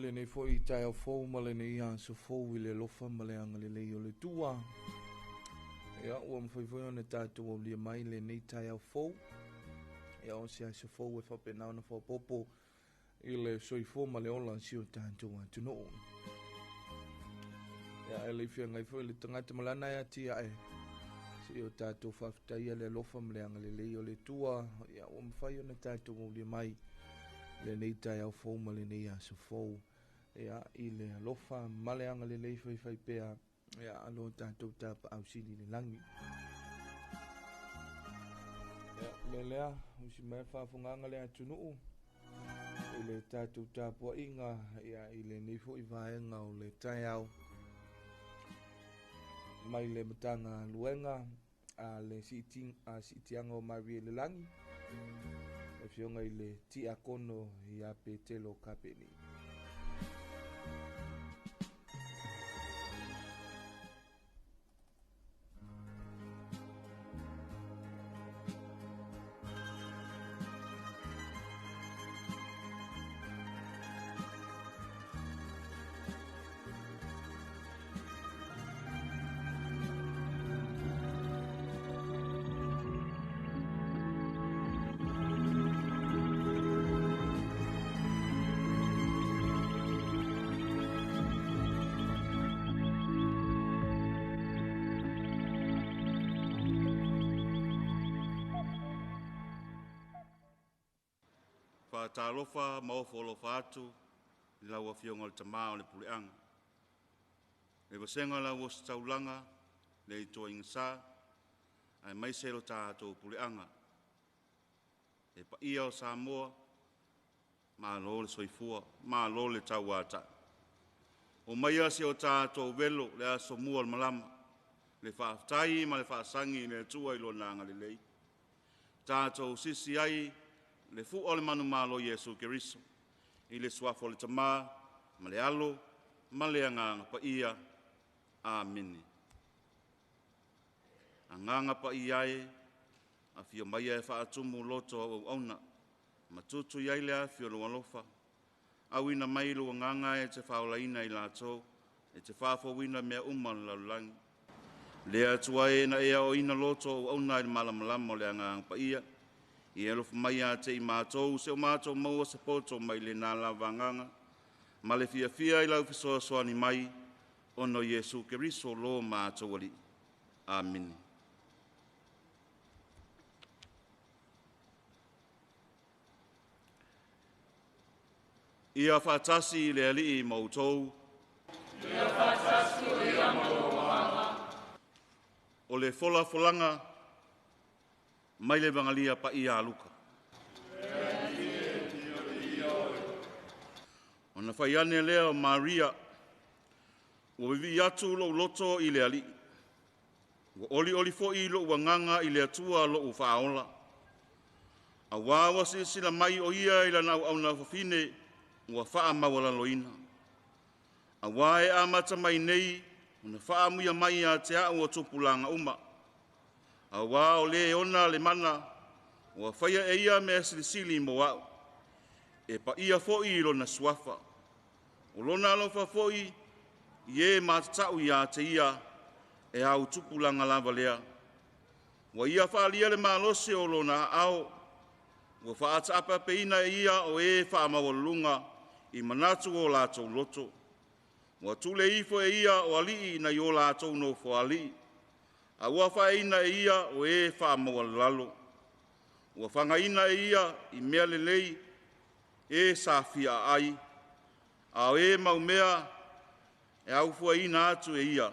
Lenei foi taeao fou ma lenei aso fou i le alofa ma le agalelei o le Atua. Ia, ua mafai foi ona tatou aulia mai lenei taeao fou. Ia, o se aso fou e faapena ona faaopoopo i le soifua ma le ola o si o tatou atunuu. Ia, e le i feagai foi le tagata ma lana e atiae, se i o tatou faafetaia le alofa ma le agalelei o le Atua. Ia, ua mafai ona tatou aulia mai lenei taeao fou ma lenei aso fou. Ia, i le alofa ma le agalelei faifaipea, ia, a lo tatou Tapaau Sili i le lagi. Ia, le lea, usi mai le faafofogaaga le atunuu i le tatou tapuaiga, ia, i lenei foi vaega o le taeao mai le Matagaluega a le Siitiaga o Marie i le Lagi, le afioga i le Tiakono ia Petelo Kapeni. Faatalofa ma ofo alofa atu i lau Afioga i le Tamā o le Puleaga, le vasega o le au ositaulaga, le Itoaiga Sa, aemaise lo tatou Puleaga. Le paia o Samoa, malo le soifua, malo le tauatai. Omaia se o tatou velo le aso mua o le malama, le faafetai ma le faasagi i le Atua i Lona agalelei. Tatou sisi ai le fua o le manumalo Iesu Keriso, i le suafa o le Tamā ma le Alo ma le Agaga Paia. Amene. Agaga Paia e, afio maia e faatumu loto au auauna, ma tutu i ai le afi o lou alofa. Auina mai lou agaga e te faaolaina i latou, e te faafouina mea uma o le lalolagi. Le Atua e na e aoaina loto o auauna i le malamalama o le Agaga Paia, ia alofa mai ia te i matou, se o matou maua se poto mai lena lava agaga, ma le fiafia i lau fesoasoani mai, ona o Iesu Keriso lo matou Alii. Amene. Ia faatasi le Alii ma outou. Ia faatasi foi ma lou agaga. O le folafolaga mai le Evangelia Paia a Luka. Ona fai ane lea o Maria, ua vivii atu lou loto i le Alii, ua olioli foi lou agaga i le Atua lou faaola. Auā ua silasila mai o ia i lana auauna fafine ua faamaualaloina. Auā e amata mai nei ona faaamuia mai ia te au o tupulaga uma. Auā o le ona le mana, ua faia e ia mea silisili mo au. E paia foi i lona suafa. O lona alofa foi i e matatau ia te ia, e au tupulaga lava lea. Ua ia faaalia le malosi o lona aao, ua faataapeapeina e ia o e faamaualuluga i manatu o latou loto. Ua tule ifo e ia o alii nai o latou nofoalii, a ua faaeaina e ia o e faamaualalo. Ua fagaina e ia i mea lelei e sa fia aai, a o e maumea e aufuaina atu e ia.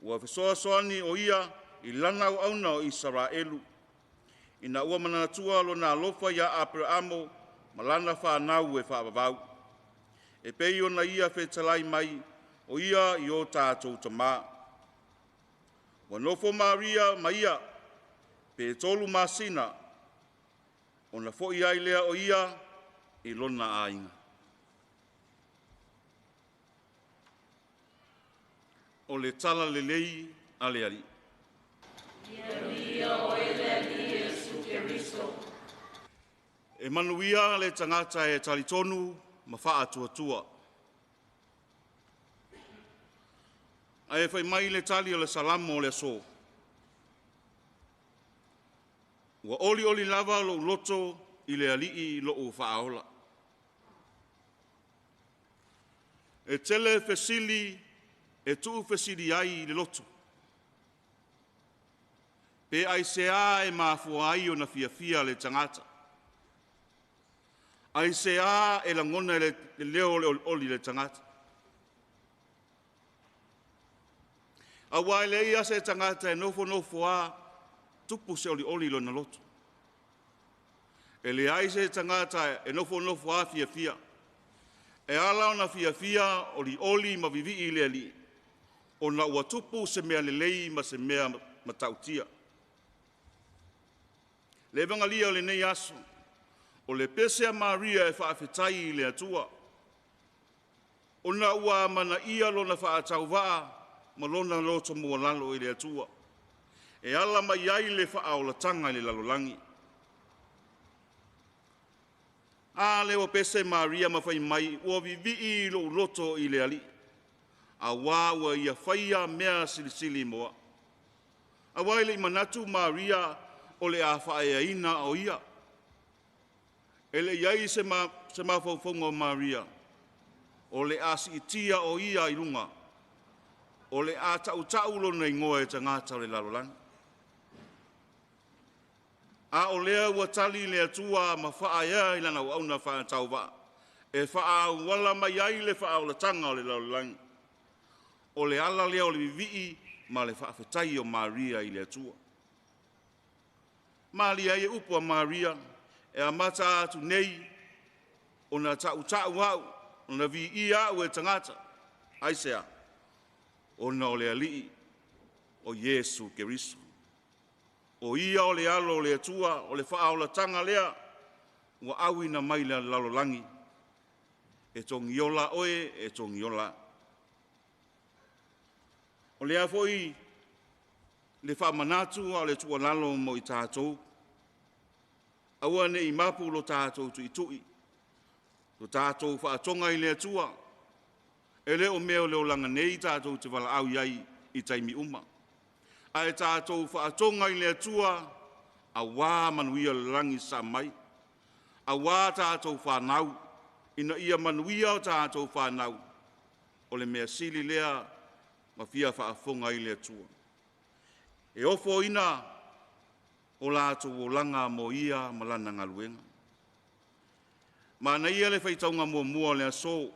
Ua fesoasoani o ia i lana auauna o Isaraelu, ina ua manatua lona alofa ia Aperaamo ma lana fanau e faavavau. E pei ona ia fetalai mai o ia i o tatou tamā. Ua nofo Maria ma ia pe 3 masina, ona foi ai lea o ia i lona aiga. O le tala lelei a le Alii. Ia oe le Alii Iesu Keriso. E manuia le tagata e talitonu ma faatuatua. Ae fai mai le tali o le Salamo o le aso. Ua olioli lava lou loto i le Alii lou faaola. E tele fesili e tuufesili ai i le loto. Pe aisea e mafua ai ona fiafia le tagata. Aisea e lagona e le leo o le olioli i le tagata. Auā e leai lava se tagata e nofonofo lava tupu se olioli i lona loto. E leai se tagata e nofonofo lava fiafia. E ala ona fiafia, olioli ma vivii i le Alii, ona ua tupu se mea lelei ma se mea matautia. Le Evagalia o lenei aso, o le pese a Maria e faafetai i le Atua, ona ua amanaia lona faatauvaa ma lona loto maualalo i le Atua, e ala mai ai le faaolataga i le lalolagi. A lea ua pese Maria ma fai mai, ua vivii lou loto i le Alii, auā ua ia faia mea silisili mo au. Auā e le i manatu Maria o le a faaeaina o ia. E le i ai se mafaufauga o Maria, o le a siitia o ia i luga, o le a tautau lona igoa e tagata o le lalolagi. A o lea ua tali le Atua ma faaea i lana auauna faatauvaa, e faaauala mai ai le faaolataga o le lalolagi. O le ala lea o le vivii ma le faafetai o Maria i le Atua. Malie ai upu a Maria, e amata atu nei ona tautau au, ona viia au e tagata. Aisea? Ona o le Alii o Iesu Keriso. O ia o le alo o le Atua, o le faaolataga lea ua auina mai le lalolagi. E togiola oe, e togiola au. O lea foi le faamanatu a o le tuualalo mo i tatou. Aua ne i mapu lo tatou tuitui, lo tatou faatoga i le Atua. E le o mea o le olaga nei tatou te valaau i ai i taimi uma. Ae tatou faatoga i le Atua, auā manuia o le lagi sa mai. Auā tatou whanau, ina ia manuia o tatou whanau, o le mea sili lea ma fia faafofoga i le Atua. E ofo ina o latou olaga mo ia ma lana galuega. Manaia le faitauga muamua o le aso,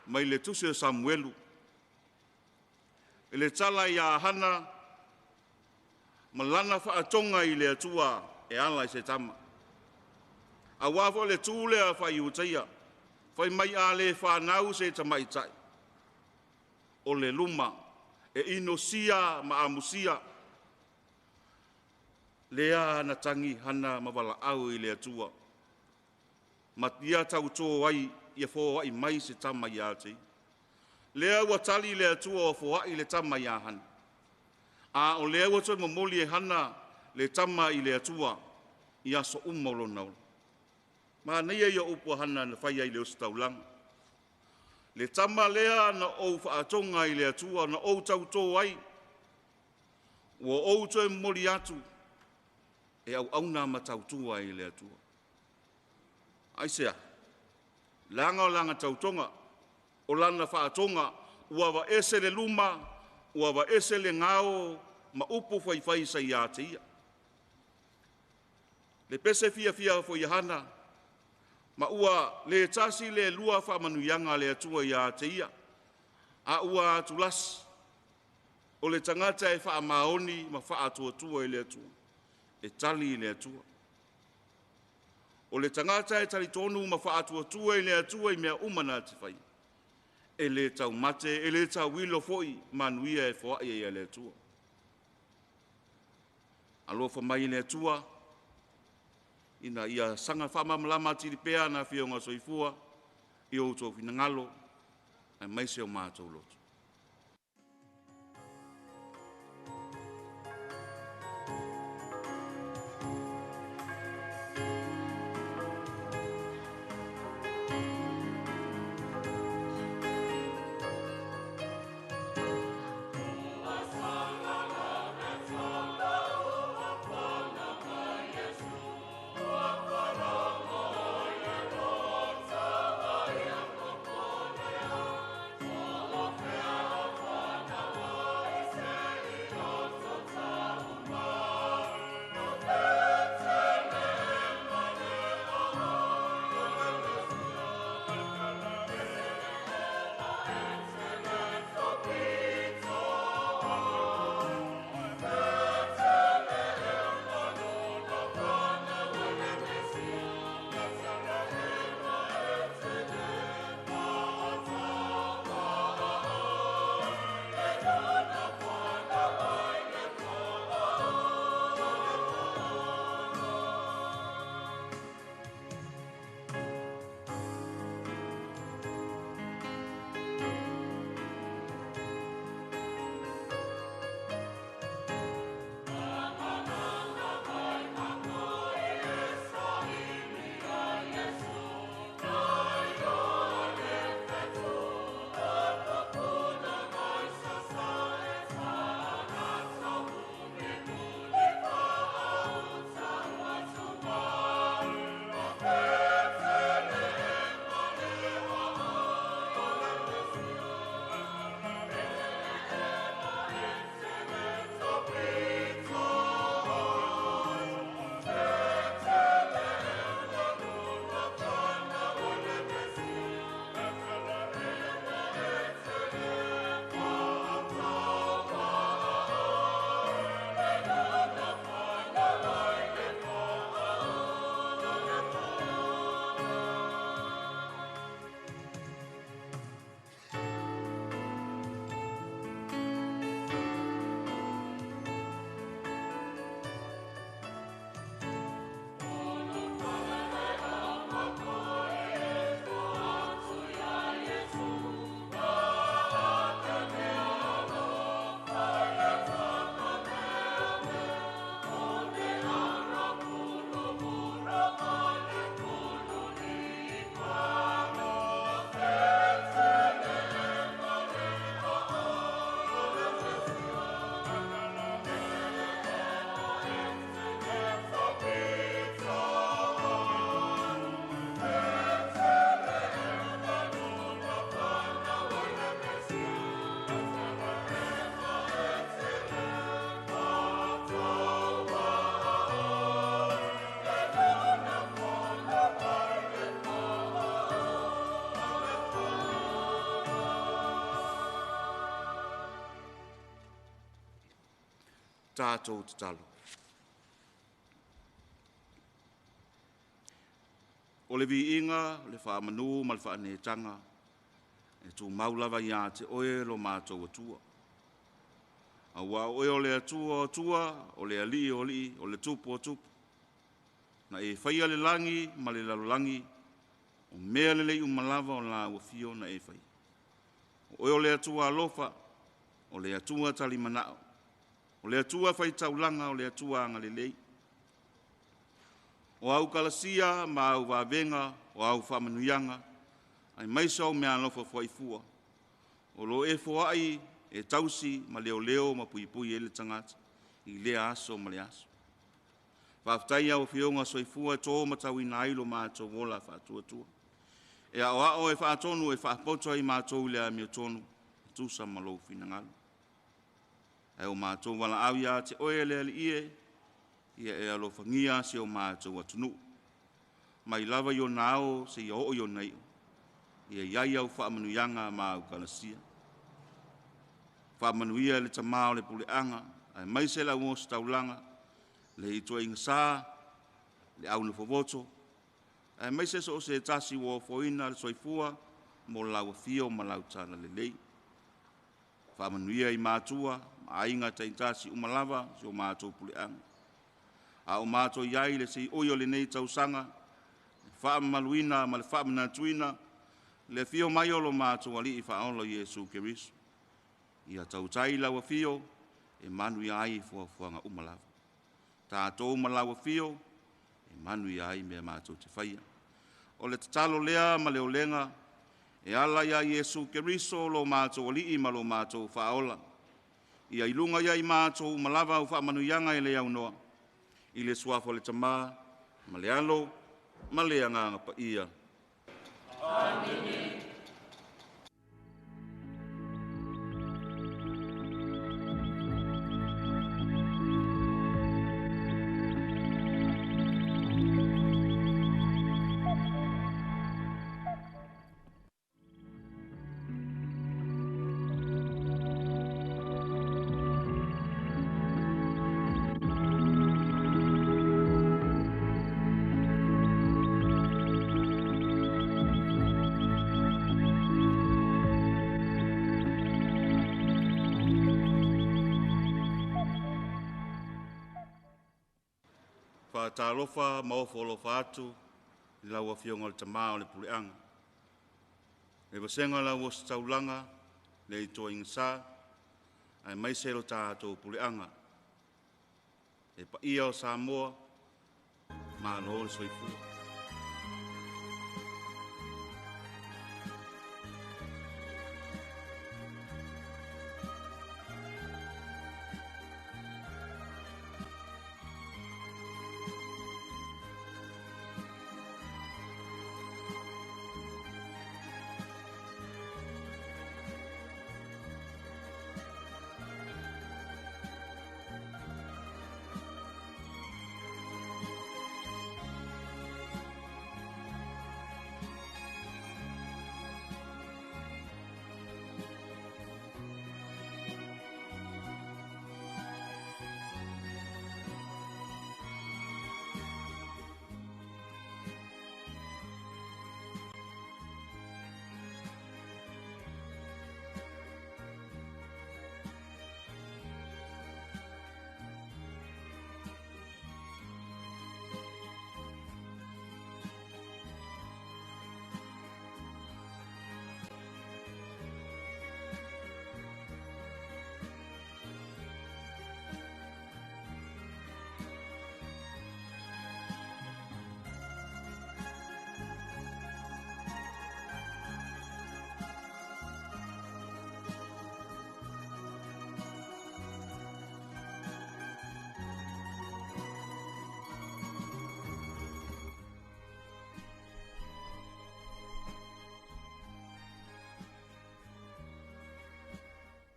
mai le tusi o Samuelu, i le tala ia Hana ma lana faatoga i le Atua e ala i se tama. Auā foi le tu lea fai-Iutaia, fai mai a le whanau se tamaitai, o le luma e inosia ma amusia, lea na tagi Hana ma valaau i le Atua. Ma ia tautō ai ia foai mai se tama ia te ia. Lea ua tali le Atua o foai le tama ia Hana. A o lea ua toe momoli e Hana le tama i le Atua i aso uma o lona ola. Manaia ia upu a Hana na fai ai le ositaulaga. Le tama lea na ou faatoga i le Atua na ou tautō ai, ua ou toe momoli atu e auauna ma tautua i le Atua. Aisea? Leaga o lana tautoga, o lana faatoga, ua vaese le luma, ua vaese le gao ma upu faifai sa ia te ia. Le pese fiafia foi ia Hana, ma ua le tasi le lua faamanuiaga a le Atua ia te ia, a ua atulasi, o le tagata e faamaoni ma faatuatua i le Atua, e tali i le Atua. O le tagata e talitonu ma faatuatua i le Atua i mea uma na te fai. E le taumate, e le tauilo foi manuia e foai ai e le Atua. Alofa mai le Atua, ina ia saga faamalamalama atili pea na afioga soifua i o outou finagalo, aemaise o matou loto. Tatou tatalo. O le viiga, le faamanu ma le faaneetaga, e tumau lava ia te oe lo matou Atua. Auā o oe o le Atua o Atua, o le Alii o Alii, o le Tupu o Tupu. Na e faia le lagi ma le lalolagi, o mea lelei uma lava o la ua fio na e faia. O oe o le Atua alofa, o le Atua talimanao, o le Atua faitaulaga, o le Atua agalelei. O au kalasia ma au vavega, o au faamanuiaga, aemaise au meaalofa fuaifua, o lo o e foai e tausi ma leoleo ma puipui ai le tagata i lea aso ma le aso. Faafetai au afioga soifua e tō matauina ai lo matou ola faatuatua. E aoao e faatonu e faapoto ai matou i le amiotonu, e tusa ma lou finagalo. Ae o matou valaau ia te oe le Alii e, ia e alofagia si o matou atunuu. Mai lava i ona ao seia oo i ona iu, ia i ai au faamanuiaga ma au kalasia. Faamanuia le tama o le puleaga, aemaise le au ositaulaga, le itoaiga sa, le au nofovoto, aemaise so o se tasi ua ofoina le soifua mo lau afio ma lau talalelei. Faamanuia i matua, ma aiga taitasi uma lava si o matou puleaga. A o matou i ai le seioi o lenei tausaga, le faamamaluina ma le faamanatuina, le afio mai o lo matou Alii faaola Iesu Keriso. Ia tautai lau afio e manuia ai fuafuaga uma lava. Tatou ma lau afio e manuia ai mea matou te faia. O le tatalo lea ma le olega, e ala ia Iesu Keriso lo matou Alii ma lo matou Faaola. Ia i luga ia i matou uma lava au faamanuiaga e le aunoa, i le suafa o le Tama, ma le Alo, ma le Agaga Paia. Amene. Faatalofa ma ofo alofa atu i lau Afioga i le Tama o le Puleaga, le vasega o le au ositaulaga, le itoaiga sa, aemaise lo tatou puleaga. Le paia o Samoa, malo le soifua.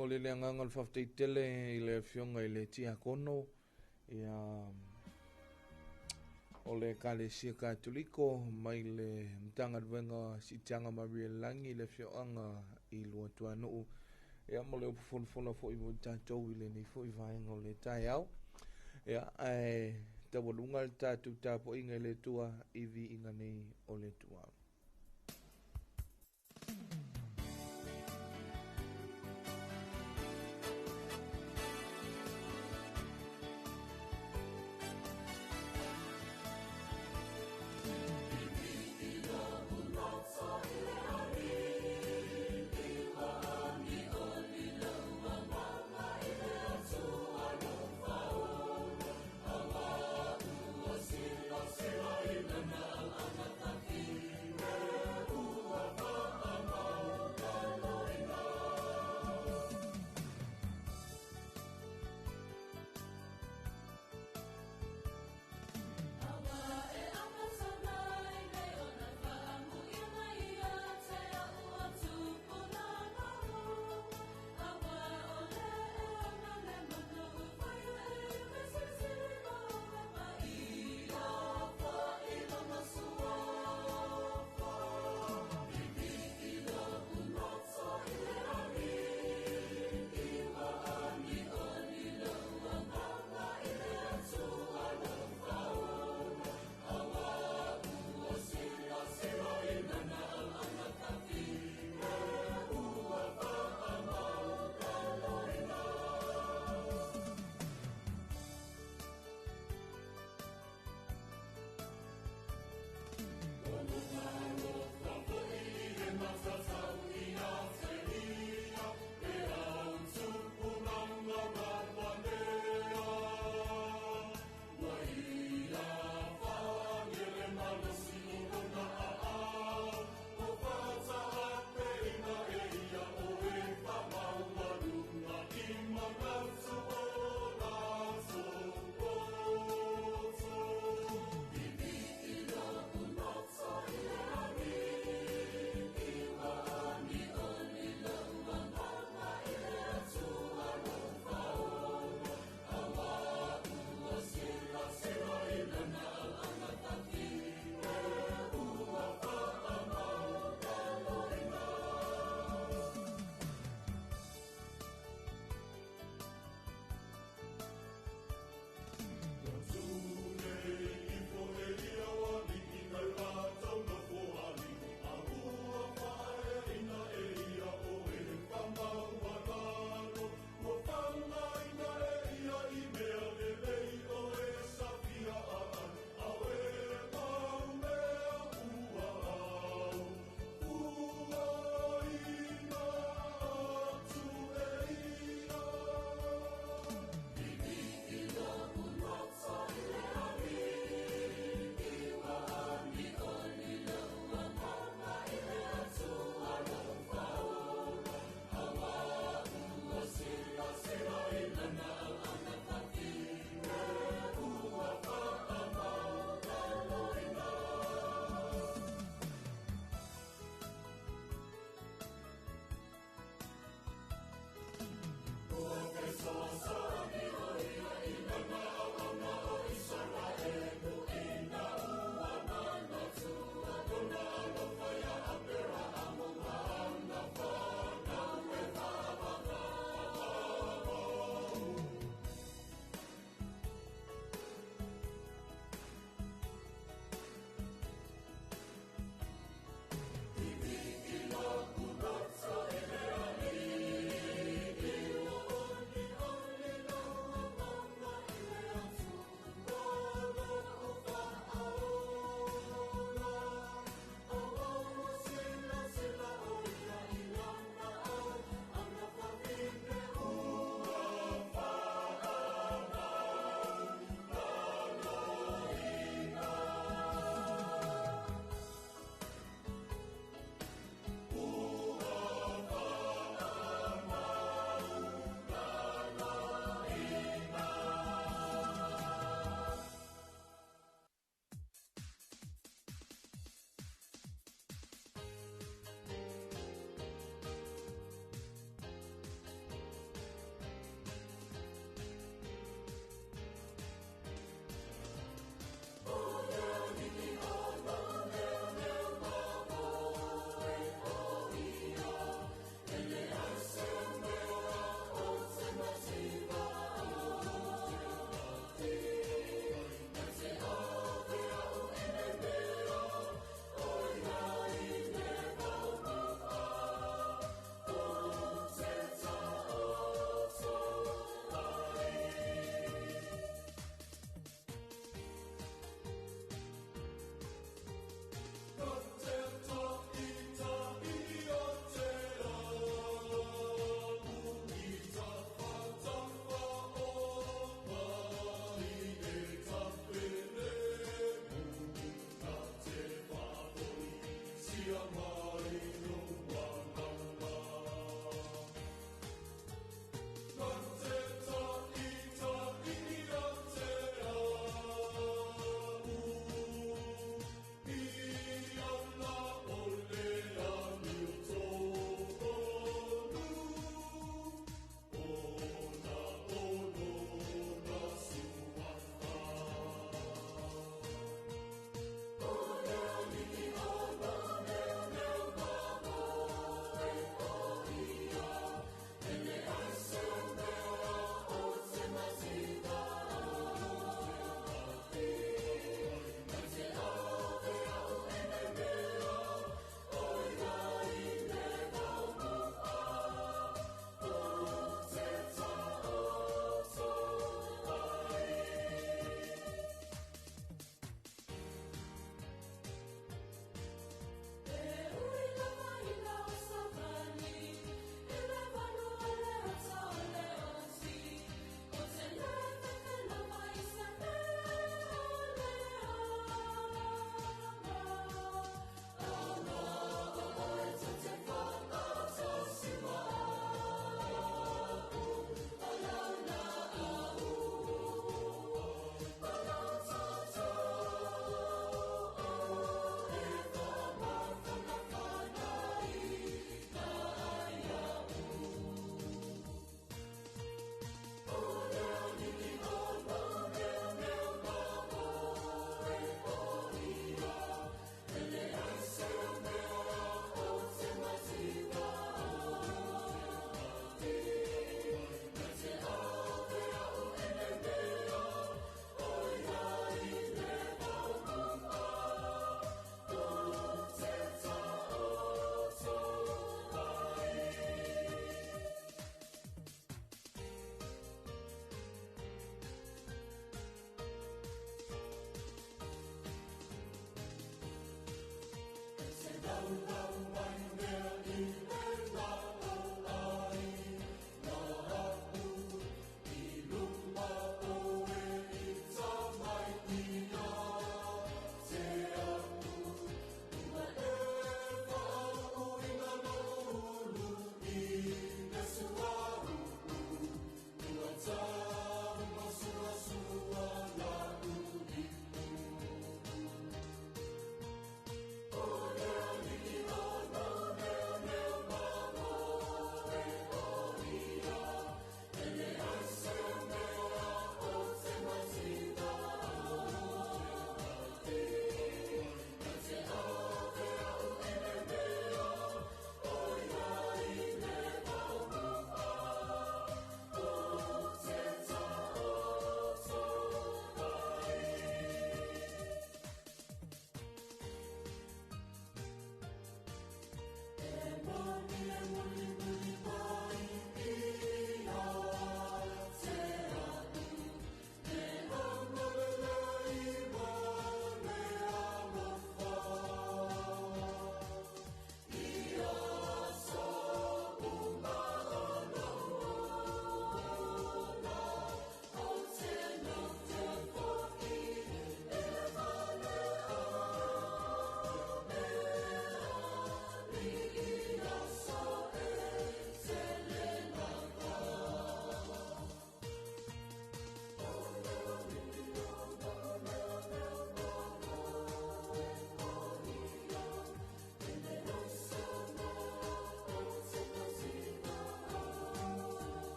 Momoli le agaga o le faafetai tele i le afioga i le Tiakono ia o le Ekalesia Katoliko mai le Matagaluega Siitiaga Maria Lagi le afioaga i Luatuanuu. Ia, ma le upu fonofono foi mo i tatou i lenei foi vaega o le taeao. Ia, ae taualuga le tatou tapuaiga i le Atua i viiga nei o le Atua.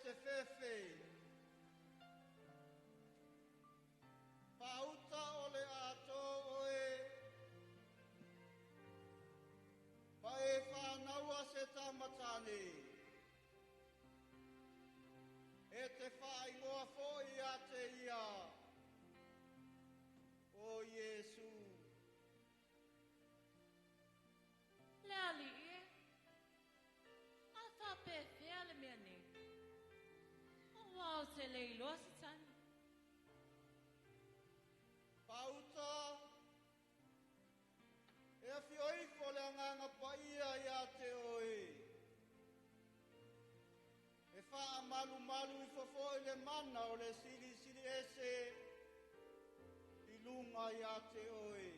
te fefe. Pauta o le ato oe. Pa e whānaua se tamatane. E te whaingoa fo i a te ia. O Iesu. Le ali e. A whapewhea le mea nei. O wao te leiloa se tani. Pauta. E a fioifo le anganga paia ia te oe. E wha malu malu i fofo i le mana o le sili sili ese i lunga ia te oe.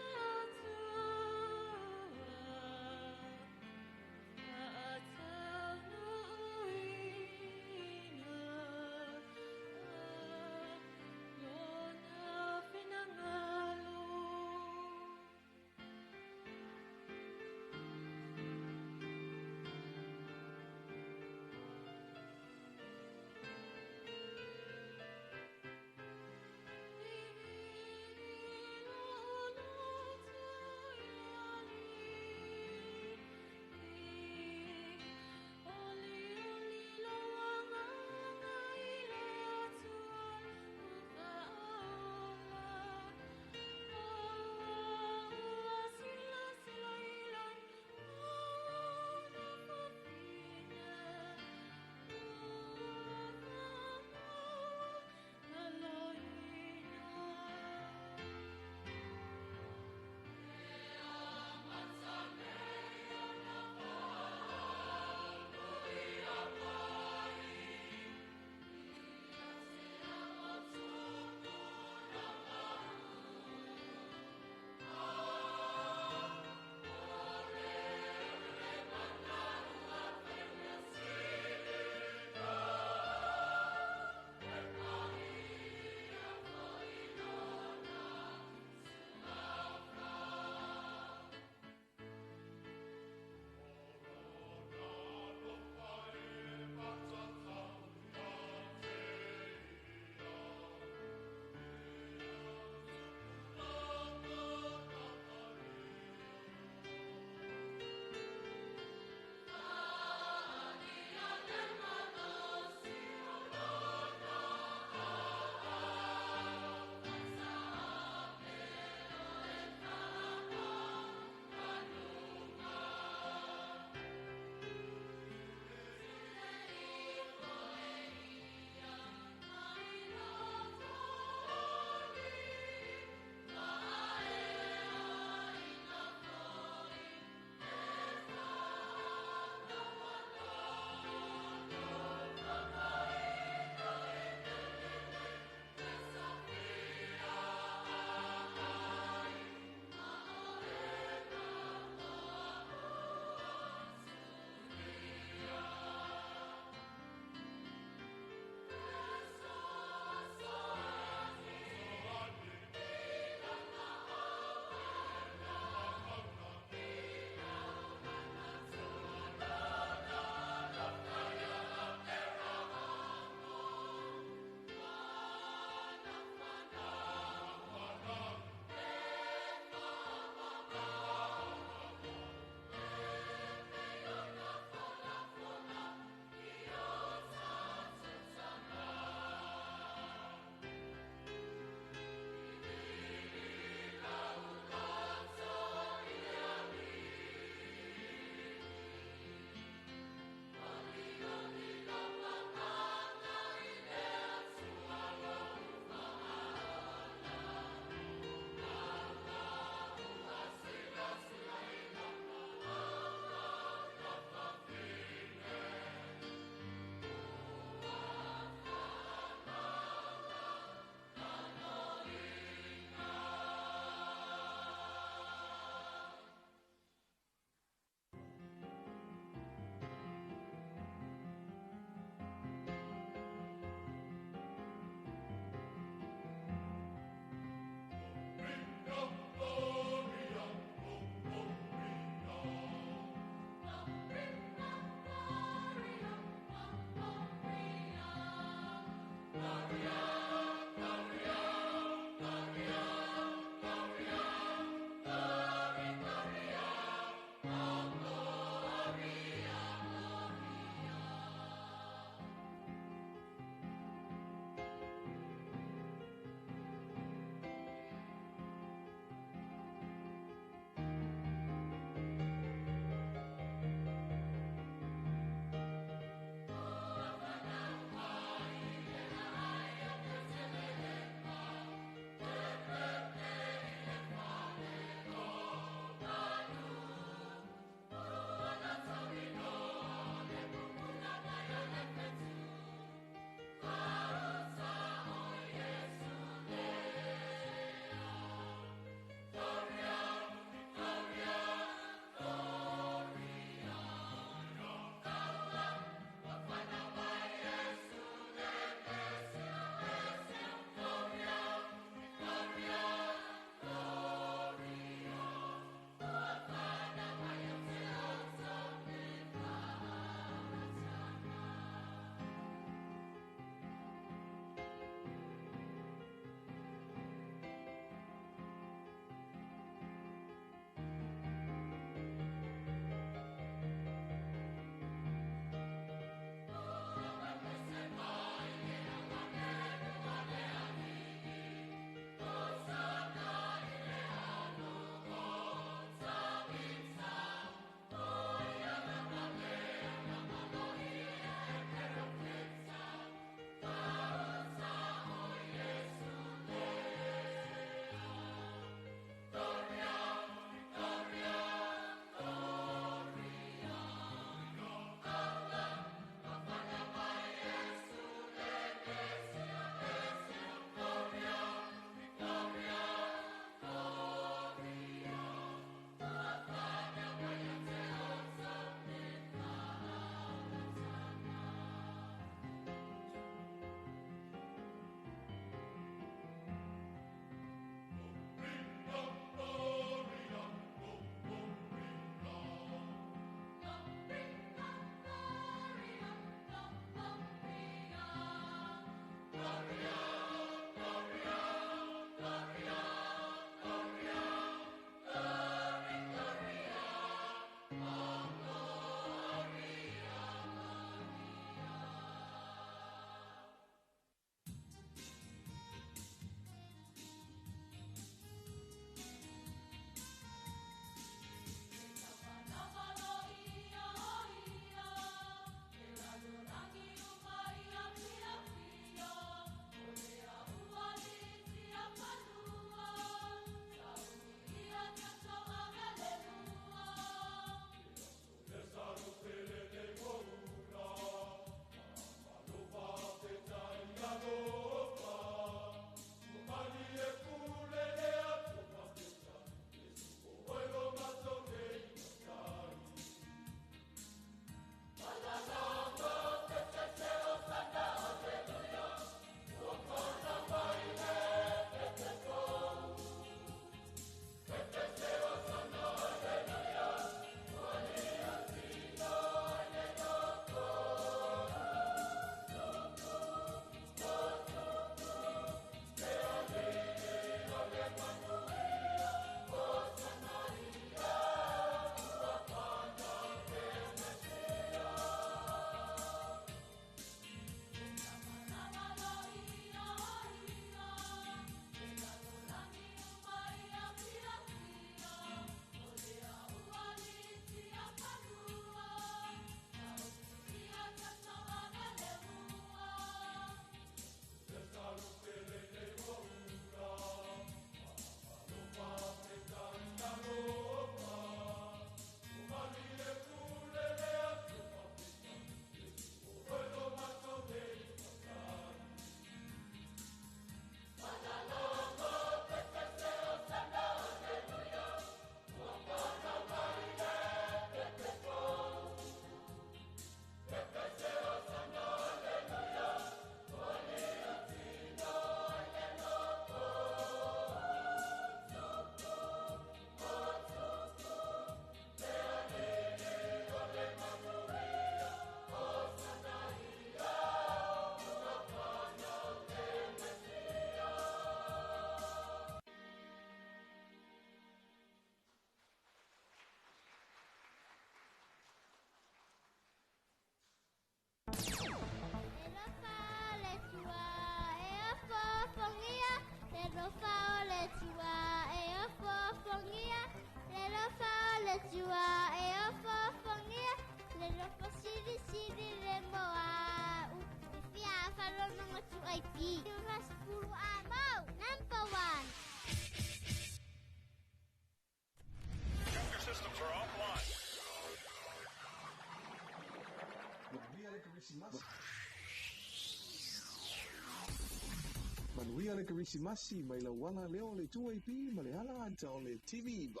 Manuia le Kerisimasi mai lau ala lea o le 2AP ma le ala ata o le TV 9.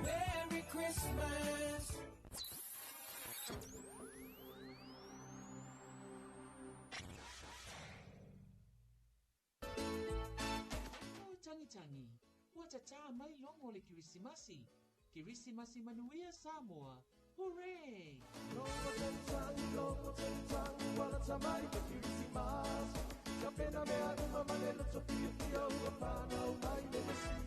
Merry Christmas. Tautangitangi, ua tatā mai logo o le Kerisimasi. Kerisimasi manuia Samoa. Hooray! Logo tangitangi, logo tangitangi, ua lata mai le Kerisimasi. Tapena mea uma ma le loto fiafia ua fanau mai le Mesia.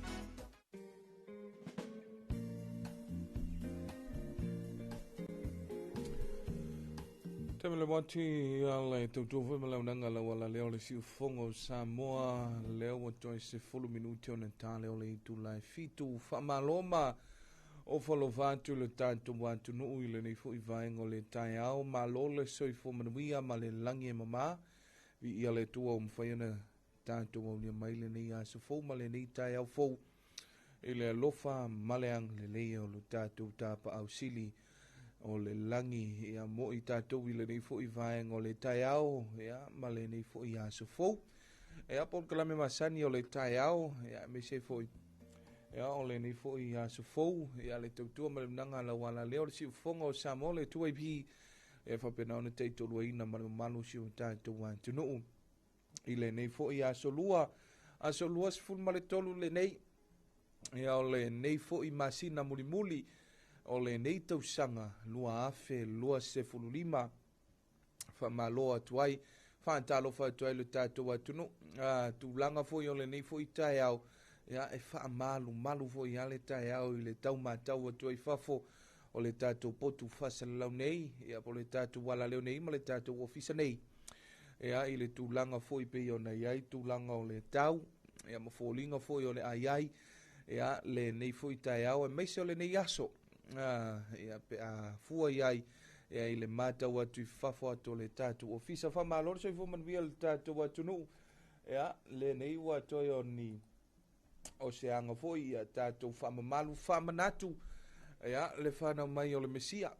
Taimi le wati ia le tautua foi ma le auaunaga lau ala lea o le siufofoga o Samoa lea ua toe 10 minute ona ta lea o le itula e 7. Faamalo ma ofa alofa atu i le tatou atunuu i lenei foi vaega o le taeao. Malo le soifua manuia ma le lagi e mama. Viia le Atua ua mafai ona tatou aulia mai lenei aso fou ma lenei taeao fou i le alofa ma le agalelei o lo tatou tapaau sili o le lagi ia mo i tatou i lenei foi vaega o le taeao ia ma lenei foi aso fou. Ia polokalame masani o le taeao ia aemaise foi ia o lenei foi aso fou ia le tautua ma le managa lau ala lea o le siufofoga o Samoa le 2AP e faapena ona taitoluaina ma le mamalu o si o tatou atunuu i lenei foi aso lua, aso 23 lenei ia o lenei foi masina mulimuli o lenei tausaga 2025. Faamalo atu ai, faatalofa atu ai le tatou atunuu. Tulaga foi o lenei foi taeao, ia e faamalumalu foi lava le taeao i le tau matau atu ai fafo o le tatou potu faasalalau nei, ia po o le tatou alaleo nei ma le tatou ofisa nei. Ia i le tulaga foi pei ona i ai tulaga o le tau, ia ma foliga foi o le a i ai, ia lenei foi taeao aemaise o lenei aso. Ia pe a fua i ai ia i le matau atu i fafo atu o le tatou ofisa. Faamalo le soifua manuia le tatou atunuu. Ia lenei ua toe o ni o se aga foi ia tatou faamamalu faamanatu ia le fanau mai o le Mesia.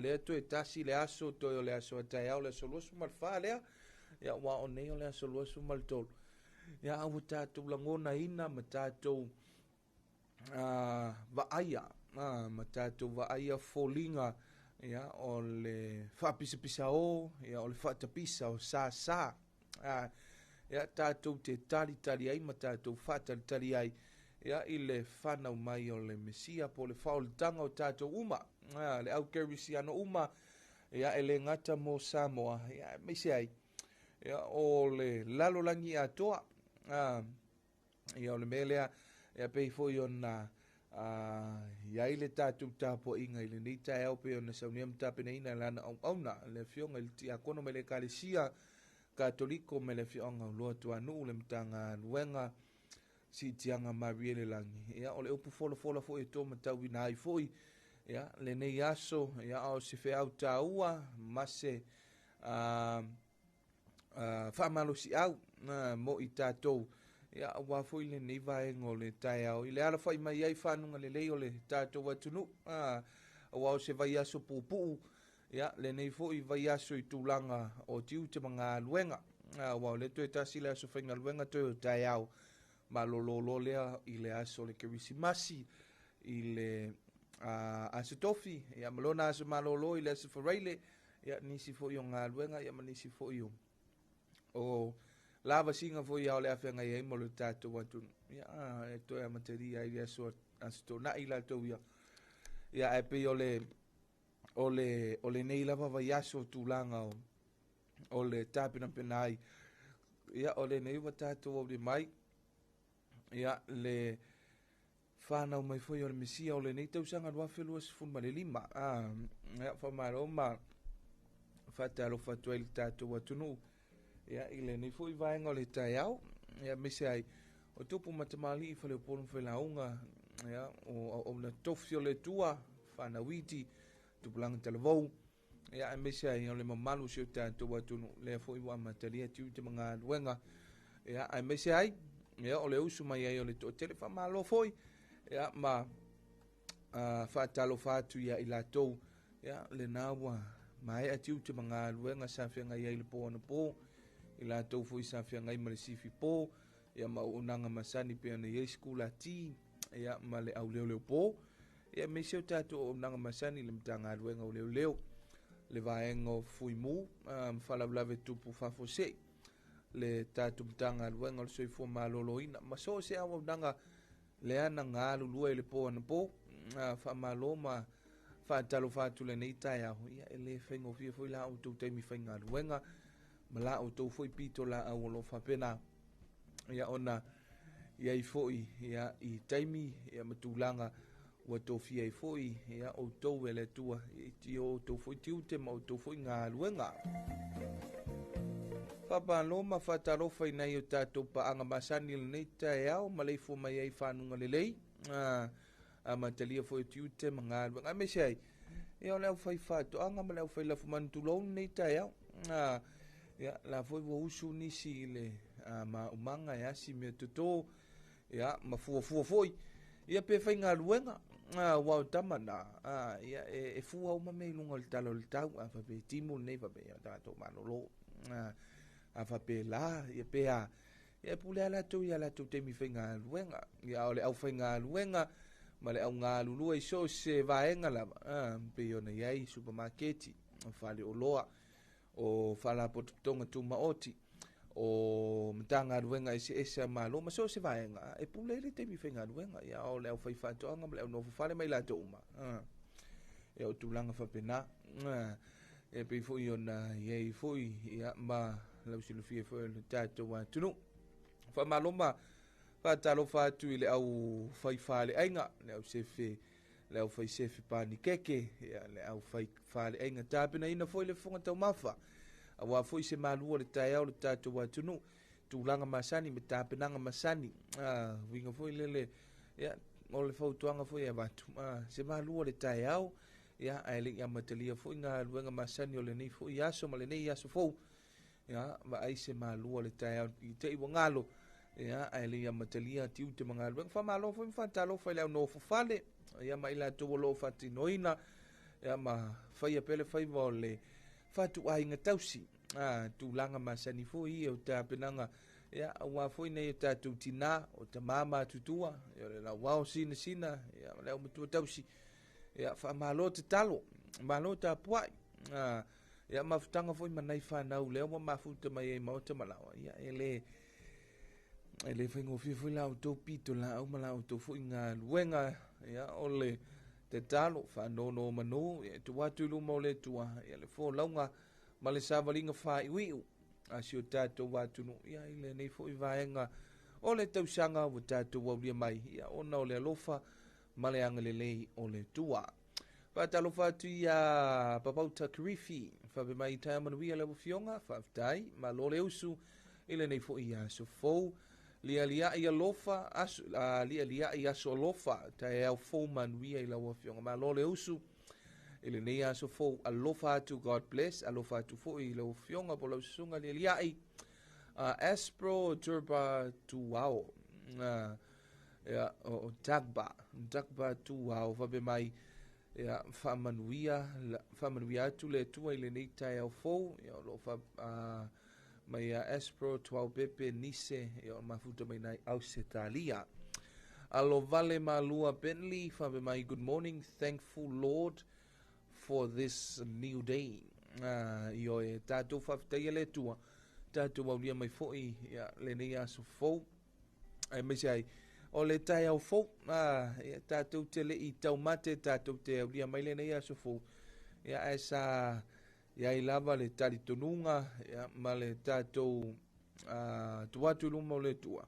Lea toe tasi le aso, toe o le aso a taeao, le aso 24 lea. Ia ua o nei o le aso 23. Ia ua tatou lagonaina ma tatou vaaia, ma tatou vaaia foliga ia o le faapisapisao, ia o le faatapisa o sasa. Ia tatou te talitali ai ma tatou faatalitali ai ia i le fanau mai o le Mesia po o le faaolitaga o tatou uma, le au kerisiano uma, ia e le gata mo Samoa, ia aemaise ai ia o le lalolagi atoa. Ia o le mea lea, ia pei foi ona i ai le tatou tapuaiga i lenei taeao pei ona saunia ma tapenaina e lana auauna, le afioga i le Tiakono mai le Ekalesia Katoliko mai le afioaga o Luatuanuu, le Matagaluega Siitiaga Marie le Lagi. Ia o le upu folafola foi e tōmatauina ai foi ia lenei aso, ia o se feau tāua ma se faamalosiau mo i tatou ia aua foi lenei vaega o le taeao i le alafai mai ai fanuga lelei o le tatou atunuu, aua o se vaiaso puupuu ia lenei foi vaiaso i tulaga o tiute ma galuega, aua o le toe tasi le aso faigaluega toe o taeao malololo lea i le aso o le Kerisimasi i le aso tofi ia ma lona aso malolo i le aso Faraile ia nisi foi o galuega ia ma nisi foi o lavasiga foi ia o le afeagai ai mo le tatou atunuu ia e toe amatalia ai le aso aso tonai latou ia ia ae pei o le lenei lava vaiaso tulaga o le tapenapena ai ia o lenei ua tatou auli mai ia le whanau mai foi o le Mesia o lenei tausaga 2025. Ia faamalo ma faatalofa atu ai le tatou atunuu ia i lenei foi vaega o le taeao ia aemaise ai o tupu ma tamalii faleupolu ma failauga ia o auauna tofi o le Atua fanauiti tupulaga talavou ia aemaise ai o le mamalu si o tatou atunuu lea foi ua amatalia tiute ma galuega ia aemaise ai ia o le usu mai ai o le toatele faamalo foi ia ma faatalofa atu ia i latou ia lena ua Maea tiute ma galuega sa feagai ai i le po anapo, i latou foi sa feagai ma le sifi po, ia ma auaunaga masani pei ona i ai sikulati, ia ma le auleoleopo, ia aemaise o tatou auaunaga masani i le Matagaluega o Leoleo, le vaega o Fuimu, ma faalavelave tupu faafuasei, le tatou Matagaluega o le Soifua Maloloina, ma so o se auaunaga lea na galulue i le po anapo. Faamalo ma faatalofa atu lenei taeao. Ia, e le faigofie foi la outou taimi faigaluega ma la outou foi pitolaau o lo o faapena ia ona i ai foi ia i taimi ia ma tulaga ua tofia ai foi ia outou e le Atua i outou foi tiute ma outou foi galuega. Faamalo ma faatalofa i nai o tatou paaga masani i lenei taeao ma leifua mai ai fanuga lelei amatalia foi o tiute ma galuega aemaise ai ia o le aufai faatoaga ma le aufai lafumanu tulou lenei taeao. Ia la foi ua usu nisi i le maumaga e asi mea toto ia ma fuafua foi ia pe faigaluega ua o tama na ia e fua uma mea i luga o le tala o le tau. A faapea e timu lenei faapea ia tatou malolo, a faapea la ia pe a ia e pule lava latou ia latou taimi faigaluega. Ia o le aufaigaluega ma le augalulue i so o se vaega lava pei ona i ai supamaketi, faleoloa, o faalapotopotoga tumaoti, o Matagaluega eseese a Malo ma so o se vaega e pule ai le taimi faigaluega. Ia o le aufaifaatoaga ma le aunofofale ma i latou uma. Ia o tulaga faapena e pei foi ona i ai foi ia ma lausilafia foi o le tatou atunuu. Faamalo ma faatalofa atu i le au fai faleaiga, le au sefe, le au fai sefe panikeke, ia le au fai faleaiga tapenaina foi le fofoga taumafa aua foi se malu o le taeao o le tatou atunuu, tulaga masani ma tapenaga masani. Uiga foi lele ia o le fautuaga foi e avatu, se malu o le taeao ia ae le i amatalia foi galuega masani o lenei foi aso ma lenei aso fou. Ia vaai se malu o le taeao i te i ua galo ia ae le i amatalia tiute ma galuega. Faamalo foi ma faatalofa i le aunofofale ia ma i latou o lo o faatinoina ia ma faia pea le faiva o le fatuaiga tausi tulaga masani foi ia o tapenaga ia aua foi nei o tatou tinā o tamā matutua ia o le lauao sinasina ia o le aumatua tausi ia faamalo tatalo malo tapuai ia mafutaga foi ma nai fanau lea ua mafuta mai ai maota ma laoa ia e le faigofie foi la outou pitolaau ma la outou foi galuega ia o le tatalo faanono manu ia tuu atu i luma o le Atua ia le folauga ma le savaliga faaiuiu a si o tatou atunuu ia i lenei foi vaega o le tausaga ua tatou aulia mai ia ona o le alofa ma le agalelei o le Atua. Faatalofa atu ia Papauta Karifi, faapea mai taeao manuia lau afioga, faafetai, malo le usu i lenei foi aso fou. Lialiai alofa, aso, lialiai aso alofa, taeao fou manuia i lau afioga, malo le usu i lenei aso fou. Alofa atu, God bless, alofa atu foi i lau afioga po lau susuga lialiai. Aspro Turba Tuao, ia, o Dagba, Dagba Tuao, faapea mai ia faamanuia atu le Atua i lenei taeao fou ia o lo o mai ia Aspro Tuao Pepe Nise ia o mafuta mai nai Ausetalia. Alovale Malua Bentley faapea mai good morning, thankful Lord for this new day. Io e tatou faafetaia le Atua tatou aulia mai foi ia lenei aso fou aemaise ai o le taeao fou ia tatou te le i taumate tatou te aulia mai lenei aso fou ia ae sa iai lava le talitonuga ia ma le tatou tuu atu i luma o le Atua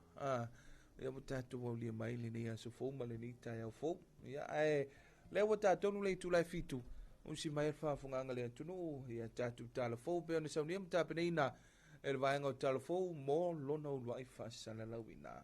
ia ua tatou aulia mai lenei aso fou ma lenei taeao fou ia ae lea ua tatonu le itula e 7 usi mai le faafofogaaga le atunuu ia tatou tala fou pe ona saunia ma tapenaina e le vaega o tala fou mo lona uluai faasalalauina.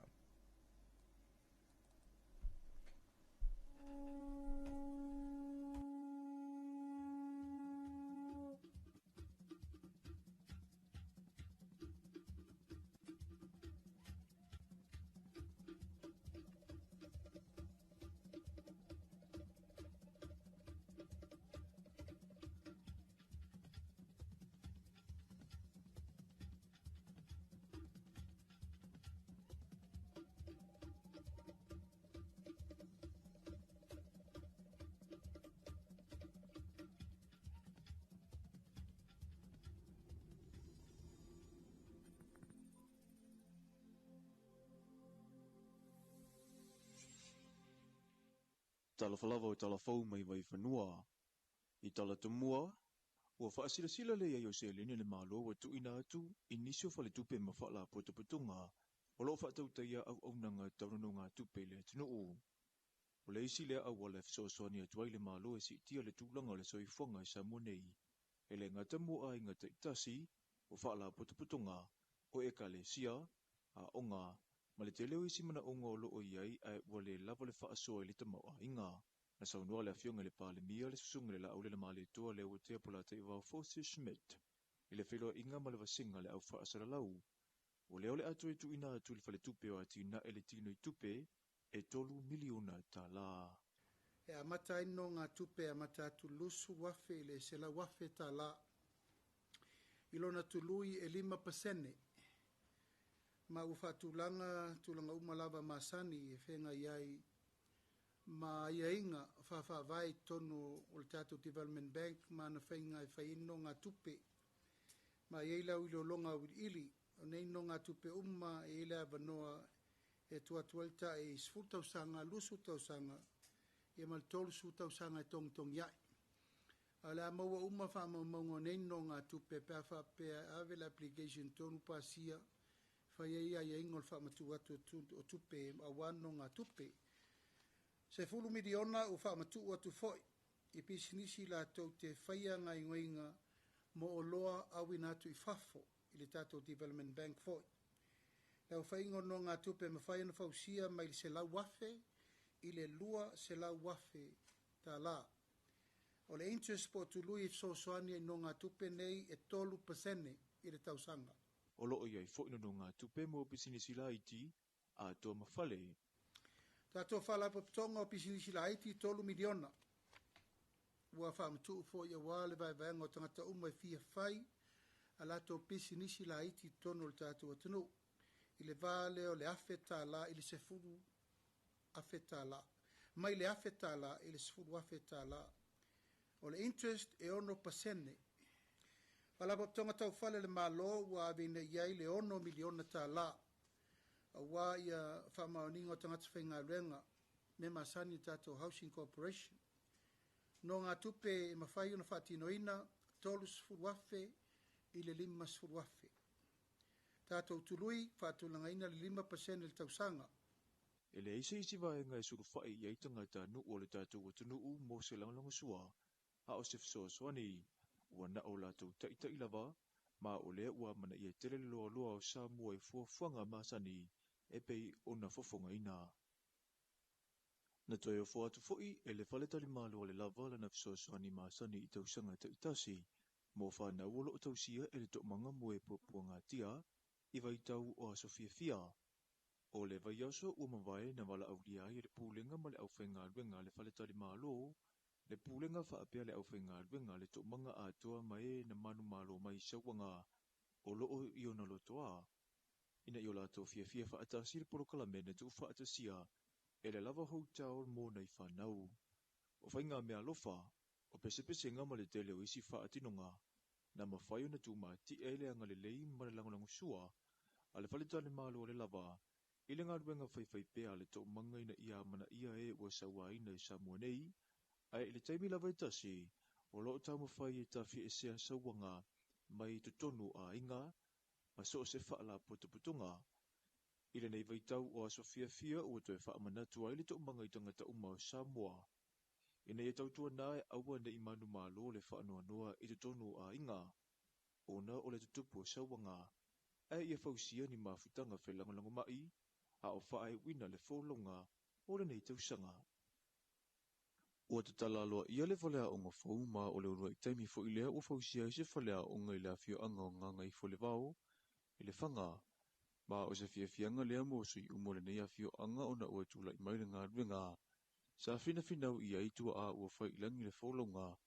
Talofa lava o tala fou mai Vaifanua. I tala tomua, ua faasilasila le i ai o seleni a le Malo ua tuuina atu i nisi o faletupe ma faalapotopotoga o lo o faatautaia auaunaga tau nonogatupe i le atunuu. O le isi lea auala e fesoasoani atu ai le Malo e siitia le tulaga o le soifuaga i Samoa nei, e le gata mo aiga taitasi, o faalapotopotoga, o ekalesia, aoga, ma le tele o isi manaoga o lo o i ai ae ua le lava le faasoa i le tamaoaiga. Na saunoa le Afioga i le Palemia, le Susuga i le Laauli Malietoa Leuatea Polataivao Fosi Schmidt i le feiloaiga ma le vasega a le Au Faasalalau. O lea o le a toe tuuina atu i le Faletupe o Atinae le Tino i tupe e $3 miliona. E amata ai nonogatupe e amata atu $20,000 i le $100,000 i lona tului e 5%, ma ua faatulaga tulaga uma lava masani e feagai ai ma aiaiga faafaavae i totonu o le tatou Development Bank ma ana faiga e fai ai nonogatupe. Ma e i ai le auiliologa auiliili o nei nonogatupe uma, e i ai le avanoa e tuu atu ai le tai 10 tausaga, 20 tausaga, ia ma le 30 tausaga e togitogi ai. A o le a maua uma faamaumauga o nei nonogatupe pe a faapea e ave le application tonu pasia, fai ai aiaiga o le faamatuu atu o tupe aua nonogatupe. $10 miliona ua faamatuu atu foi i pisinisi latou te faia gaoioiga mo oloa auina atu i fafo i le tatou Development Bank foi. Le aofaiga o nonogatupe e mafai ona fausia mai le $100,000 i le $200,000. O le interest po o tului e fesoasoani ai i nonogatupe nei e 3% i le tausaga. O lo o i ai foi nonogatupe mo pisinisi laiti, atoa ma fale. Tatou Faalapotopotoga o Pisinisi Laiti, $3 miliona. Ua faamatuu foi aua le vaevaega o tagata uma e fia fai a latou pisinisi laiti i totonu o le tatou atunuu, i le va lea o le $1,000 i le $10,000. Mai le $1,000 i le $10,000. O le interest e 6%. Faalapotopotoga tau fale a le Malo ua aveina i ai le $6 miliona aua ia faamaoniga o tagata faigaluega me masani tatou Housing Corporation. Nonogatupe e mafai ona faatinoina $30,000 i le $50,000. Tatou tului faatulagaina le 5% i le tausaga. E leai se isi vaega e sulufai i ai tagatanuu o le tatou atunuu mo se lagolagosua, a o se fesoasoani, ua na o latou taitai lava, ma o lea ua amanaia tele le loaloa o Samoa i fuafuaga masani e pei ona fofogaina. Na toe ofo atu foi e le Faletalimalo a le Lava lana fesoasoani masani i tausaga taitasi mo fanau o lo o tausia e le toomaga mo e puapuagatia i vaitau o aso fiafia. O le vaiaso ua mavae na valaaulia ai e le Pulega ma le Aufaigaluega a le Faletalimalo, le Pulega faapea le Aufaigaluega a le Toomaga Atoa ma e na manumalo mai i sauaga o lo o i ona lotoa, ina ia o latou fiafia faatasi i le polokalame na tuufaatasia e le Lava Hotel mo nai fanau. O faiga meaalofa, o pesepesega ma le tele o isi faatinoga na mafai ona tumatie ai le agalelei ma le lagolagosua a le Faletalimalo a le Lava i le galuega faifaipea a le toomaga ina ia amanaia e ua sauaina i Samoa nei, ae i le taimi lava e tasi, o lo o taumafai e tafiesea sauaga mai totonu o aiga ma so o se faalapotopotoga. I lenei vaitau o aso fiafia ua toe faamanatu ai le toomaga i tagata uma o Samoa, ina ia tautuana e aua ne i manumalo le faanoanoa i totonu o aiga, ona o le tutupu o sauaga, ae ia fausia ni mafutaga felagolagomai a o faaiuina le folauga o lenei tausaga. Ua tatala aloaia le faleaoga fou ma o le uluai taimi foi lea ua fausia ai se faleaoga i le afioaga o Gagaifoolevao i Lefaga. Ma o se fiafiaga lea mo sui uma o lenei afioaga ona ua tulai mai le galuega sa finafinau i ai tuaa ua fai i lagi le folauga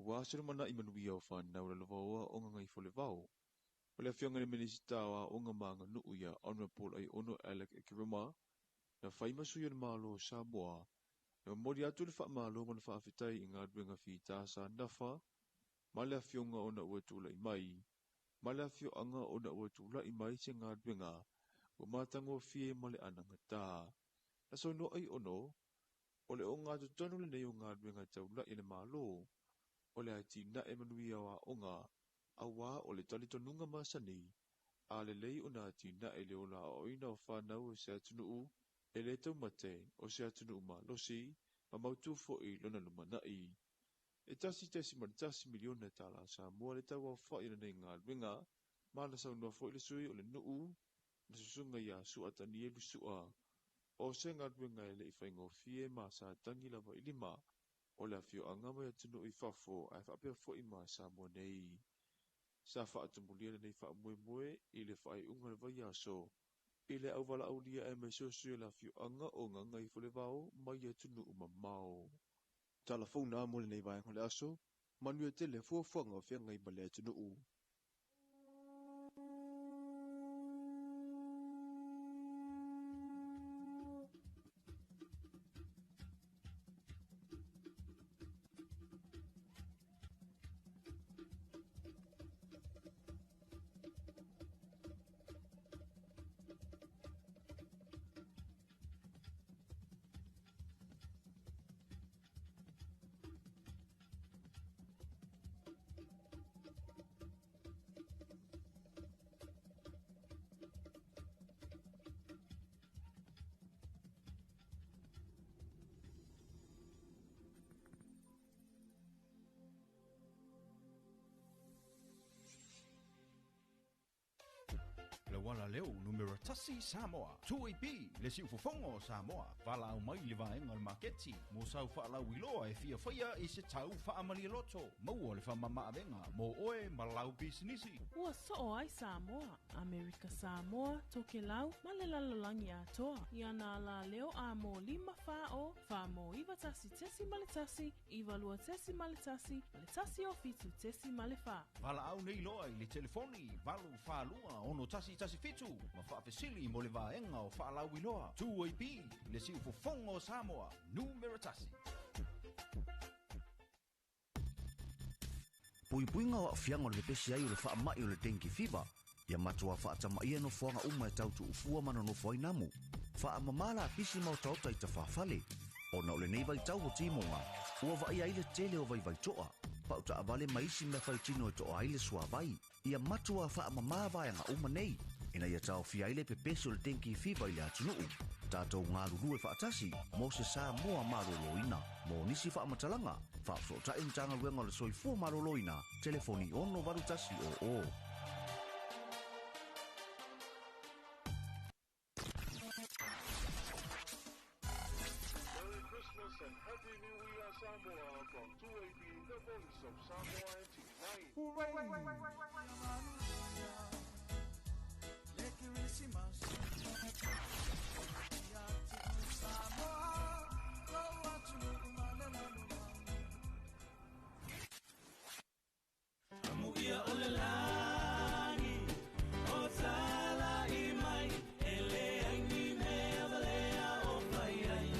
aua se lumanai manuia o fanau lalovaoa o Gagaifoolevao. O le Afioga i le Minisita o Aoga ma Aganuu ia Honourable Aiono Alec Ekeroma na fai ma sui o le Malo o Samoa, e momoli atu le faamalo ma le faafetai i galuega fita sa nafa ma le afioga ona ua tulai mai, ma le afioaga ona ua tulai mai se galuega ua matagofie ma le anagata. Na saunoa Aiono, O le ogatotonu lenei o galuega taula'i a le Malo, o le atinae manuia o aoga, auā o le talitonuga masani, a lelei ona atinae le ola aoaoina o fanau o se atunuu, e lē taumate o se atunuu malosi ma mautū fo'i lona lumanai. E $1.1 miliona tālā Samoa le tauaofa'i o lenei galuega, ma na saunoa fo'i le sui o le nuu, le susuga iā Su'a Tanielu Su'a. O se galuega e le'i faigofie ma sa tagi lava i lima o le afioaga mai atunuu i fafo ae faapea fo'i ma Samoa nei. Sa faatumulia lenei faamoemoe i le faaiuga o le vaiaso i le auvalaaulia aemaise o sui o le afioaga o Gagaifolevao mai atunuu mamao. Tala fou na mo lenei vaega o le aso, manuia tele fuafuaga o feagai ma le atunuu. Le uala leo numera tasi Samoa. 2AP, le siufofoga o Samoa. Valaau mai i le vaega o le maketi mo sau faalauiloa e fia faia i se tau faamalialoto. Maua le faamamaavega mo oe ma lau pisinisi. Ua soo ai Samoa, Amerika Samoa, Tokelau ma le lalolagi atoa i ana alaleo A mo 5 4 0 4 mo 9 1.1, 9 2.1 ma le 1 o 7.4. Valaau nei loa i le telefoni 8 4 2 6 1 7 ma faafesili mo le vaega o faalauiloa. 2AP, le siufofoga o Samoa, numera tasi. Puipuiga o aafiaga o le pepesi ai o le faama'i o le dengue fever. Ia matua faatamaia nofoaga uma e tau tuufua ma nonofo ai namu. Faamamā lapisi ma otaota i tafafale. Ona o lenei vaitau o timoga, ua vaai ai le tele o vaivaitoa. Pau taavale ma isi mea faitino e toa ai le suavai. Ia matua faamamā vaega uma nei. Ina ia taofia ai le pepesi o le dengue fever i le atunuu. Tatou galulue faatasi mo se Samoa maloloina. Mo nisi faamatalaga, faafesootai Matagaluega o le Soifua Maloloina, telefoni 68100. Merry Christmas and Happy New Year Samoa from 2AP, the voice of Samoa and TV9. Hooray! Amuia o le lagi, o tala i mai, e le ai ni mea valea o fai ai.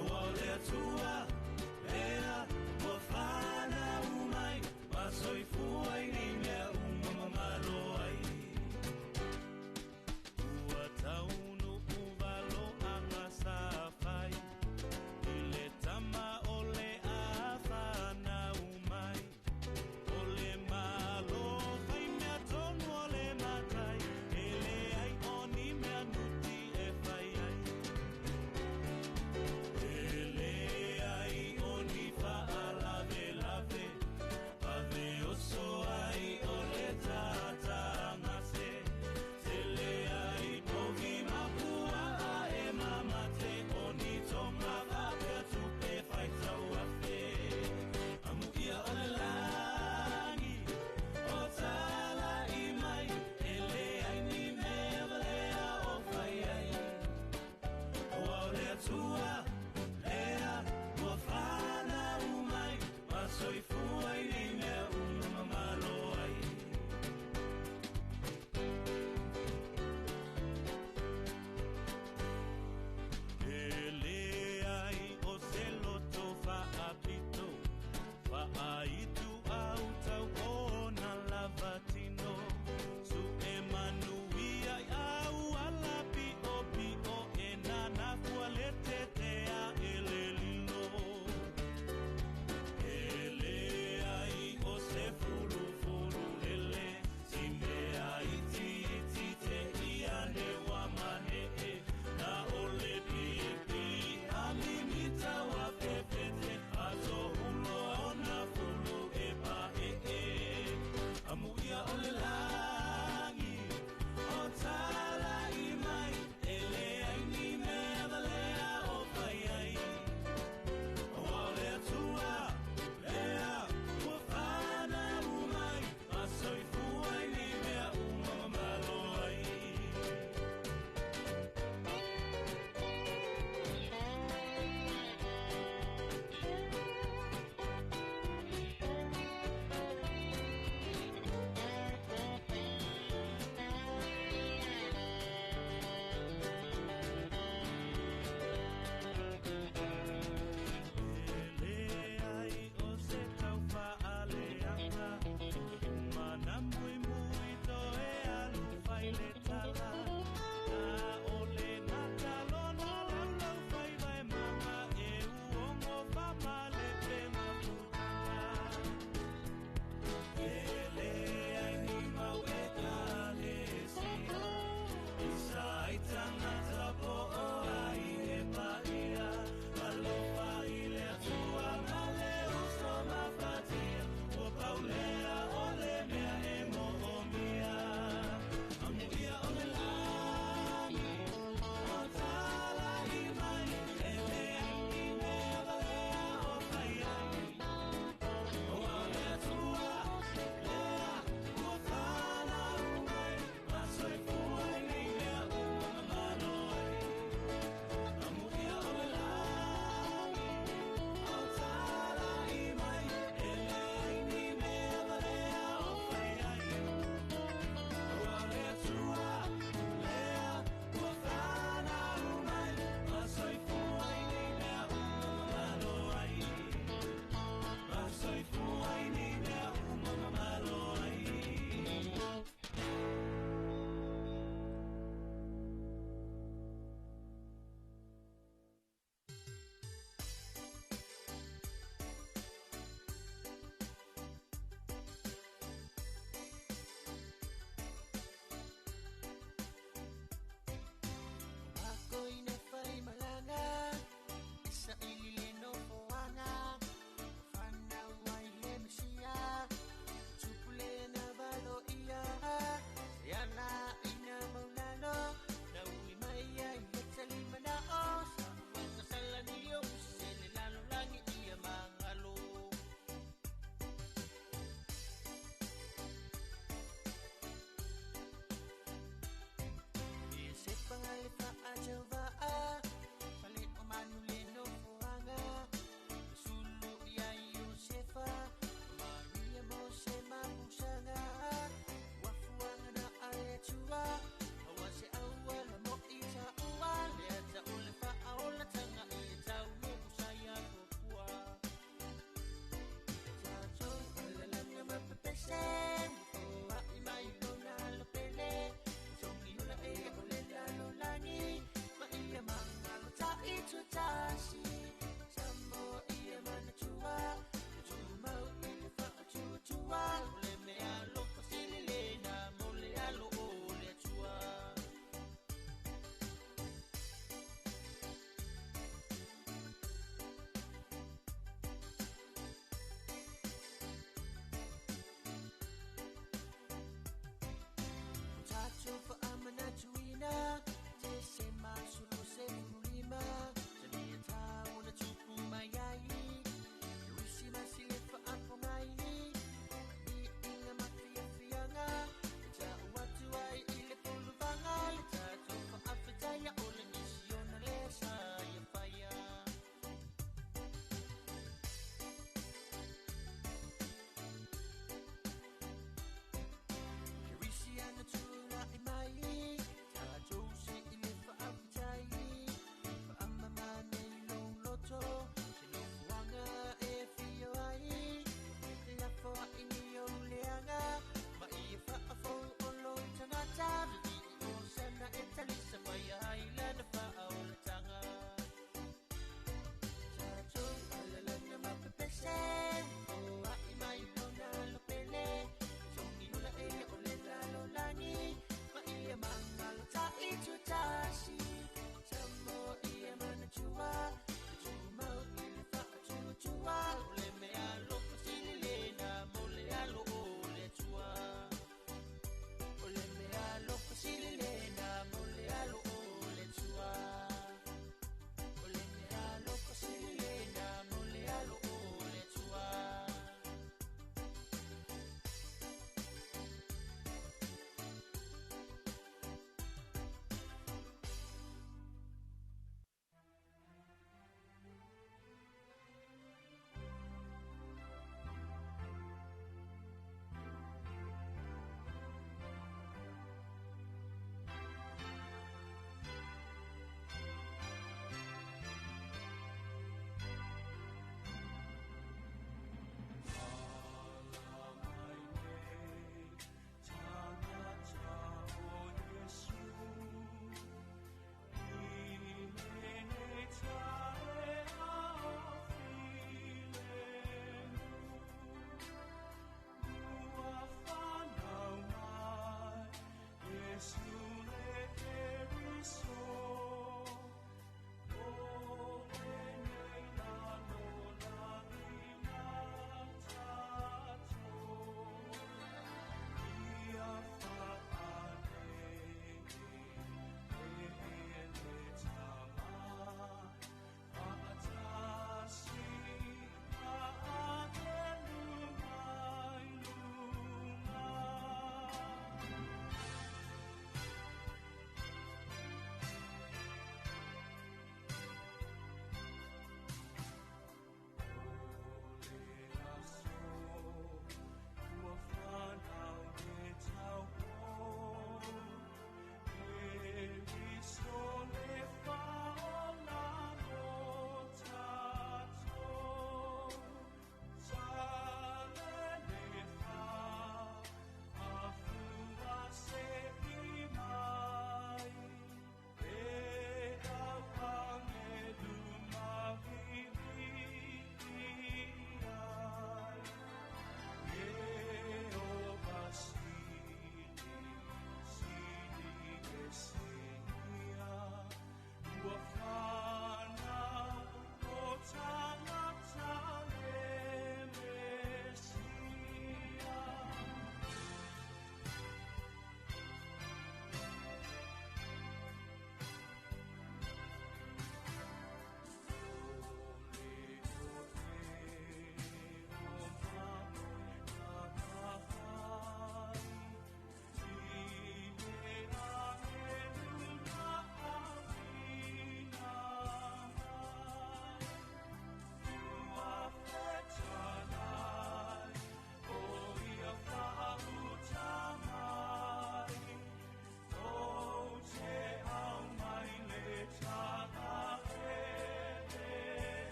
Ua o le Atua, lea, ua whanau mai, ma soifua i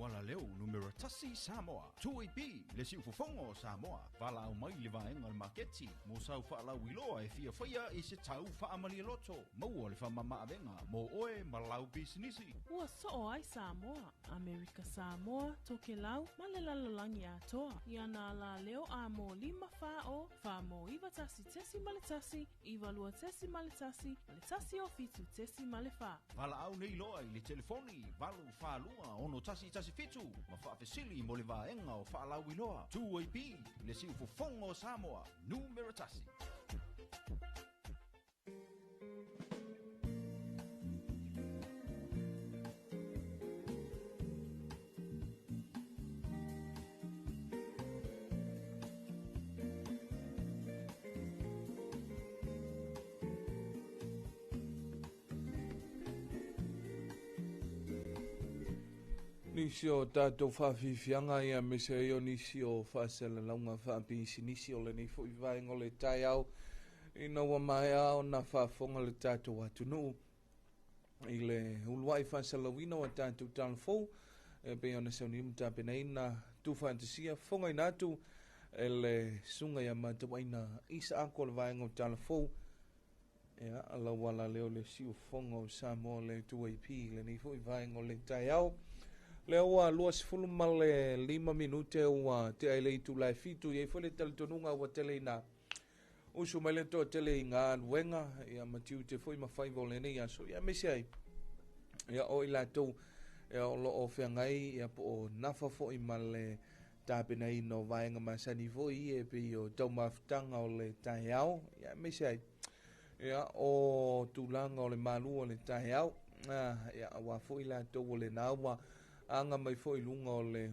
Auala leo numera tasi Samoa. 2AP, le siufofoga o Samoa. Valaau mai i le vaega o le maketi mo sau faalauiloa e fia faia i se tau faamalie loto. Maua le faamamaavega mo oe ma lau pisinisi. Ua soo ai Samoa, Amerika Samoa, Tokelau ma le lalolagi atoa. I ana alaleo a mo 5 4 0 4 9 1.1 9 2.1 ma le 1 o 7.4. Valaau nei loa i le telefoni 842 6117 ma faafesili mo le vaega o faalauiloa. 2AP, le siufofoga o Samoa, numera tasi. Nisi o tatou faafiafiaga ia aemaise ai o nisi o faasalalauga faapisinisi o lenei fo'i vaega o le taeao ina ua maea ona faafofoga le tatou atunuu i le uluai faasalalauina o tatou talafou e pei ona sauniga ma tapenaina tuufaatasia fofogaina atu e le susuga ia matauaina Isaako o le vaega o talafou. Ia lauala lea o le siufofoga o Samoa le 2AP lenei fo'i vaega o le taeao. Lea ua 25 minute ua tea i le itula e 7. I ai foi le talitonuga ua tele ina usu mai le toatele i galuega ia ma tiute foi ma faiva o lenei aso ia aemaise ai ia o i latou ia o loo feagai ia po o nafa foi ma le tapenaina o vaega masani foi e pei o taumafutaga o le taeao ia aemaise ai ia o tulaga o le malu o le taeao ia aua foi latou o lena ua aga mai foi luga o le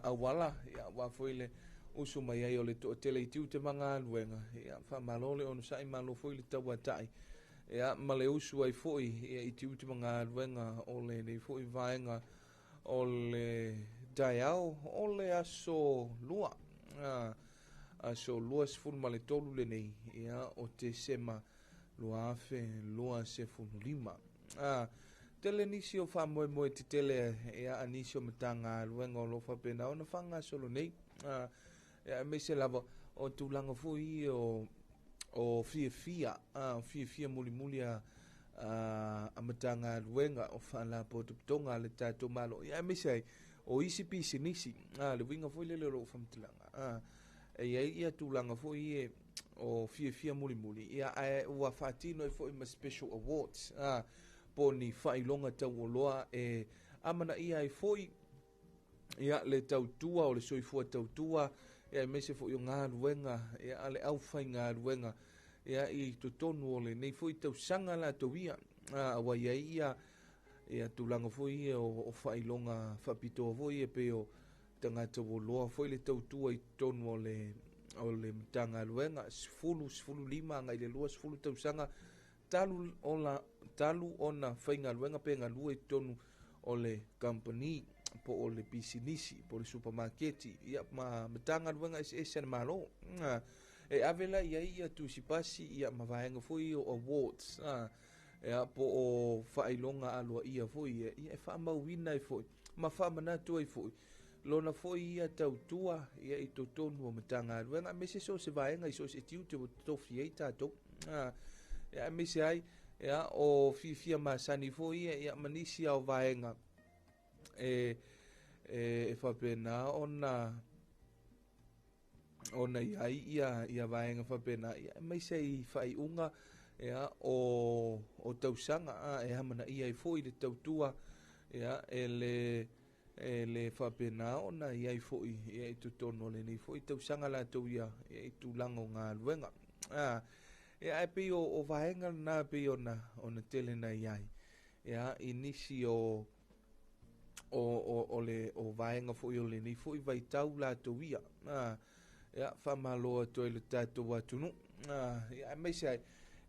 auala ia aua foi le usu mai ai o le toatele i tiute ma galuega. Ia faamalo le onosai, malo foi le tauata'i ia ma le usu ai foi ia i tiute ma galuega o lenei foi vaega o le taeao o le aso lua, aso 23 lenei ia o Tesema 2025. Tele nisi o faamoemoe tetele ia a nisi o Matagaluega o lo o faapena ona faagasolo nei ia aemaise lava o tulaga foi o fiafia fiafia mulimuli a a Matagaluega o Faalapotopotoga a le tatou Malo ia aemaise ai o isi pisinisi. Le uiga foi lele o lou faamatalaga, e i ai ia tulaga foi ie o fiafia mulimuli ia ae ua faatino ai foi ma special awards po o ni faailoga taualoa e amanaia ai foi ia le tautua o le soifua tautua ia aemaise foi o galuega ia a le aufaigaluega ia i totonu o lenei foi tausaga latou ia ua i ai ia ia tulaga foi ia o faailoga faapitoa foi ia pei o tagata ua loa foi le tautua i totonu o le Matagaluega 10, 15 agai le 20 tausaga talu ona talu ona faigaluega pe galue i totonu o le company po o le pisinisi po o le supamaketi ia ma Matagaluega eseese a le Malo e ave la i ai ia tusipasi ia ma vaega foi o awards ia po o faailoga aloaia foi ia e faamauina ai foi ma faamanatu ai foi lona foi ia tautua ia i totonu o Matagaluega aemaise so o se vaega i so o se tiute ua tofi ai tatou ia aemaise ai ia o fiafia masani foi ia ia ma nisi ao vaega e faapena ona i ai ia ia vaega faapena ia aemaise ai faaiuga ia o tausaga e amanaia ai foi le tautua ia e le faapena ona i ai foi ia i totonu o lenei foi tausaga latou ia ia i tulaga o galuega ia ae pei o vaega lena pei ona tele na i ai ia i nisi o le o vaega foi o lenei foi vaitau latou ia ia faamalo atu ai le tatou atunuu ia aemaise ai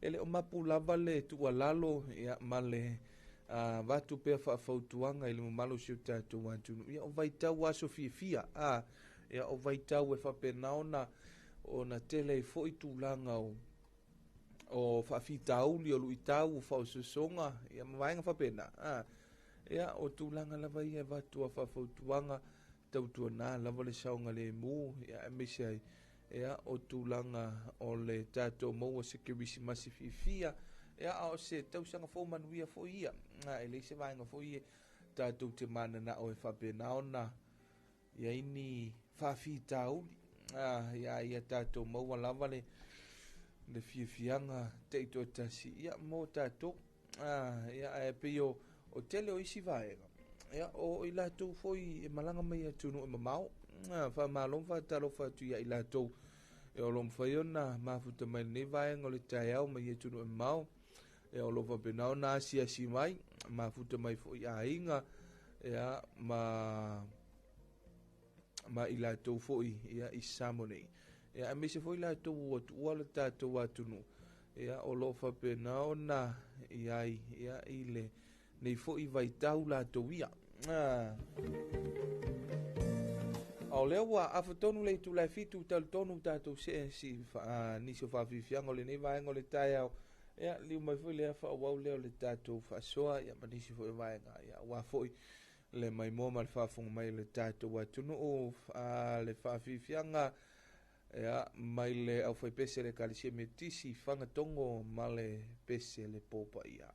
e le o mapu lava le tuualalo ia ma le avatu pea faafautuaga i le mamalu o si o tatou atunuu ia o vaitau aso fiafia ia o vaitau e faapena ona tele ai foi tulaga o faafitauli o luitau o faaosoosoga ia ma vaega faapena. Ia, o tulaga lava ia e avatu a faafautuaga, tautuana lava le saogalemu, ia, aemaise ai, ia, o tulaga o le tatou maua se Kerisimasi fiafia, ia, a o se tausaga fou manuia foi ia. E leai se vaega foi e tatou te mananao e faapena ona i ai ni faafitauli, ia, ia tatou maua lava le fiafiaga taitoatasi, ia, mo tatou. Ia, ae pei o tele o isi vaega, ia, o i latou foi e malaga mai atunuu e mamao, faamalo ma faatalofa atu ia i latou e o lo o mafai ona mafuta mai lenei vaega o le taeao mai atunuu e mamao, ia, o lo o faapena ona asiasi mai, mafuta mai foi aiga, ia, ma i latou foi, ia, i Samoa nei. Ia, aemaise foi latou ua tuua le tatou atunuu, ia, o lo o faapena ona i ai, ia, i le nei foi vaitau latou ia. A o lea ua afatonu le itula e 7 talitonu tatou see si nisi o faafiafiaga o lenei vaega o le taeao. Ia, liu mai foi lea faaauau lea o le tatou faasoa, ia, ma nisi foi o vaega, ia, aua foi le maimoa ma le faafofoga mai o le tatou atunuu, le faafiafiaga, ia, mai le aufaipese le Ekalesia Metotisi, Fagatogo ma le pese le Popaia.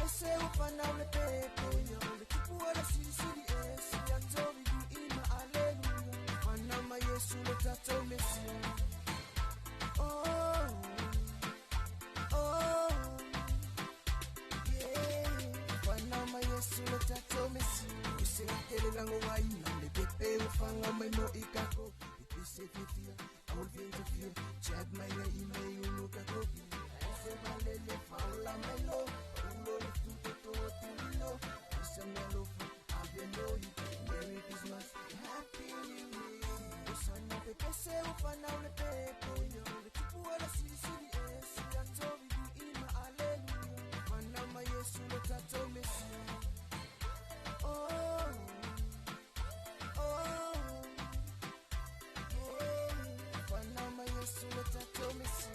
pepese ufana ule pepe Ule tupu wala sili sili esi Atovi ima aleluya Ufana ma Yesu le tato Mesia. Oh, oh, yeah. Ufana ma Yesu le tato Mesia. Usela tele lango waina Le pepe ufanga mai mo ikako Ipise fifia, awul vinto fia Chad mai nga ime unu kako Ese malele faula melo Ulo le tuto to tulilo Isa melofa aveloi Merry Christmas, Happy New Year. Usana pepese ufana ule pepe Ule tupu wala sili sili esi Atovi ima aleluya Ufana ma Yesu le tato Mesia. Oh, oh, yeah. Ufana ma Yesu le tato Mesia.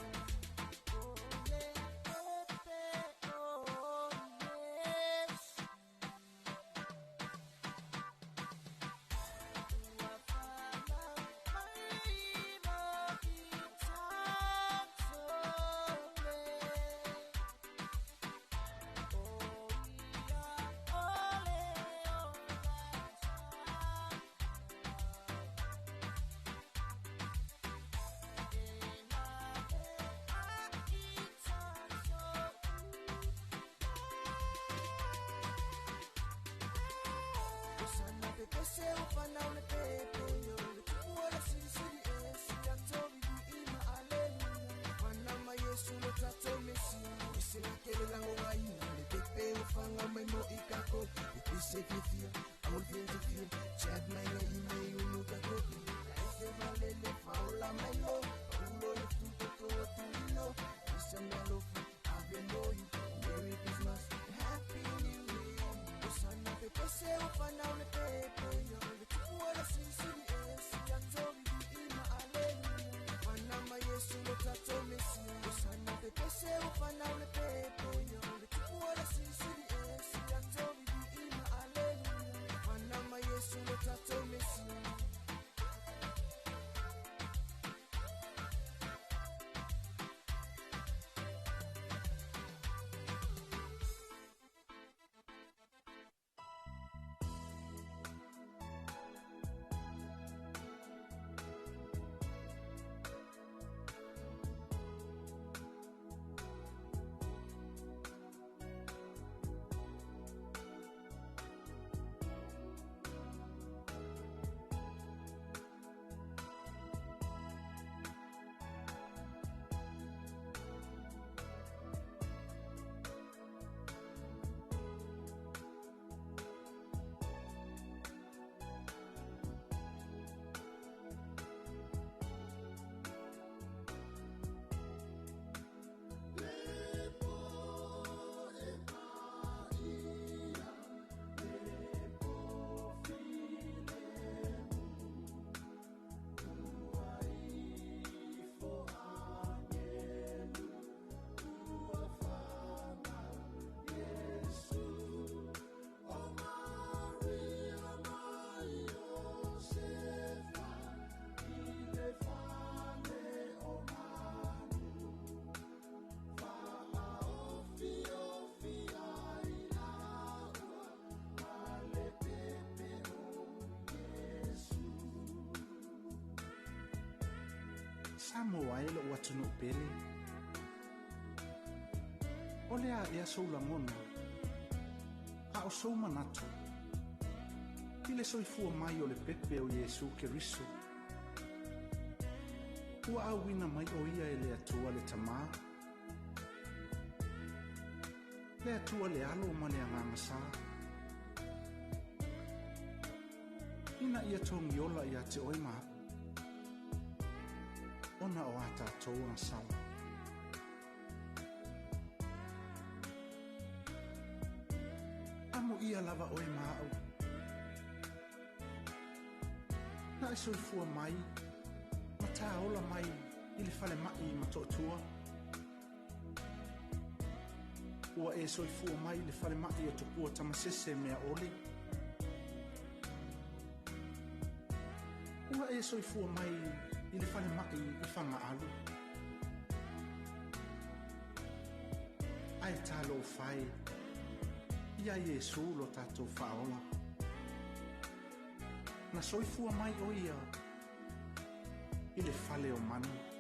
Pepese ufana ule pepe Ule tupu wala sili sili esi Atovi ima aleluya Ufana ma Yesu le tato Mesia. Usela tele lango waina Le pepe ufanga mai mo ikako Ipise fifia, awul vinto fia Chad mai nga ime unu kako Ese malele faula melo Ulo le tuto to tulilo Isa melofa aveloi Merry Christmas, Happy New Year. Usana pepese ufana ule pepe Ule tupu wala sili sili esi Atovi ima aleluya Ufana ma Yesu le tato Mesia. Usana pepese ufana ule pepe Ule tupu wala sili sili esi Atovi ima aleluya Ufana ma Yesu le tato Mesia. Samoa e lou atunuu pele. O le a ea sou lagona, a o sou manatu, i le soifua mai o le pepe o Iesu Keriso. Ua auina mai o ia e le Atua le Tamā, le Atua le alo ma le agaga sā. Ina ia togiola ia te oe ma a'u, ona o a tātou agasala. Amo ia lava oe ma a'u. Na e soifua mai, ma tāola mai i le fale ma'i ma to'atua. Ua e soifua mai i le fale ma'i o tupua tamasese mea ole. Ua e soifua mai i le fale ma'i i whangaalu. Ai tālo whai, iā Iesu lo tatou faaola. Na soifua mai o ia i le fale o manu.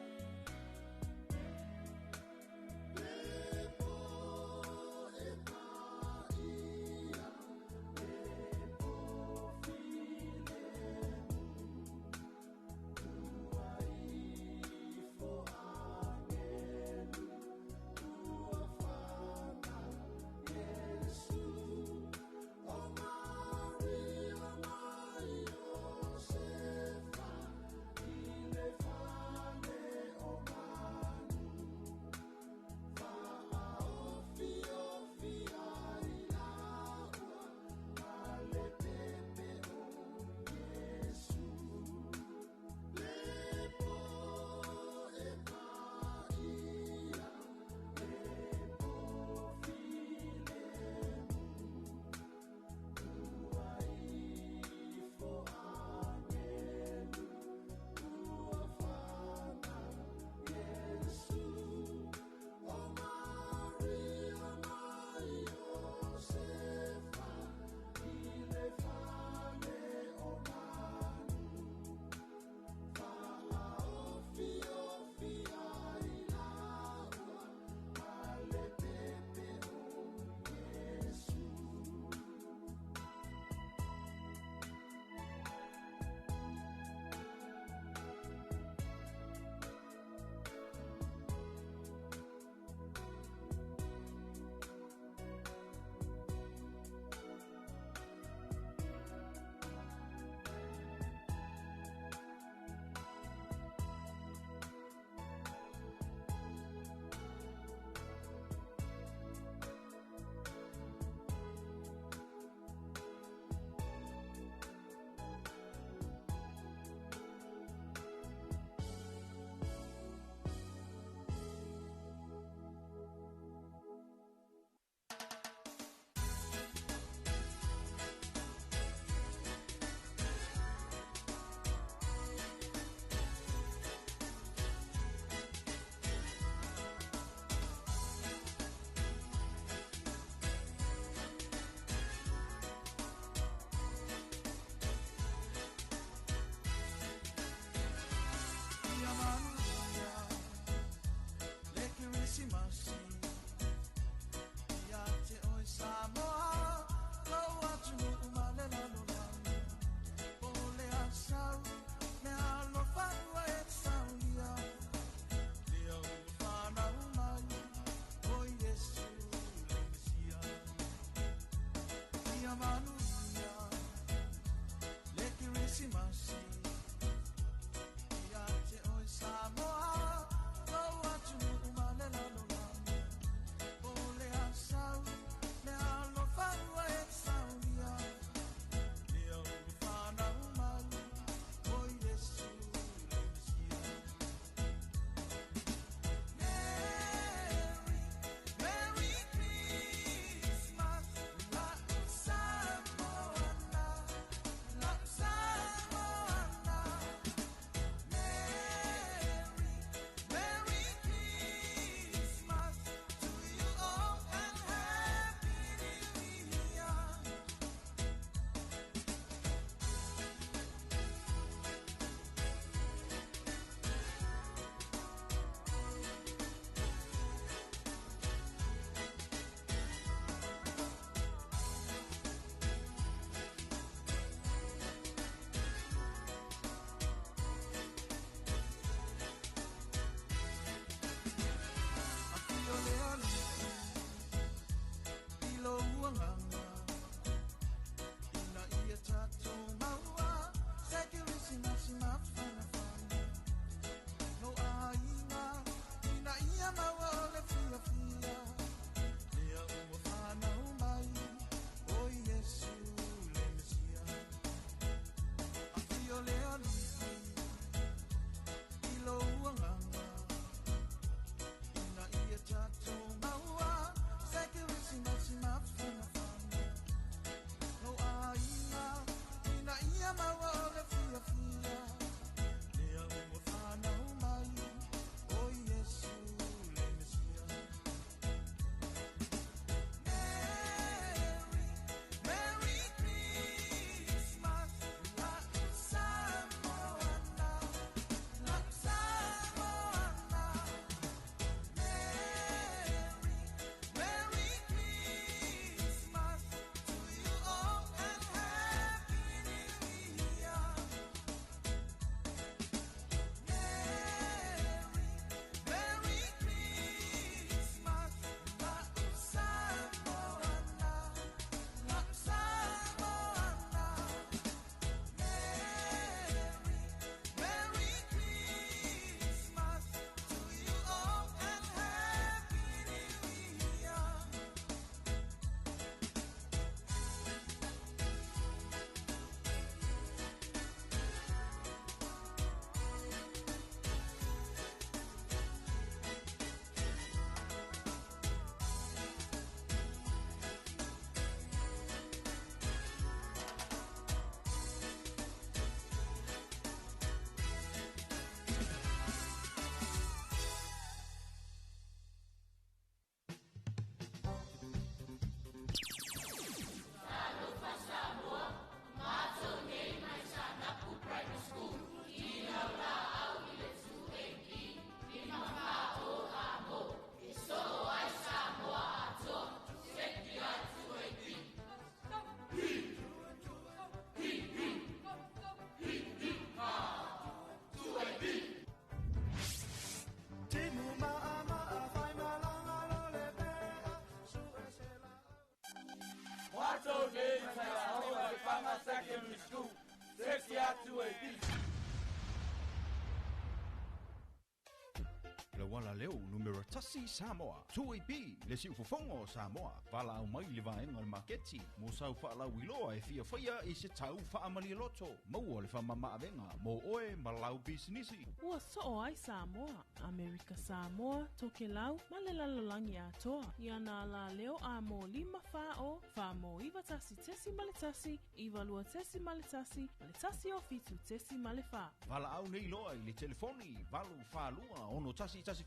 auala leo numera tasi Samoa. 2AP, le siufofoga o Samoa. Valaau mai i le vaega o le maketi mo sau faalauiloa e fia faia i se tau faamalialoto. Maua le faamamaavega mo oe ma lau pisinisi. Ua soo ai Samoa, Amerika Samoa, Tokelau ma le lalolagi atoa i ana alaleo a mo 5 4 0 4 mo 9 1.1, 9 2.1 ma le 1 o 7 4. Valaau nei loa i le telefoni 8 4 2 6 1 1 7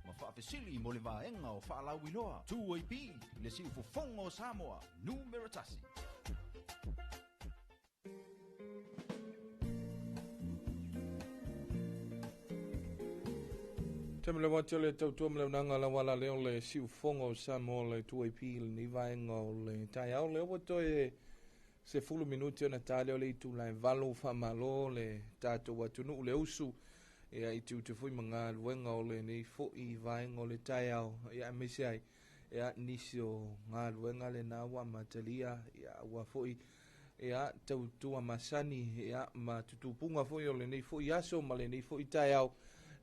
ma faafesili mo le vaega o faalauiloa. 2AP, le siufofoga o Samoa, numera tasi. Taimi le wati o le tautua ma le auaunaga la wala lea o le siufofoga o Samoa le 2AP i lenei vaega o le taeao. Lea ua toe 10 minuti ona ta lea o le itula e 8. Faamalo le tatou atunuu le usu ia i tiute foi ma galuega o lenei foi vaega o le taeao, ia aemaise ai ia nisi o galuega lena ua amatalia, ia ua foi ia tautua masani ia ma tutupuga foi o lenei foi aso ma lenei foi taeao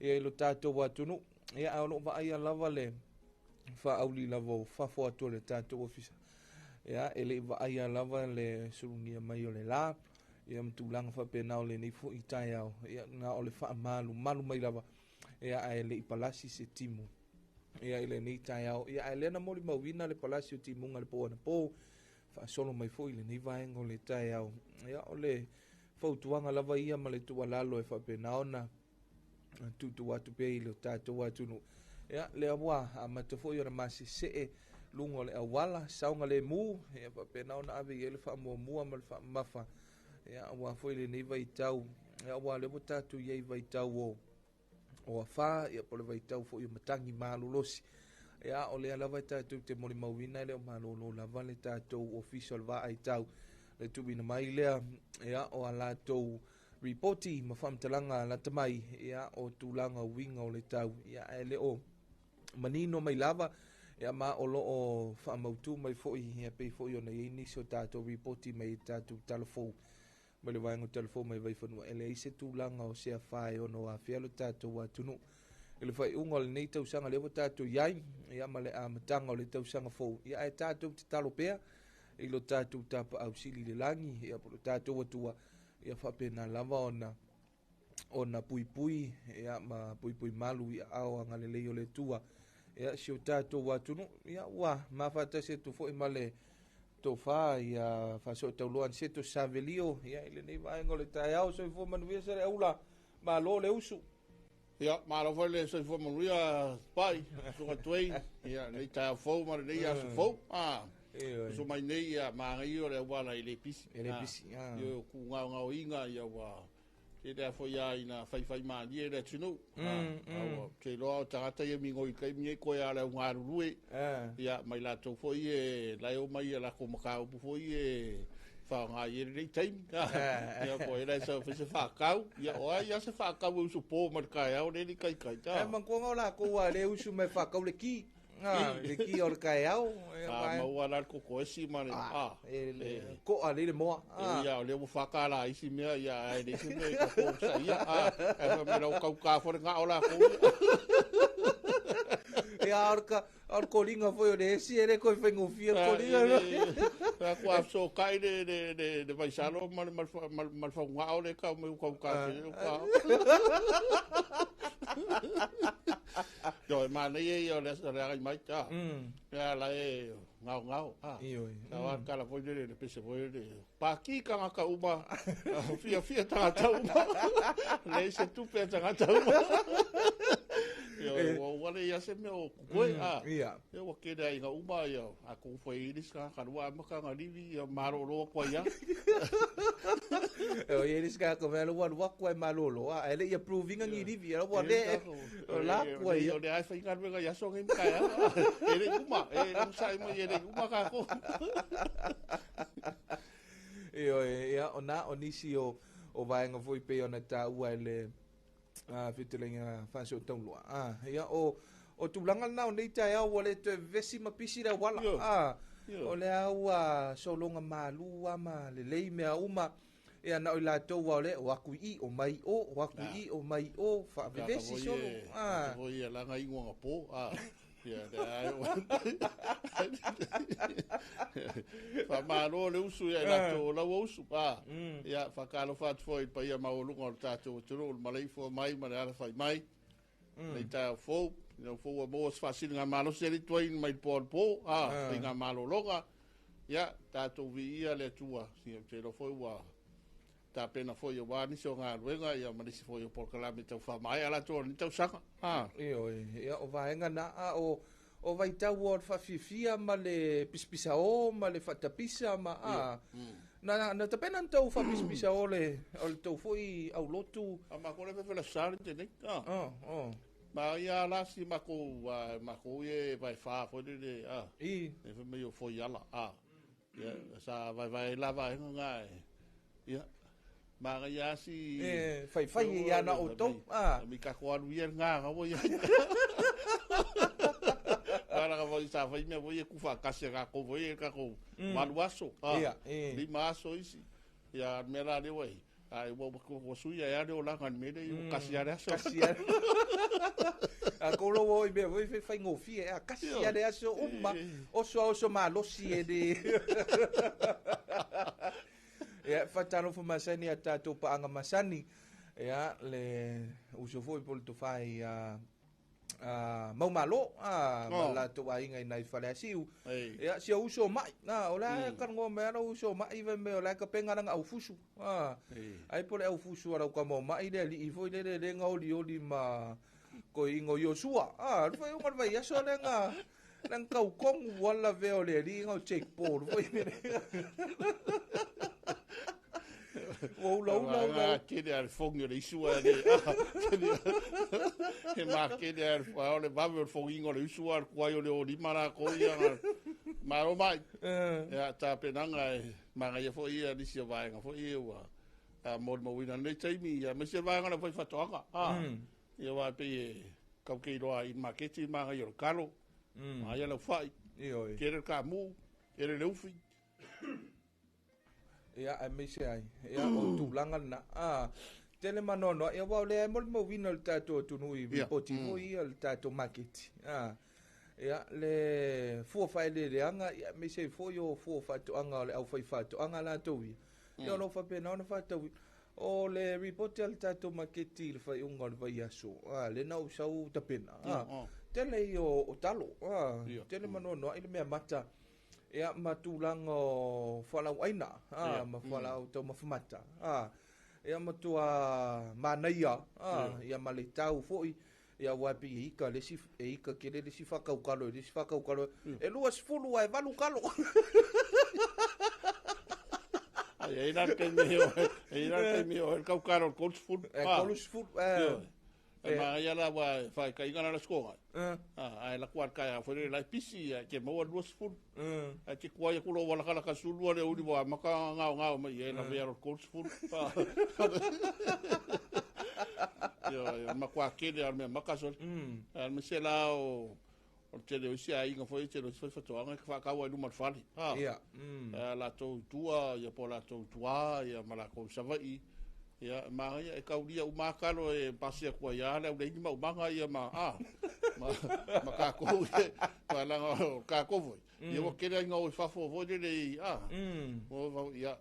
ia i lo tatou atunuu. Ia ae o loo vaaia lava le faauli lava o fafo atu o le tatou ofisa, ia e lei vaaia lava le sulugia mai o le la ia ma tulaga faapena o lenei foi taeao, ia na o le faamalumalu mai lava, ia ae lei palasi se timu ia i lenei taeao. Ia ae lea na molimauina le palasi o timuga le po anapo faasolo mai foi i lenei vaega o le taeao. Ia o le fautuaga lava ia ma le tuualalo e faapena ona tuutuu atu pea i le tatou atunuu. Ia lea ua amata foi ona masesee luga o le auala saoga lemu, ia faapena ona ave i ai le faamuamua ma le faamamafa, ia aua foi lenei vaitau, ia aua lea ua tatou i ai i vaitau o afa, ia po o le vaitau foi o matagi malolosi. Ia o lea lava e tatou te molimauina e le o malolo lava le tatou ofisa o le vaaitau le tuuina mai lea, ia o a latou ripoti ma faamatalaga lata mai, ia o tulaga uiga o le tau, ia ae le o manino mai lava, ia ma o loo faamautu mai foi, ia pei foi ona i ai nisi o tatou ripoti mai tatou talafou mai le vaega o talafou mai Vaifanua, e leai se tulaga o se afa e ono afea lo tatou atunuu i le faaiuga o lenei tausaga lea ua tatou i ai, ia ma le amataga o le tausaga fou. Ia ae tatou tatalo pea i lo tatou tapaau sili i le lagi, ia po lo tatou Atua, ia faapena lava ona puipui, ia ma puipui malu i aao agalelei o le Atua, ia si o tatou atunuu. Ia ua mafatasi atu foi ma le tofa ia Faasootauloa Aniceto Savelio, ia i lenei vaega o le taeao. Soifua manuia se le aula, malo le usu. Ia, malo foi le soifua manuia pai, susuga tuei, ia lenei taeao fou ma lenei aso fou. Usu mai nei ia magai o le auala i le pisi. E le pisi. Ia o ku ngaongaoiga ia ua tele a foi a ina faifai malie le atunuu. Ua te iloa o tagata ia migoi taimi nei koe a le au galulue. Ia mai latou foi e lae o mai ia latou mataupu foi e faaaoga i ai lenei taimi. Ia po o ai la e sau e fai se faatau. Ia o ai lava se faatau e usu po ma le taeao lea e le i taitai. E manatua o latou a le usu mai faatau le ki. Le ki o le taeao. A maua la le kokoesi ma le e koa lei le moa. Ia o lea ua $4 isi mea, ia ae leai se mea e tatou saia. Ae fai mai lau tauta foi le gao latou. Ia o le koliga foi o le esi e le toe faigofie le koliga. Ia ku a so kai le vaisalo ma le faugao le tau mai tauta tele o ka. Yo e manaia ia o le agai mai ta. Ia la e ngao ngao. Sa wa kala foi le pese foi le paki tangata uma. Fia fia tangata uma. Le se tupe tangata uma. Ia ua ua le ia se mea o koe. Ia. Ia ua kele ai ngā uma ia a kou foi i ris ka kalua ama ka ngā livi ia malolo koe ia. O ia ris ka ko mea lua lua koe malolo a ele ia proving ngi livi ia ua le o la koe ia. O le ai whai ngā ruenga ia so ngi mka ia. E le uma, e le usai mai e le uma ka ko. Ia ia o nā o nisi o vaenga foi pe ona tā ua ele fitelenga Faasootauloa. Ia o tulaga lena o nei taeao ua le toe vesi ma pisi le auala. O le au sologa malu ama lelei mea uma. Ia na o i latou a o lea o atu i i, o mai i o, o atu i i, o mai i o, faavevesi solo. Ah. Foi ia langa ingoa nga po. Ah. Ia, le ai o. Faamalo le usu ia i latou o laua usu. Ah. Ia, faatalofa atu foi i le paia maualuga o le tatou atunuu, le maleifua mai ma le alafai mai. Nei taeao fou, ina ua fou ua maua se faasiligamalosi e alii tuai mai le po anapo, a, faigamalologa. Ia, tatou viia le Atua, ia, ou te iloa foi ua tapena foi aua nisi o galuega, ia, ma nisi foi o polokalame tau faamaea latou o lenei tausaga. A. Ioe, ia, o vaega na, a o, o vaitau o le faafiafia ma le pisapisao ma le faatapisa ma, a, na, na tapena ni tou faapisapisao le, o le tou foi aulotu. A makou le fefela sa le tenei. A. Oh, oh. Ma ia la si makou, a, makou ye vai fa foi le le, a. I. E fai mai o foi ala, a. Ia, sa vaevae la vaega nga e. Ia. Magaia si E, faifai e ia na outou. A. Mi ka ko alu ia nga nga wo ia. Ala ka foi sa fai mea foi e kufa kasi ka ko foi e ka ko malu aso. Ia, e. Lima aso isi. Ia mea la le wai. Ai ua ua sui ai ale o langa ni mele i kasi ale aso. Kasi ale. A ko lo wo i mea foi fai faigofie a kasi ale aso uma. Oso a oso malosi e le. Ia, faatalofa masani a tatou paaga masani. Ia, le uso foi po o le tofa i a Maumalo, a, ma latou aiga i nai Faleasiu. Ia, si au uso o mai. A, o la e kalagoa mai lava uso o mai fai mai o la e kapega lana aufusu. A, ai po o le aufusu a lau tama o mai le alii foi lele le gaolioli ma toeaina o Iosua. A, le faaiuga o le vaiaso lea na na tautonu ua lavea o le alii na o Jake Paul foi lele. Ua ulaula ula. Tele a le fongi o le isu a le. He makele a le o le vave o le fonginga o le usu a le kuai o le o lima la ko ia. Malo mai. Ia tapenaga e magaia foi ia nisi o vaega foi ia ua molimauina nei taimi ia aemaise vaega o le faifaatoaga. Ia aua e pei e kau ke iloa i le maketi le magaia o le kalo, magaia lau fai, tele le kamu, tele le ufi. Ia, aemaise ai, ia, o tulaga lena. A, tele manoanoa, ia, aua o lea e molimauina le tatou atunuu i ripoti foi ia le tatou maketi. A, ia, le fua faaeleeleaga, ia, aemaise ai foi o fua faatoaga o le aufaifaatoaga latou ia. Ia, o lo o faapena ona faatauina. O le ripoti a le tatou maketi i le faaiuga o le vaiaso, a, lea na ou sau tapena, a, tele ia o talo, a, tele manoanoa'i le meamata, ia, ma tulaga o fualaauaina, a, ma fualaau taumafa mata, a, ia, matua manaia, a, ia, ma le tau foi, ia, aua e pei e ika le isi, e ika tele le isi faataukalo i le isi faataukalo, e 20 ae 8 kalo. Ai, e la te me o, e la te me o, el kau karo 30. E 30, e. E ma ia la wa fa ka inga la skoga. Ah, ai la kuar kai a foi la pisi ia ke mo 20. A ke kuai ku lo wala kala ka sulu le uli wa maka ngao ngao mai e la vea ro 30. Yo yo ma kwa kele al me maka sol. Al me se la o o tele o isi aiga foi tele o isi faatoaga e faakau ai luma o le fale. Ia. A latou tua ia po o latou tuā ia ma lakou Savaii. Ia magaia e kaulia uma lava kalo e pasi atu ai lava le auleini ma umaga ia ma a ma ma tatou e leaga o tatou foi ia ua tele aiga o i fafo foi lele i a o ia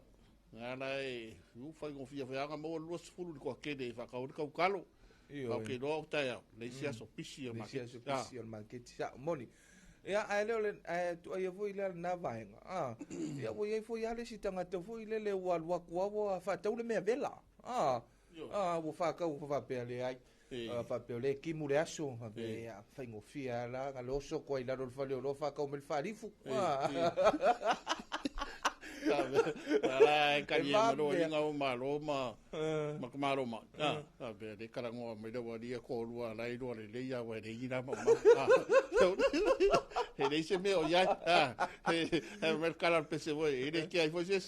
na la e u faigofie foi lava ona maua le 20 i le toatele e faatau ai le taukalo. Ioe. Ou te iloa o taeao, le isi aso pisi o le Le isi maketi. aso pisi o le maketi, sao, moni. Ia, ae le o le, ae tuuaia foi lea lena vaega. A, ia ua i ai foi lava le isi tagata foi lele ua alu atu lava ua faatau le mea vela. A, a, ua faatau ua faapea leai. A, faapea o lea e timu le aso, faapea, ia, faigofie lava la, na le oso atu ai i lalo o le faleoloa faatau mai le faalifu. A. La e kali e malo inga o malo ma ma ka malo ma. A be le kala ngoa mai le wali e ko lua la i lua le le ia wa le ina ma ma. He le se me o ia. He he me kala pese voi e le ki ai foi se.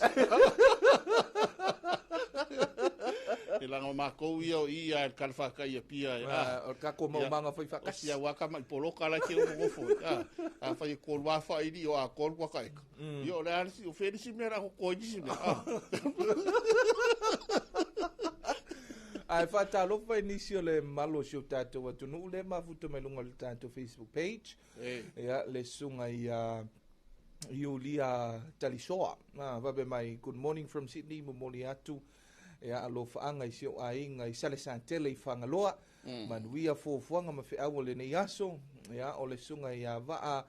E laga o makou ia o i a e le talafatai i Apia e, a. O le tatou maumaga fai faatasi. O si au ata mai poloka la e te nonofo ai, a. Afai e 3 lava faaili o atoa le kuata eka, ia o le a le isi, o fea le isi mea o le a toto ai nisi mea, a. Ae faatalofa i nisi o le mamalu o si o tatou atunuu lea e mafuta mai luga o le tatou Facebook page. Ia, le susuga ia Iulia Talisoa. Faapea mai, good morning from Sydney, momoli atu ia alofaaga i si ou aiga i Salesatele i Fagaloa. Manuia fuafuaga ma feau o lenei aso. Ia, o le susuga ia Vaa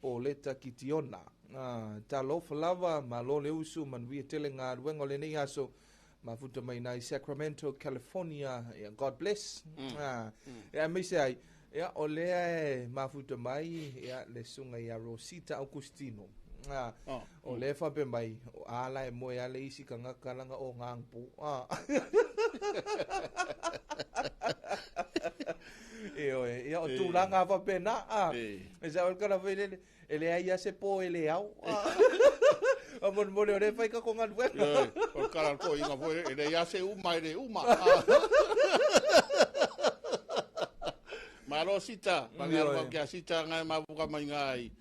Poleta Kitiona. Talofa lava, malo le usu, manuia tele galuega o lenei aso. Mafuta mai i Sacramento, California. Ia, God bless. Ia, aemaise ai, ia, o lea e mafuta mai ia, le susuga ia Rosita Augustino. O lea e faapea mai, o ala e moe ale isi tagata laga o gangpu. Ioe, ia o tulaga faapena. E sa o le tala foi lele, e leai lava se po e le ao. A molemole o lea e fai tatou galuega. O le tala a le toeaina foi, e leai lava se uma e le uma. Malo Sita, faamalo ia Sita na e mafuta mai ina i,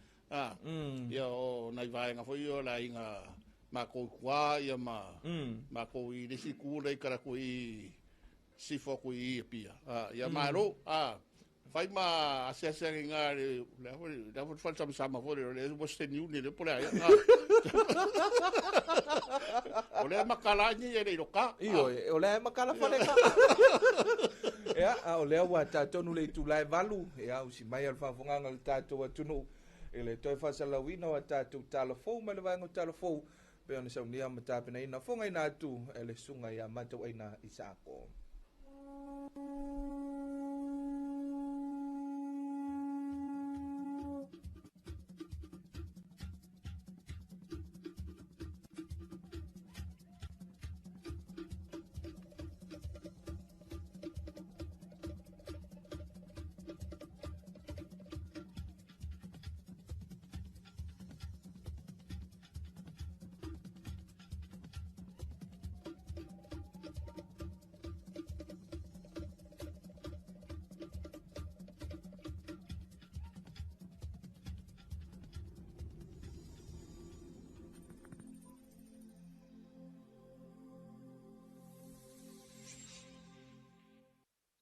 ia o nai vaega foi ia o le aiga matou i tua ia ma matou i le isi itu lea i tala atu i sifo atu i Apia. Ia malo, fai ma asiasi ane i ina le a foi le fale samasama foi lea, o le Western Union ea po o le a ea. O lea e matala ai nei e le i loka. Ioe, o lea e matala fale ka. Ia, a o lea ua tatonu le itula e 8, ia, usi mai a le faafofogaaga a le tatou atunuu i le toe faasalalauina o a tatou tala fou mai le vaega o tala fou, pei ona saunia ma tapenaina fogaina atu e le susuga ia Matauaina Isaako.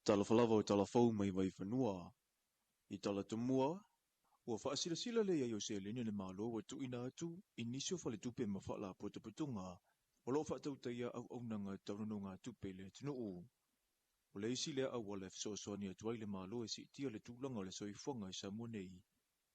Talofa lava o tala fou mai Vaifanua. I tala tomua, ua faasilasila le i ai o seleni a le Malo ua tuuina atu i nisi o faletupe ma faalapotopotoga o lo o faatautaia auaunaga tau nonogatupe i le atunuu. O le isi lea auala e fesoasoani atu ai le Malo e siitia le tulaga o le soifuaga i Samoa nei,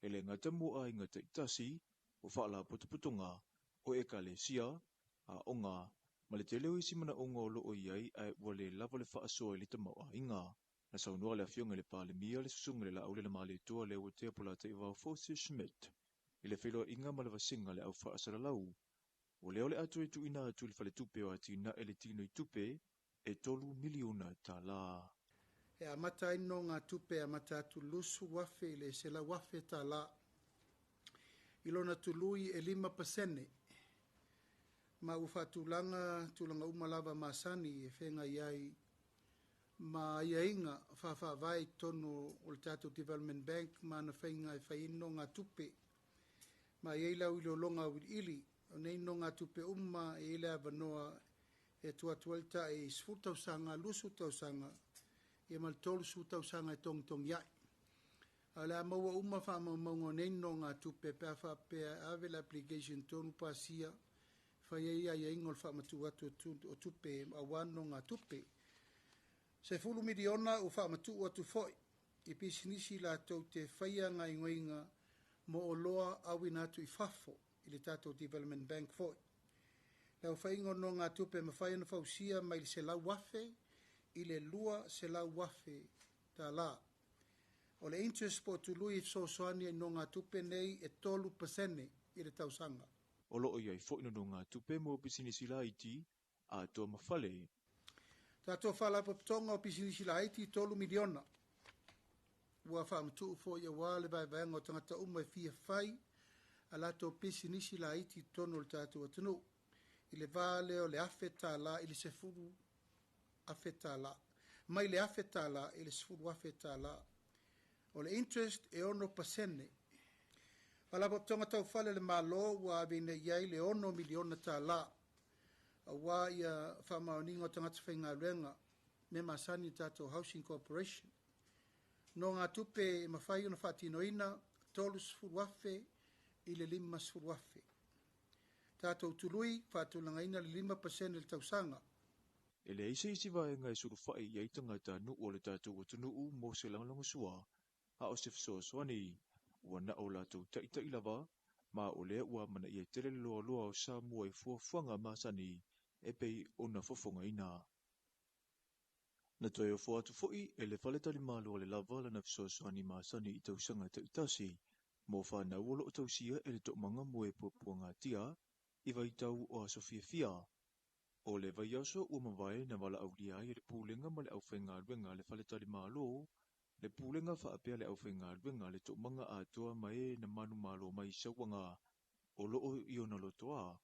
e le gata mo aiga taitasi, o faalapotopotoga, o ekalesia, aoga, ma le tele o isi manaoga o lo o i ai ae ua le lava le faasoa i le tamaoaiga. Na saunoa le Afioga i le Palemia, le Susuga i le Laauli Malietoa Leuatea Polataivao Fosi Schmidt i le feiloaiga ma le vasega le au faasalalau. O lea o le a toe tuuina atu i le faletupe o atinae le tino i tupe e $3 miliona. E amata ai nonogatupe e amata atu 20,000 i le $100,000 tālā. I lona tului e 5%. Ma ua faatulaga tulaga uma lava masani e feagai ai ma aiaiga faafaavae i totonu o le tatou Development Bank ma ana faiga e fai ai nonogatupe. Ma e i ai le auiliologa auiliili o nei nonogatupe uma e i ai le avanoa e tuu atu ai le tai 10 tausaga, 20 tausaga, ia ma le 30 tausaga e togitogi ai. A o le a maua uma faamaumauga o nei nonogatupe pe a faapea e ave le application tonu pasia, fai ai aiaiga o le faamatuu atu o tupe aua nonogatupe. 10 miliona ua faamatuu atu foi i pisinisi latou te faia gaoioiga mo oloa auina atu i fafo i le tatou Development Bank foi. Le aofaiga o nonogatupe e mafai ona fausia mai le $100,000 i le $200,000 tālā. O le interest po o tului e fesoasoani ai nonogatupe nei e 3% i le tausaga. O lo o i ai foi nonogatupe mo pisinisi laiti atoa ma fale. Tatou Faalapotopotoga o Pisinisi Laiti 3 miliona. Ua faamatuu foi aua le vaevaega o tagata uma e fia fai a latou pisinisi laiti i totonu o le tatou atunuu. I le va lea o le $1,000 tālā i le afe tālā. Mai le afe tālā i le 10,000 tālā. O le interest e 6%. Faalapotopotoga taufale le Malo ua aveina i ai le 6 miliona tālā. Auā ia faamaoniga o tagata faigaluega me masani tatou Housing Corporation. Nogātupe e mafai ona faatinoina 30,000 i le 50,000. Tatou tului faatulagaina le 5% le tausaga. E leai se isi vaega e sulufa'i i ai tagatanuu o le tatou atunuu mo se lagolagosua, a o se fesoasoani, ua na o latou ta'ita'i lava, ma o lea ua amanaia tele le loaloa o Samoa i fuafuaga masani e pei ona fofogaina. Na toe ofo atu fo'i e le Faletalimalo a le Lava lana fesoasoani masani i tausaga ta'itasi mo fanau o lo'o tausia e le to'amaga mo e puapuagatia i vaitau o aso fiafia. O le vaiaso ua mavae na valaaulia ai e le Pulega ma le Aufaigaluega a le Faletalimalo, le Pulega faapea le Aufaigaluega a le To'amaga atoa ma e na manumalo mai i sauaga o lo'o i ona lotoā,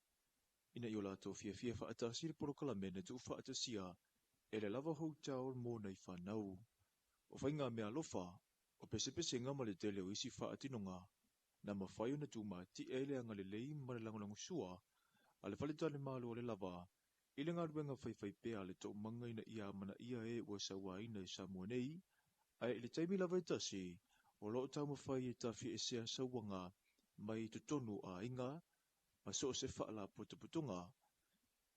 ina ia o latou fiafia fa'atasi i le polokalame na tuufaatasia e le Lava Hotel mo nai fanau. O faiga meaalofa, o pesepesega ma le tele o isi fa'atinoga na mafai ona tumati'e ai le agalelei ma le lagolagosua a le Faletalimalo o le Lava i le galuega faifaipea a le to'amaga ina ia amanaia e ua sauaina i Samoa nei, ae i le taimi lava e tasi, o lo'o taumafai e tafi'esea sauaga mai totonu o aiga ma so o se fa'alapotopotoga.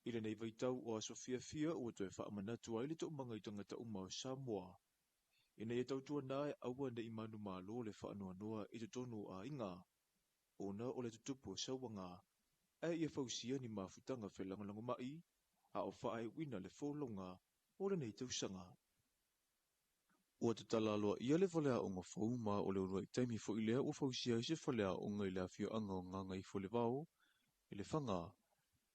I lenei vaitau o aso fiafia ua toe fa'amanatu ai le to'amaga i tagata uma o Samoa, ina ia tautuanā e aua ne'i manumalo le fa'anoanoa i totonu o aiga, ona o le tutupu o sauaga, ae ia fausia ni mafutaga felagolagoma'i, a o fa'aiuina le folauga o lenei tausaga. Ua tatala aloaia le faleaoga fou ma o le ulua'i taimi fo'i lea ua fausia ai se faleaoga i le afioaga o Gagaifolevao i Lefaga.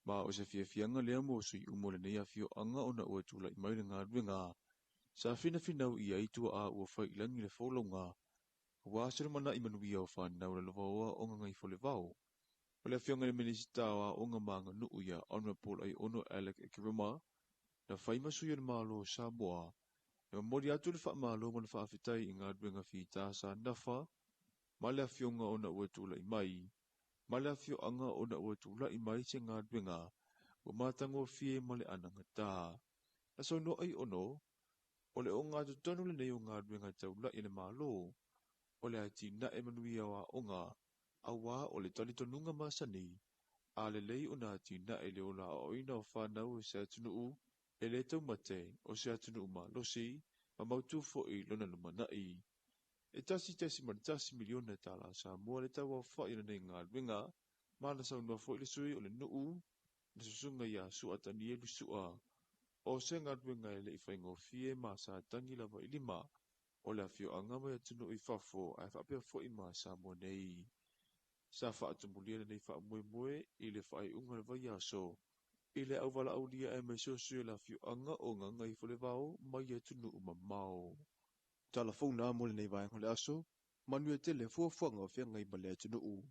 Ma o se fiafiaga lea mo sui uma o lenei afioaga ona ua tula'i mai le galuega sa finafinau i ai tua'a ua fai i lagi le folauga auā se lumana'i manuia o fanau lalovaoa o Gagaifolevao. O le Afioga i le Minisita o Aoga ma Aganuu ia Honourable Aiono Alec Ekeroma na fai ma sui o le Malo o Samoa e momoli atu le fa'amalo ma le fa'afetai i galuega fitā sa nafa ma le afioga ona ua tula'i mai ma le afioaga ona ua tula'i mai se galuega ua matagofie ma le anagatā. Na saunoa Aiono, o le ogatotonu lenei o galuega taula'i a le Malo, o le atinae manuia o aoga, auā o le talitonuga masani, a lelei ona atinae le ola aoaoina o fanau o se atunuu e lē taumate o se atunuu malosi ma mautū fo'i lona lumana'i. E $1.1 miliona tālā Samoa le tauaofa'i o lenei galuega, ma na saunoa fo'i le sui o le nuu, le susuga iā Su'a Tanielu Su'a, o se galuega e le'i faigofie ma sa tagi lava i lima o le afioaga mai atunuu i fafo ae faapea fo'i ma Samoa nei. Sa fa'atumulia lenei fa'amoemoe i le fa'aiuga o le vaiaso i le auvalaaulia aemaise o sui o le afioaga o Gagaifolevao mai atunuu mamao. Tala fou na mo lenei vaega o le aso, manuia tele fuafuaga o feagai ma le atunuu.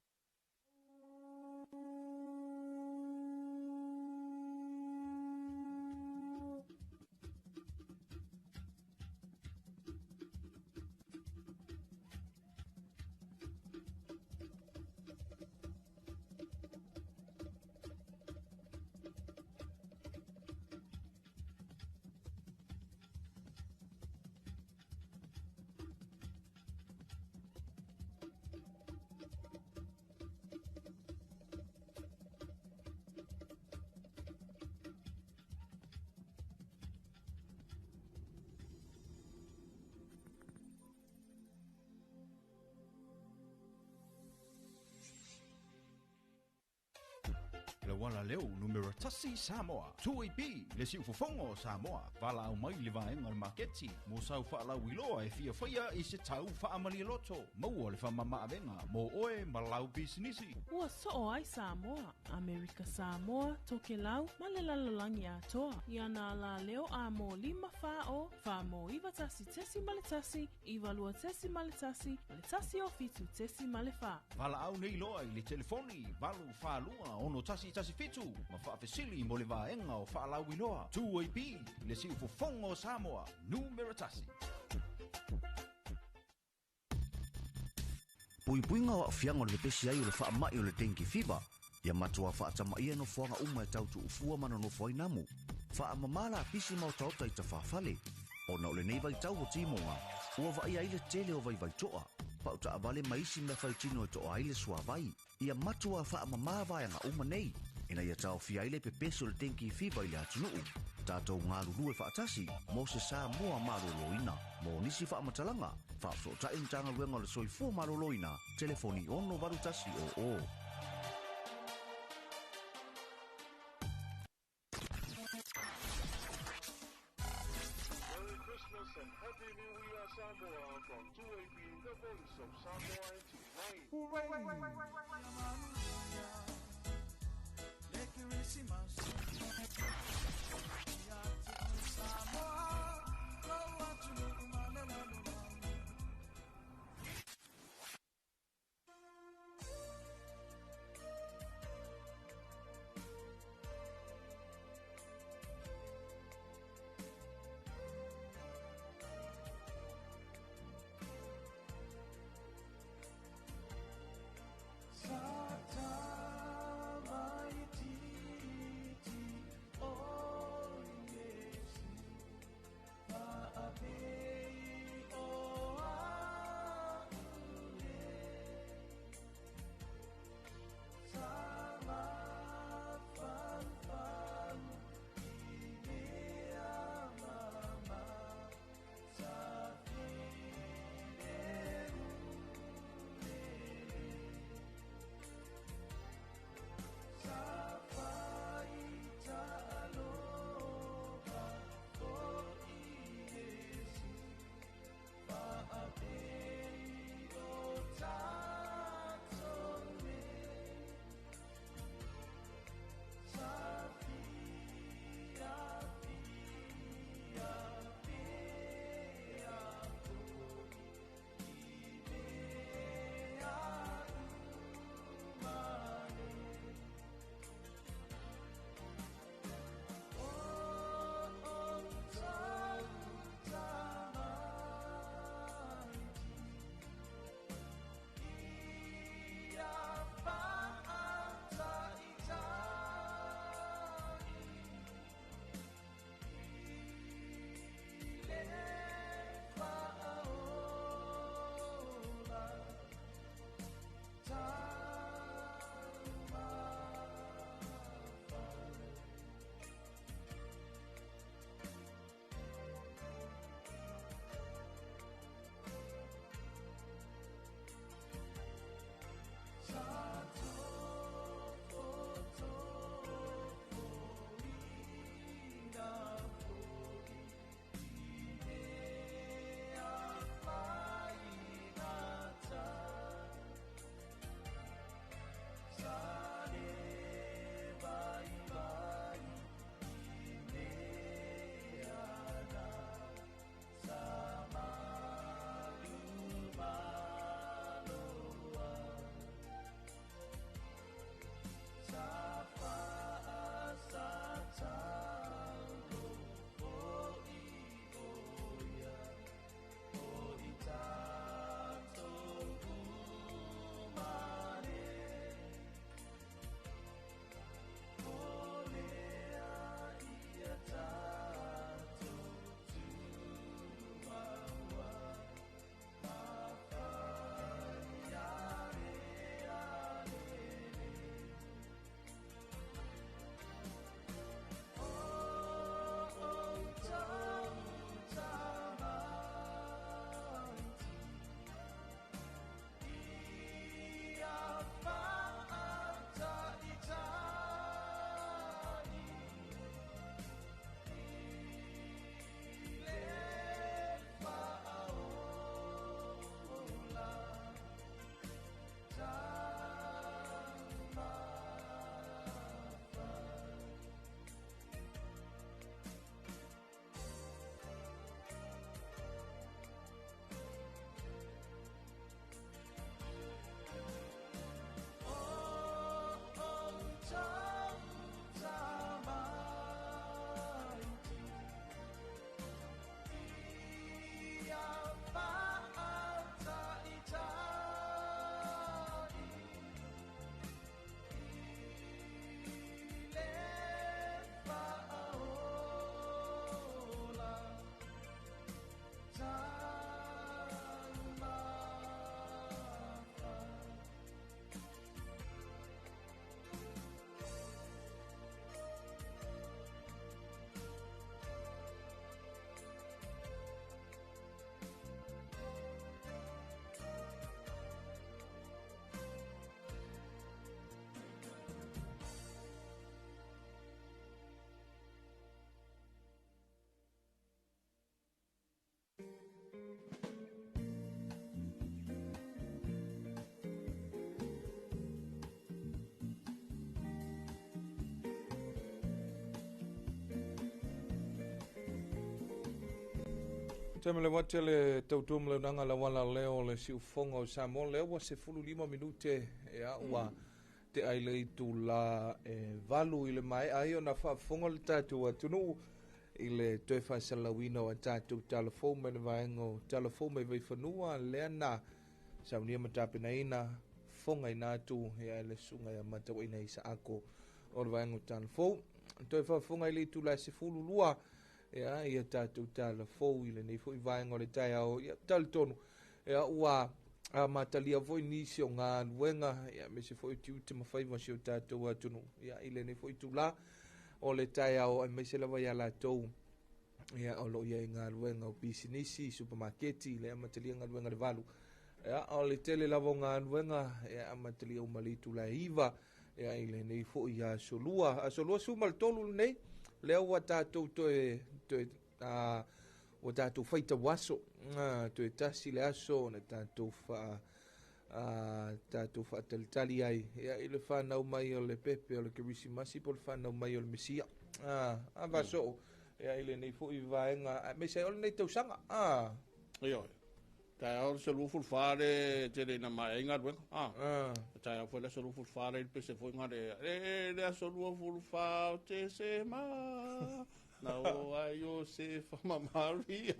Le auala leo numera 1 Samoa, 2AP, le siufofoga o Samoa, valaau mai i le vaega o le maketi mo sau faalauiloa e fia faia i se tau faamalie loto, maua le faamamaavega mo oe ma lau pisinisi. Ua soo ai Samoa, Amerika Samoa, Tokelau ma le lalolagi atoa i ana alaleo a mo 5 4 0 4 mo 91.1 92.1 ma le 107.4. Valaau nei loa i le telefoni 842 61 17 7 ma faafesili mo le vaega o faalauiloa. 2AP, le siufofoga o Samoa, numera tasi. Puipuiga o aafiaga o le pepesi ai o le faama'i o le dengue fever. Ia matua faatamaia nofoaga uma e tau tuufua ma nonofo ai namu. Faamamā lapisi ma otaota i tafafale. Ona o lenei vaitau o timoga, ua vaaia ai le tele o vaivaitoa. Pau taavale ma isi mea faitino e toa ai le suavai. Ia matua faamamā vaega uma nei. Ina ia taofia ai le pepesi o le dengue fever i le atunuu. Tatou galulue faatasi mo se Samoa malōlōina. Mo nisi faamatalaga, faafesootai Matagaluega o le Soifua Maloloina, telefoni 68100. Merry Christmas and Happy New Year Samoa from 2AP, the voice of Samoa and Tea. Hooray! Sa tamaititi o Taimi le wate le tautua ma le unaga le auala lea o le siufofoga o Samoa lea ua 15 minute ia ua tea i le itula e 8 i le maea ai ona faafofoga le tatou atunuu i le toe faasalalauina o a tatou tala fou mai le vaega o tala fou mai Vaifanua lea na saunia ma tapenaina fofogaina atu ia e le susuga ia Matauaina Isaako o le vaega o tala fou. Toe faafofoga i le itula e 12 ia ia tatou tala fou i lenei foi vaega o le taeao. Ia talitonu ia ua amatalia foi nisi o galuega ia aemaise foi o tiute ma faiva o si o tatou atunuu ia i lenei foi itula o le taeao aemaise lava ia latou ia o lo o i ai galuega o pisinisi, supamaketi, le amatalia galuega le 8. Ia o le tele lava o galuega ia amatalia uma le itula e 9 ia i lenei foi aso lua. Aso lua 13 lenei, lea ua tatou toe toe ua tatou faitau aso, toe tasi le aso na tatou faa tatou faatalitali ai ia i le whanau mai o le pepe o le Kerisimasi po le whanau mai o le Mesia. A vasoo ia i lenei foi vaega aemaise ai o lenei tausaga. Ioe. Taeao le 24 le tele ina maea ai galuega. Taeao foi le aso 24 le pese foi nga le le le aso 24 o Tesema. Na o ai Iosefa ma Maria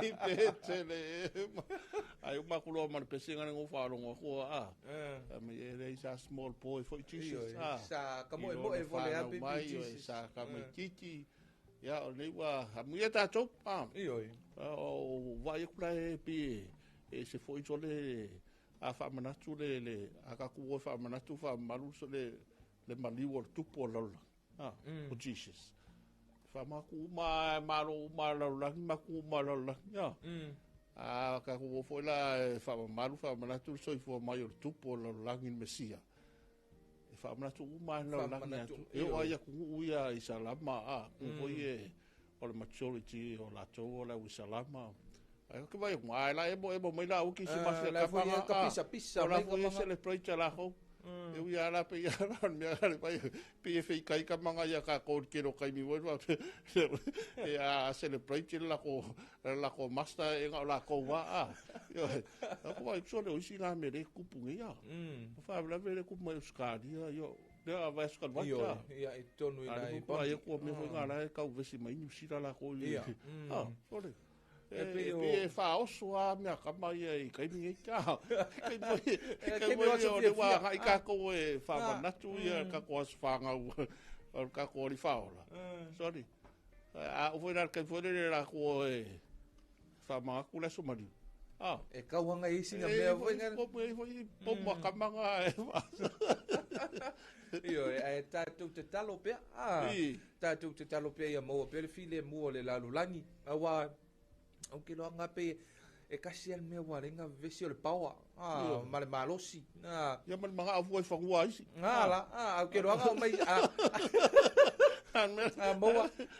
i Petelehema. Ai o makuloa ma le pese nga le ngo whaalongo aku a. A me e le sa small boy foi Jesus. Sa ka moe moe fo le happy Jesus. Sa ka mai titi. Ia o nei ua amuia tātou. Ioe. O vai aku la e pi e se foi so le a whaamanatu le le a ka ku o whaamanatu whaamalu so le le maliu o le tupu o lalolagi. O Jesus. Whaamaku uma malo uma lalolagi maku uma lalolagi. A ka ku o foi la e whaamamalu whaamanatu le soifua mai o le tupu o lalolagi le Mesia. E whaamanatu uma lalolagi atu. E o ai aku uia i salama a ku foi e o le majority o latou o le au i salama. Ai ke vai ai la e mo e mo mai la uki si mafia ka panga ka pisa pisa o la foi celebrate la ho. E ui ala pe ia la mea le vai pe e fei kai ka manga ia ka ko ke ro kai mi wo e a celebrate la ko master e nga la ko wa a. Yo ko vai so le isi la me le kupu ngia. O fa la le kupu mai uskaria yo. Lea vai suka vai ta. Ia i tonu i nai pa. Ia ko me foi ngala e kau vesi mai New Zealand la ko i. Ah, sole. E pe fa oso a mea kama ia i kai mi ka. Kai mo kai mo o le wa ha i ka ko e fa manatu ia ka ko as fa ngau. O ka ko ri fa ola. Sorry. A o foi la kai foi le la ko e fa ma ku la somali. Ah, e kauhanga isi nga mea foi nga. Ko foi po ma kamanga e. Io e tātou te talo pea. Tātou te talo pea ia maua pea le file mua le lalolagi. Aua au ke loa ngā pe e kasi al mea wale ngā vesi o le paoa. Ma le malosi. Ia ma le manga au fua i whangua isi. Ngā la. Au ke loa ngā mai.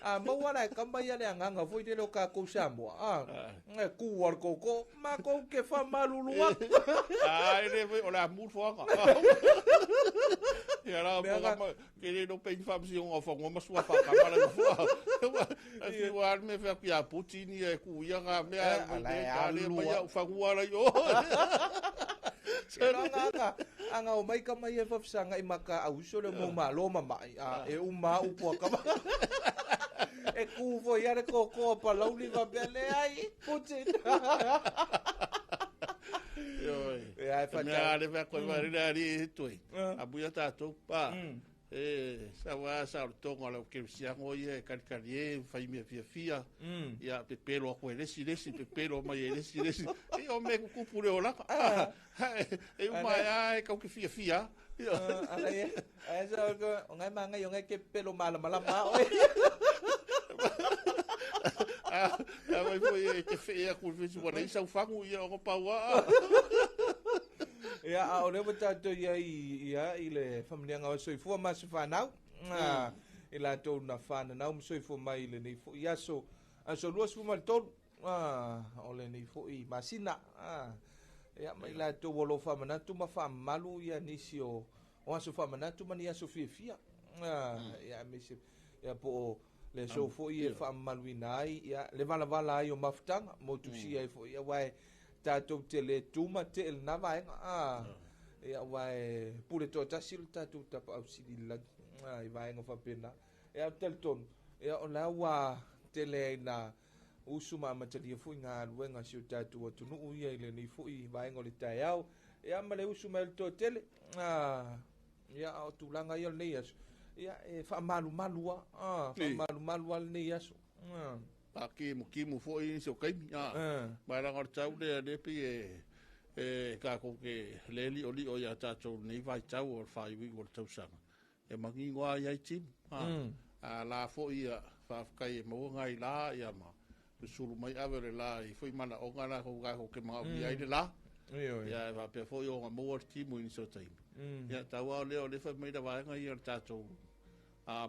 A maua la e kamba ia le anganga foi te leo ka kou Samoa. E ku al koko, ma kou ke wha malulua. A, e le o le amul fuanga. Ia la, mo ke le no pein fam si o whangua masua whakama la fua. A fi wa al me wha pia Putin ia e ku ia ngā mea e le mai au whangua la yo. Anga o mai ka mai e whafisanga i maka auso le mo malo mamai. E uma upua kama. E ku fo ia le koko pa lauli va pele ai Putin. Oi. Ia e whata. Mea le wha koe wari ari e toi. Abuia tātou pa. E sa wa sa o tonga le ke siango ia e karikari e whai mea fia fia. Ia pepelo a koe lesi lesi pepelo mai e lesi lesi. E o me kukupu le olaka. E uma e kau ke fia fia. Ala ia. Ai sa o ngai manga i o ngai ke pelo malamalama oe. A mai foi e te whea ku whitu wana i sau whangu ia o paua. Ia a o le tātou ia i le whamanianga o soifua ma se whanau. I la tō na whanau ma soifua mai i le nei fo i aso. Aso 23 o le nei fo i masina. Ia mai la tō o lo whamanatu ma whamalu ia nisi o aso whamanatu ma ni aso fia fia. Ia me se ia po Le aso foi e faamamaluina ai ia le valavala ai o mafutaga motusia ai foi, aua e tatou te le tu ma tee lena vaega, a ia, aua e pule toatasi le tatou Tapaau Sili i le lagi, i vaega faapena. Ia, ou te talitonu, ia, o la ua tele ai na usu ma amatalia foi galuega a si o tatou atunuu ia i lenei foi vaega o le taeao, ia, ma le usu mai o le toatele. Ia, a o tulaga ia o lenei aso, ia, e faamalumalu a, faamalumalu a lenei aso. Faakimutimu foi nisi o taimi. Ma e laga o le tau lea lea pei e tatou te le li'oli'o iā tatou lenei vaitau o le faaiuiu o le tausaga e manino a i ai timu. A la foi ia faafetai e maua nai la ia ma susulu mai ave o le la i foi manaoga latou tatou te manaomia ai le la. Ia e faapea foi ona maua le timu i nisi o taimi. Ia tau lava o lea o lea fai mai le vaega ia o le tatou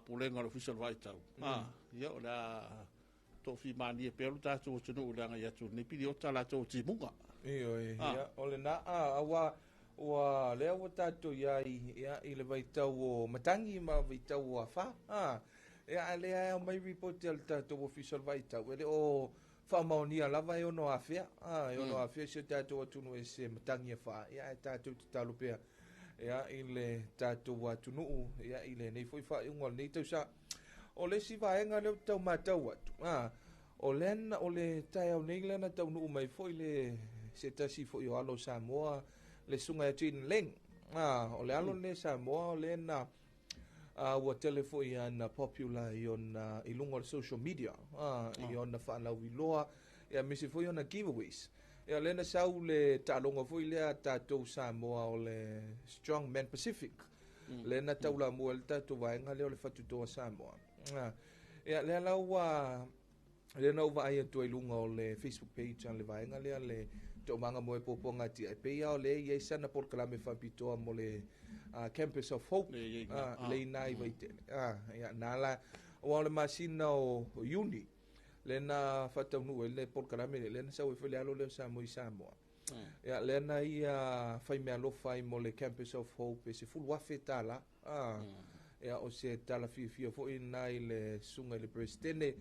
pulega o le Ofisa o le Vaitau. Ia o le a toafilemu pea lo tatou atunuu i le agai atu i lenei piliota latou timuga. Ioe, ia, o lena, aua ua lea ua tatou iai, ia, i le vaitau o matagi ma vaitau o afa. Ia, a lea e aumai report a le tatou Ofisa o le Vaitau, e le o faamaonia lava e ono afea, e ono afea si o tatou atunuu e se matagi afa. Ia, ae tatou tatalo pea, ia, i le tatou atunuu, ia, i lenei foi faaiuga o lenei tausaga. O le isi vaega lea ou te tau matau atu, o lea o le taeao nei lea na taunuu mai foi le se tasi foi o alo o Samoa, le susuga ia Jaden Leng. O le alo lenei Samoa o lea na ua tele foi ana popular i ona i luga o le social media, i ona faalauiloa, ia, aemaise foi ona giveaways. Ia, lea na sau le taaloga foi lea a tatou Samoa o le Strong Man Pacific. Lea na taulamua ai le tatou vaega lea o le Fatutoa Samoa. Ia, lea la ua lea na ou vaai atu ai i luga o le Facebook page a le vaega lea le Toomaga mo e Puapuaga Atiae, e pei lava o lea e i ai sana polokalame faapitoa mo le Campus of Hope, le i ina i Vaitele. Ia, na la, aua o le masina o Iuni lea na faataunuu ai le polokalame lea, lea na sau ai foi le alo lea o Samoa i Samoa. Ia, lea na ia fai meaalofa ai mo le Campus of Hope e $10,000. Ia, o se tala fiafia foi lena i le susuga i le Peresetene,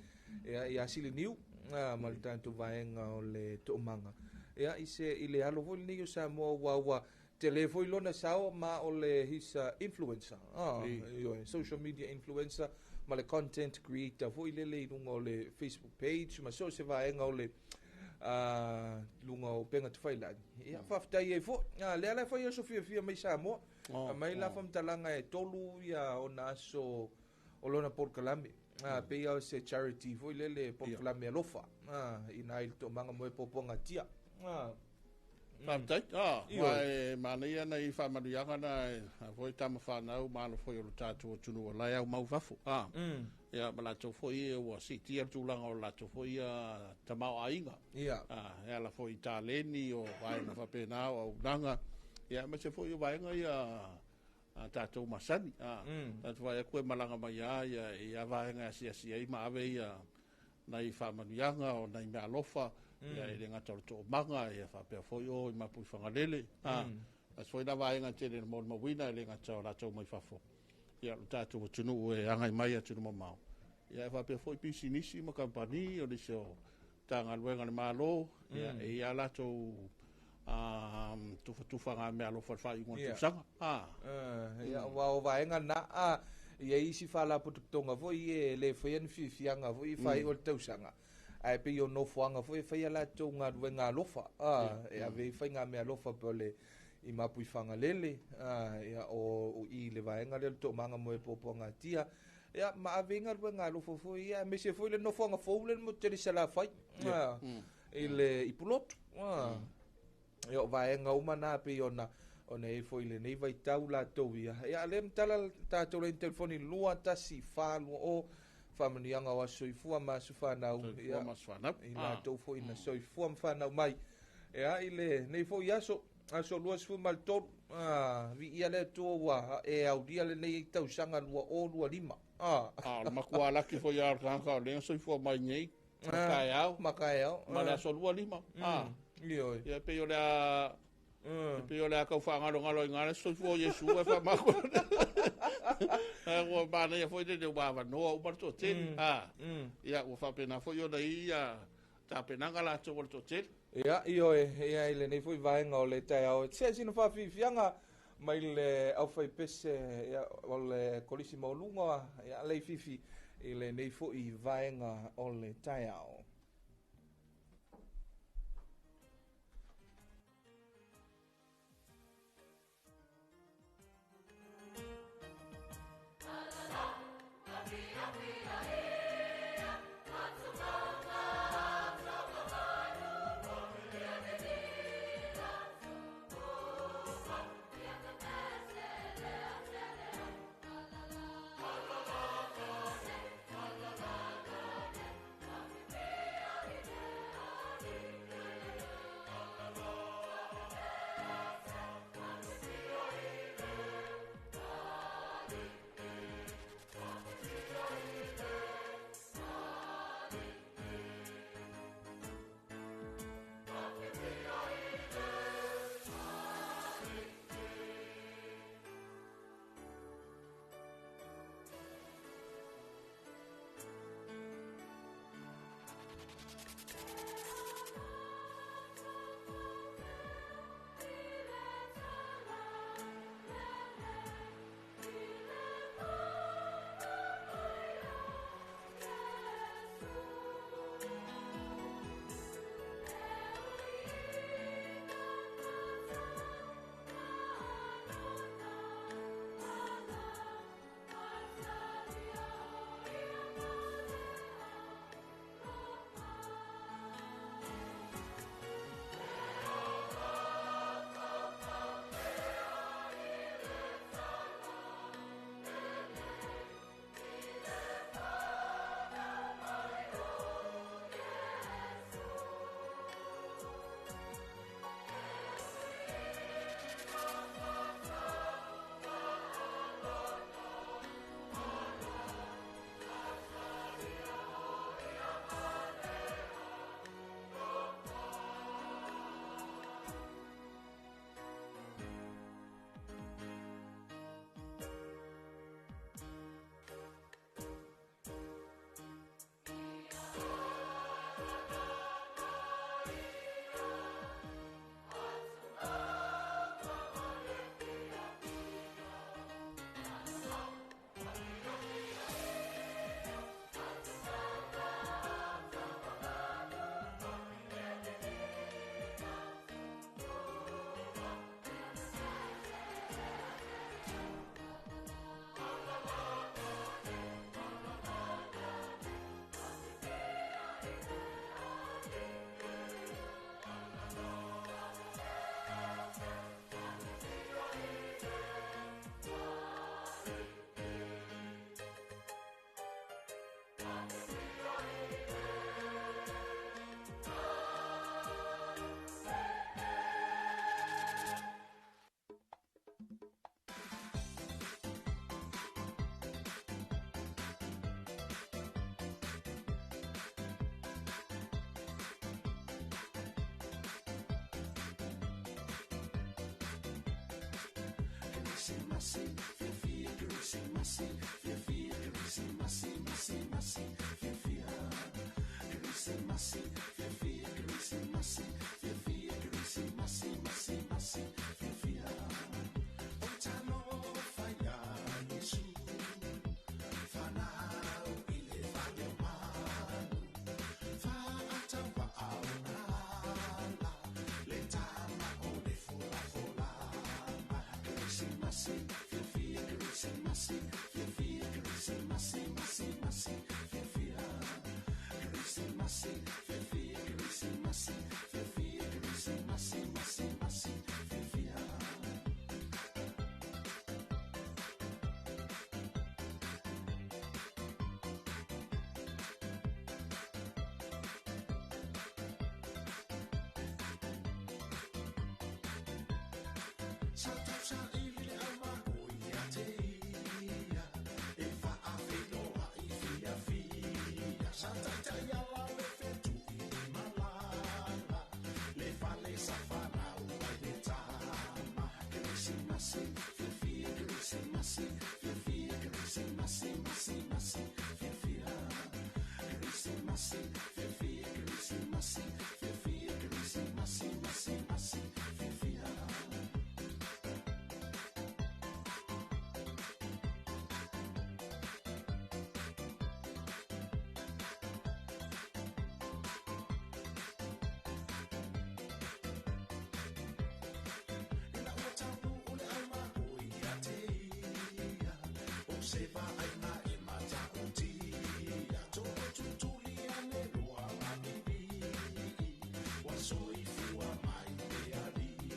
ia, ia Siliniu, ma le tatou vaega o le Toomaga. Ia, i se i le alo foi lenei o Samoa ua tele foi lona sao ma o le his influencer. Ioe, social media influencer ma le content creator foi lele i luga o le Facebook page ma so o se vaega o le luga o upega tafailagi. Ia, faafetai ai foi. Lea la e fai aso fiafia mai Samoa. Mai la faamatalaga e tolu ia ona aso o lona polokalame. Pei o se charity foi lele polokalame alofa. Ina i le Toomaga mo e Puapuaga Tia. Faafetai. Ma e manaia nai faamanuiaga na e a foi tama fanau ma alo foi o le tatou atunuu o la e aumau fafo. Ia, ma latou foi ua siitia le tulaga o latou foi tamaoaiga. E ala foi i taleni o vaega faapena o auaunaga. Ia, aemaise foi o vaega ia a tatou masani. Tatou vaai atu e malaga mai lava ia i vaega e asiasi ai ma ave ia nai faamanuiaga o nai meaalofa, ia e le gata o le toomaga, ia faapea foi o i Mapuifagalele. Ae foi la vaega tele na molimauina e le gata o latou mai fafo. Ia, lo tatou atunuu e agai mai atunuu mamao. Ia, e faapea foi pisinisi ma kamupani o nisi o Matagaluega a le Malo, ia e ia latou tufatufaga meaalofa i le faaiuga o le tausaga. Ia, ua o vaega na ia isi faalapotopotoga foi e le faia ni fiafiaga foi i faaiu o le tausaga. Ae pei o nofoaga foi e faia latou galuega alofa. E ave i faiga meaalofa pe o le i Mapuifagalele, ia, o i le vaega lea o le Toomaga mo e Puapuaga Tia. Ia, ma ave i galuega alofa foi ia, aemaise foi le nofoaga fou le mo tele Salafai. I le i Pulotu. Ia, o vaega uma na pei ona ona e foi lenei vaitau latou ia. Ia, le matala tatou le telefoni 21420 faamanuiaga o aso soifua ma aso fanau. Soifua ma aso fanau. I latou foi na soifua ma fanau mai. Ia, i lenei foi aso, aso 23, viia le Atua ua e aulia lenei tausaga 2025. O le matua laki foi a o le tagata o lea na soifua mai nei. Ma taeao. Ma taeao. Ma le aso 25. Ioe. Ia, pei o le a E pei o le a tau faagalogalo ai gā le soifua o Iesu e faamako. Ae ua manaia foi lele ua avanoa uma le toatele. Ia, ua faapena foi ona i ai tapenaga latou o le toatele. Ia, ioe, ia i lenei foi vaega o le taeao. Se sina faafiafiaga mai le aufaipese ia, o le Kolisi Maualuga, ia, Leififi, i lenei foi vaega o le taeao. Sa taitai ala le fetu. se vaaiga e matautia Totutuli ane loa mavivii Ua soifua mai le Alii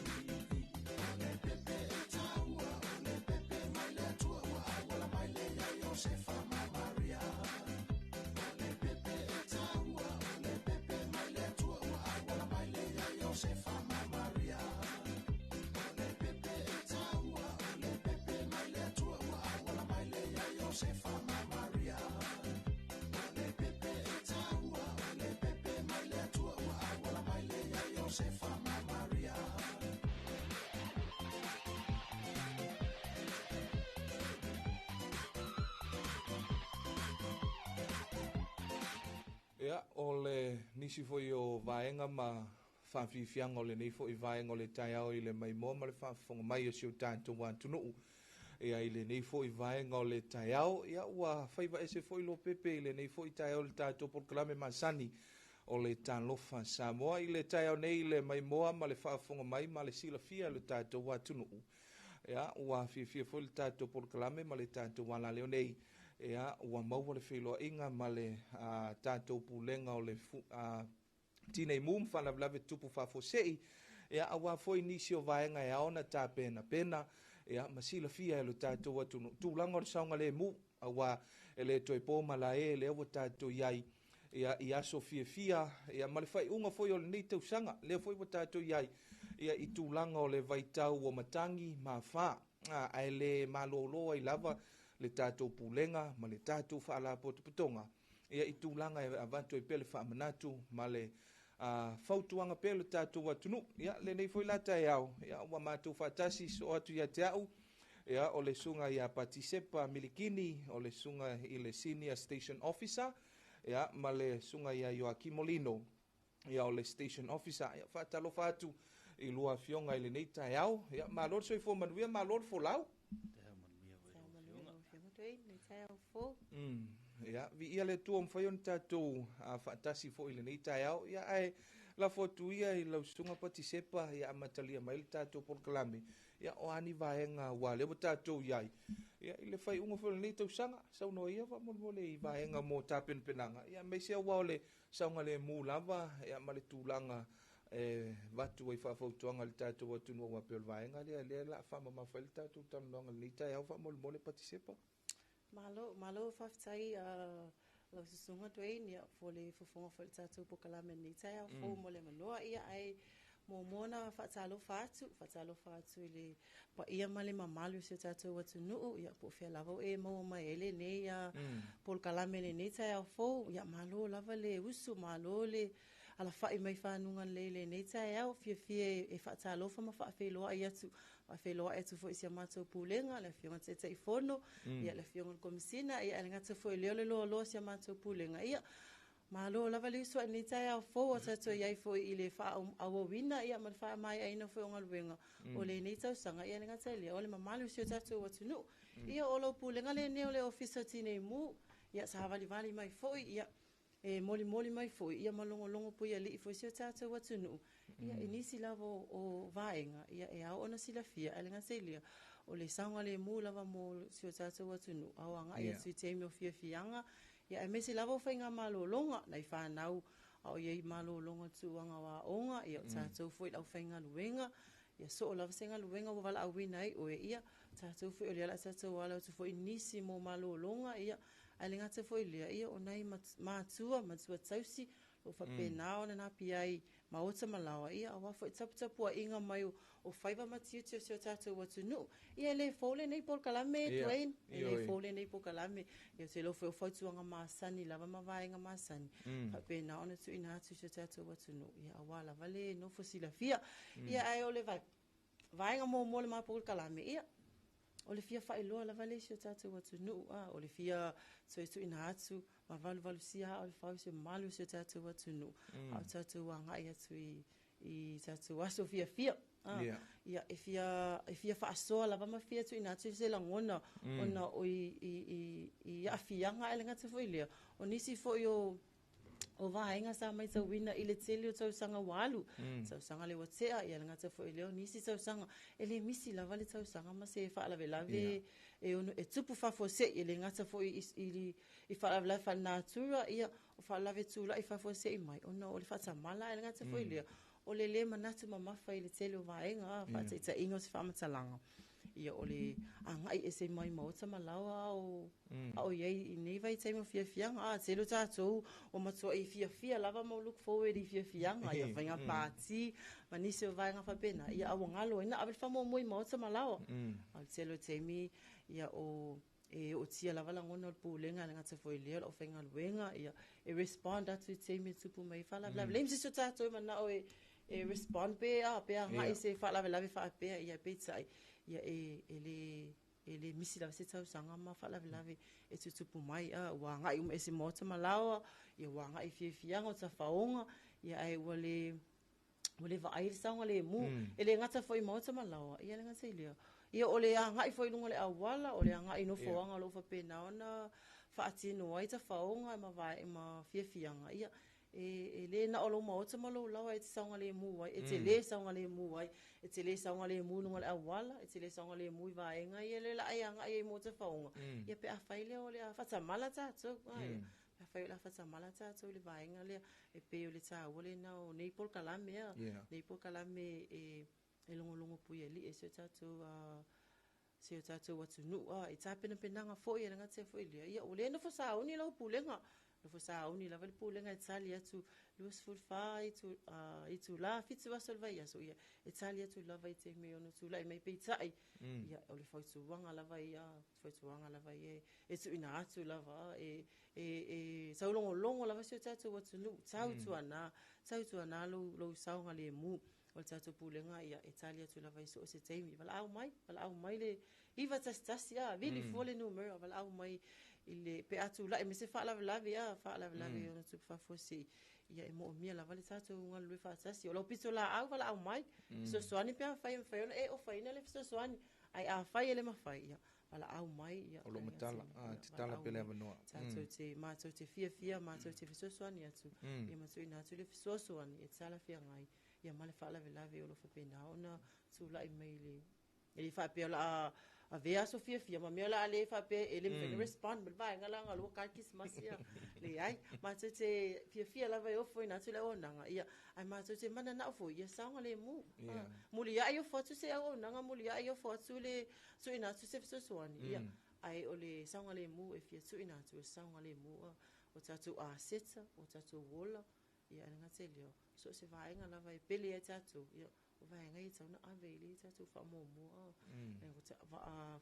O le pepe e taua o le pepe mai le Atua Ua auala mai le ia Iosefa ma Maria O le pepe e taua o le pepe mai le Atua Ua auala mai le ia Iosefa ma Maria O le pepe e taua o le pepe mai le Atua Ua auala mai le ia Iosefa ma Maria O le pepe e taua o le pepe mai le Atua Ua auala mai le ia Iosefa ma Maria. Ia, o le nisi foi o vaega ma faafiafiaga o lenei foi vaega o le taeao i le maimoa ma le faafofoga mai o si o tatou atunuu. Ia, i lenei foi vaega o le taeao, ia, ua faiva ese foi Lopepe i lenei foi taeao i le tatou polokalame masani o le Talofa Samoa. I le taeao nei i le maimoa ma le faafofoga mai ma le silafia e le tatou atunuu. Ia, ua fiafia foi le tatou polokalame ma le tatou alaleo nei. Ia, ua maua le feiloaiga ma le tatou pulega o le Tinei Mu ma Faalavelave Tutupu Faafuasei. Ia, aua foi nisi o vaega e ao ona tapenapena, ia, ma silafia e le tatou atunuu tulaga o le saogalemu, aua e le toe po malae lea ua tatou i ai, ia, i aso fiafia, ia, ma le faaiuga foi o lenei tausaga, lea foi ua tatou i ai, ia, i tulaga o le vaitau o matagi ma afa, ae le malolo ai lava le tatou pulega ma le tatou faalapotopotoga, ia, i tulaga e avatu ai pea le faamanatu ma le fautuaga pea le tatou atunuu. Ia, lenei foi la taeao, ia, ua matou faatasi soo atu ia te au, ia, o le susuga ia Patisepa Milikini, o le susuga i le Senior Station Officer, ia, ma le susuga ia Ioakimo Lino, ia, o le Station Officer. Ia, faatalofa atu i lua afioga i lenei taeao. Ia, malo le soifua manuia, malo le folau. Ia, viia le Atua ua mafai ona tatou faatasi foi i lenei taeao. Ia, ae lafo atu ia i lau susuga Patisepa, ia amatalia mai le tatou polokalame. Ia, o a ni vaega ua lea ua tatou i ai, ia, i le faaiuga foi o lenei tausaga, saunoa ia faamolemole i vaega mo tapenapenaga, ia, aemaise aua o le saogalemu lava, ia, ma le tulaga e avatu ai faafautuaga i le tatou atunuu, aua pei o le vaega lea lea o le a faamamafa ai le tatou talanoaga i lenei taeao faamolemole Patisepa. Malo, malo faafetai lau susuga Dwayne, ia, fo le fofoga foi o le tatou polokalame i lenei taeao fou mo le avanoa. Ia, ae muamua ona faatalofa atu, faatalofa atu i le paia ma le mamalu o si o tatou atunuu, ia, po o fea lava o e maua mai ai lenei polokalame i lenei taeao fou. Ia, malo lava le usu, malo le alafai mai fanuga lelei i lenei taeao. Fiafia e faatalofa ma faafeiloai atu, faafeiloai atu foi i si a matou pulega, le Afioga i le Taitaifono, ia, le Afioga i le Komesina, ia, ae le gata foi i lea o le loaloa o si a matou pulega. Ia, malo lava le usu i lenei taeao fou, o tatou i ai foi i le faaauauina, ia, ma le faamaeaina foi o galuega o lenei tausaga. Ia, le gata i lea o le mamalu o si o tatou atunuu. Ia, o lau pulega lenei o le Ofisa o Tinei Mu, ia, savalivali mai foi, ia, e molimoli mai foi, ia, ma logologo puialii foi si o tatou atunuu, ia, i nisi lava o vaega, ia, e ao ona silafia, ae le gata i lea, o le saogalemu lava mo si o tatou atunuu, ao agai atu i taimi o fiafiaga, ia, aemaise lava o faigamalologa, nai fanau a o i ai malologa tulaga o aoga, ia, o tatou foi le aufaigaluega, ia, soo lava se galuega ua valaauina ai oe, ia, tatou foi o lea o le a tatou alo atu foi i nisi mo malologa, ia, ae le gata foi i lea, ia, o nai matua, matua tausi, o faapena ona napi ai maota ma laoa, ia, aua foi taputapuaiga mai o faiva ma tiute o si o tatou atunuu. Ia, e le fou lenei polokalame, Dwayne, e le fou lenei polokalame. Ia, ou te iloa foi o fautuaga masani lava ma vaega masani, faapena ona tuuina atu i si o tatou atunuu, ia, aua lava le nofo silafia. Ia, ae o le vaega muamua o le ma polokalame, ia, o le fia faailoa lava le si o tatou atunuu, o le fia toe tuuina atu ma valuvalusia aa o le fau i se mamalu o si o tatou atunuu, a o tatou agai atu i tatou aso fiafia. Ia, e fia faasoa lava ma fia tuuina atu se lagona, ona o i aafiaga, ae le gata foi i lea, o nisi foi o O vaega sa matauina i le tele o tausaga ua alu, tausaga lea ua tea, ia le gata foi i lea o nisi tausaga, e le misi lava le tausaga ma se faalavelave e ono e tupu faafuasei, e le gata foi i faalavelave faalenatura, ia, o faalavelave tulai faafuasei mai ona o le faatamala, ae le gata foi i lea, o le lē manatu mamafa i le tele o vaega, faataitaiga o se faamatalaga, ia o le agai ese mai maota ma laoa a o a o i ai i nei vaitaimi o fiafiaga. A tele o tatou ua matuai fiafia lava ma look forward i fiafiaga, ia faiga pati ma nisi o vaega faapena, ia a ua galo ai na ave le faamuamua i maota ma laoa. A o le tele o taimi, ia o e ootia lava lagona o le pulega, e le gata foi i lea o le aufaigaluega, ia e respond atu i taimi e tupu mai ai faalavelave. Leai ma se isi o tatou e manao e respond pe a pe agai se faalavelave faapea, ia peitai, ia e le misi lava se tausaga ma faalavelave e tutupu mai, a ua agai uma ese maota ma laoa, ia ua agai i fiafiaga o tafaoga, ia ae ua le vaai le saogalemu. E le gata foi i maota ma laoa, ia le gata i lea, ia o le agai foi i luga o le auala, o le agai i nofoaga o lo o faapena ona faatino ai tafaoga ma vae ma fiafiaga, ia e le na o lou maota ma lou laoa e te saogalemu ai, e te lē saogalemu ai, e te lē saogalemu i luga o le auala, e te lē saogalemu i vaega ia lea o le a e agai ai mo tafaoga, ia pe afai lea o le a faatamala tatou, ia pe afai o le a faatamala tatou i le vaega lea, e pei o le taua lena o nei polokalame, a nei polokalame e logologo puialii ai si o tatou si o tatou atunuu, a i tapenapenaga foi. E le gata foi i lea, ia ua le nofo sauni lau pulega, nofo sauni lava le pulega e tali atu 24 itulā, 7 aso o le vaiaso, ia e tali atu lava i taimi e ono tulai mai. Peitai, ia o le fautuaga lava ia, fautuaga lava ia e tuuina atu lava, e taulogologo lava si o tatou atunuu, tautuana, tautuana lou saogalemu. O le tatou pulega, ia e tali atu lava i so o se taimi. Valaau mai, valaau mai le 911, a vili fua le numera, valaau mai i le pe a tulai mai se faalavelave, a faalavelave ona tupu faafuasei, ia e moomia lava le tatou galulue faatasi. O lau pitolaau, valaau mai, fesoasoani pe afai e mafai ona e ofaina le fesoasoani, ae afai e le mafai, ia valaau mai, ia O lo matala, a tatala pe le avanoa. Tatou te matou te fiafia, matou te fesoasoani atu, ia ma tuuina atu le fesoasoani e talafeagai ia ma le faalavelave o lo o faapena ona tulai mai le e le faapea o le a avea aso fiafia ma mea o le a le faapea e le mafai ona respond ma le vaega la galua ka Kerisimasi, ia leai, matou te fiafia lava e ofoina atu le auaunaga, ia ae matou te mananao foi ia saogalemu. Muliai ofo atu se auaunaga, muliai ofo atu le tuuina atu se fesoasoani, ia ae o le saogalemu e fia tuuina atu, o le saogalemu o tatou aseta, o tatou ola, ia e le gata i lea, so o se vaega lava e pele ai tatou, ia o vaega ia e tatau ona ave i le tatou faamuamua.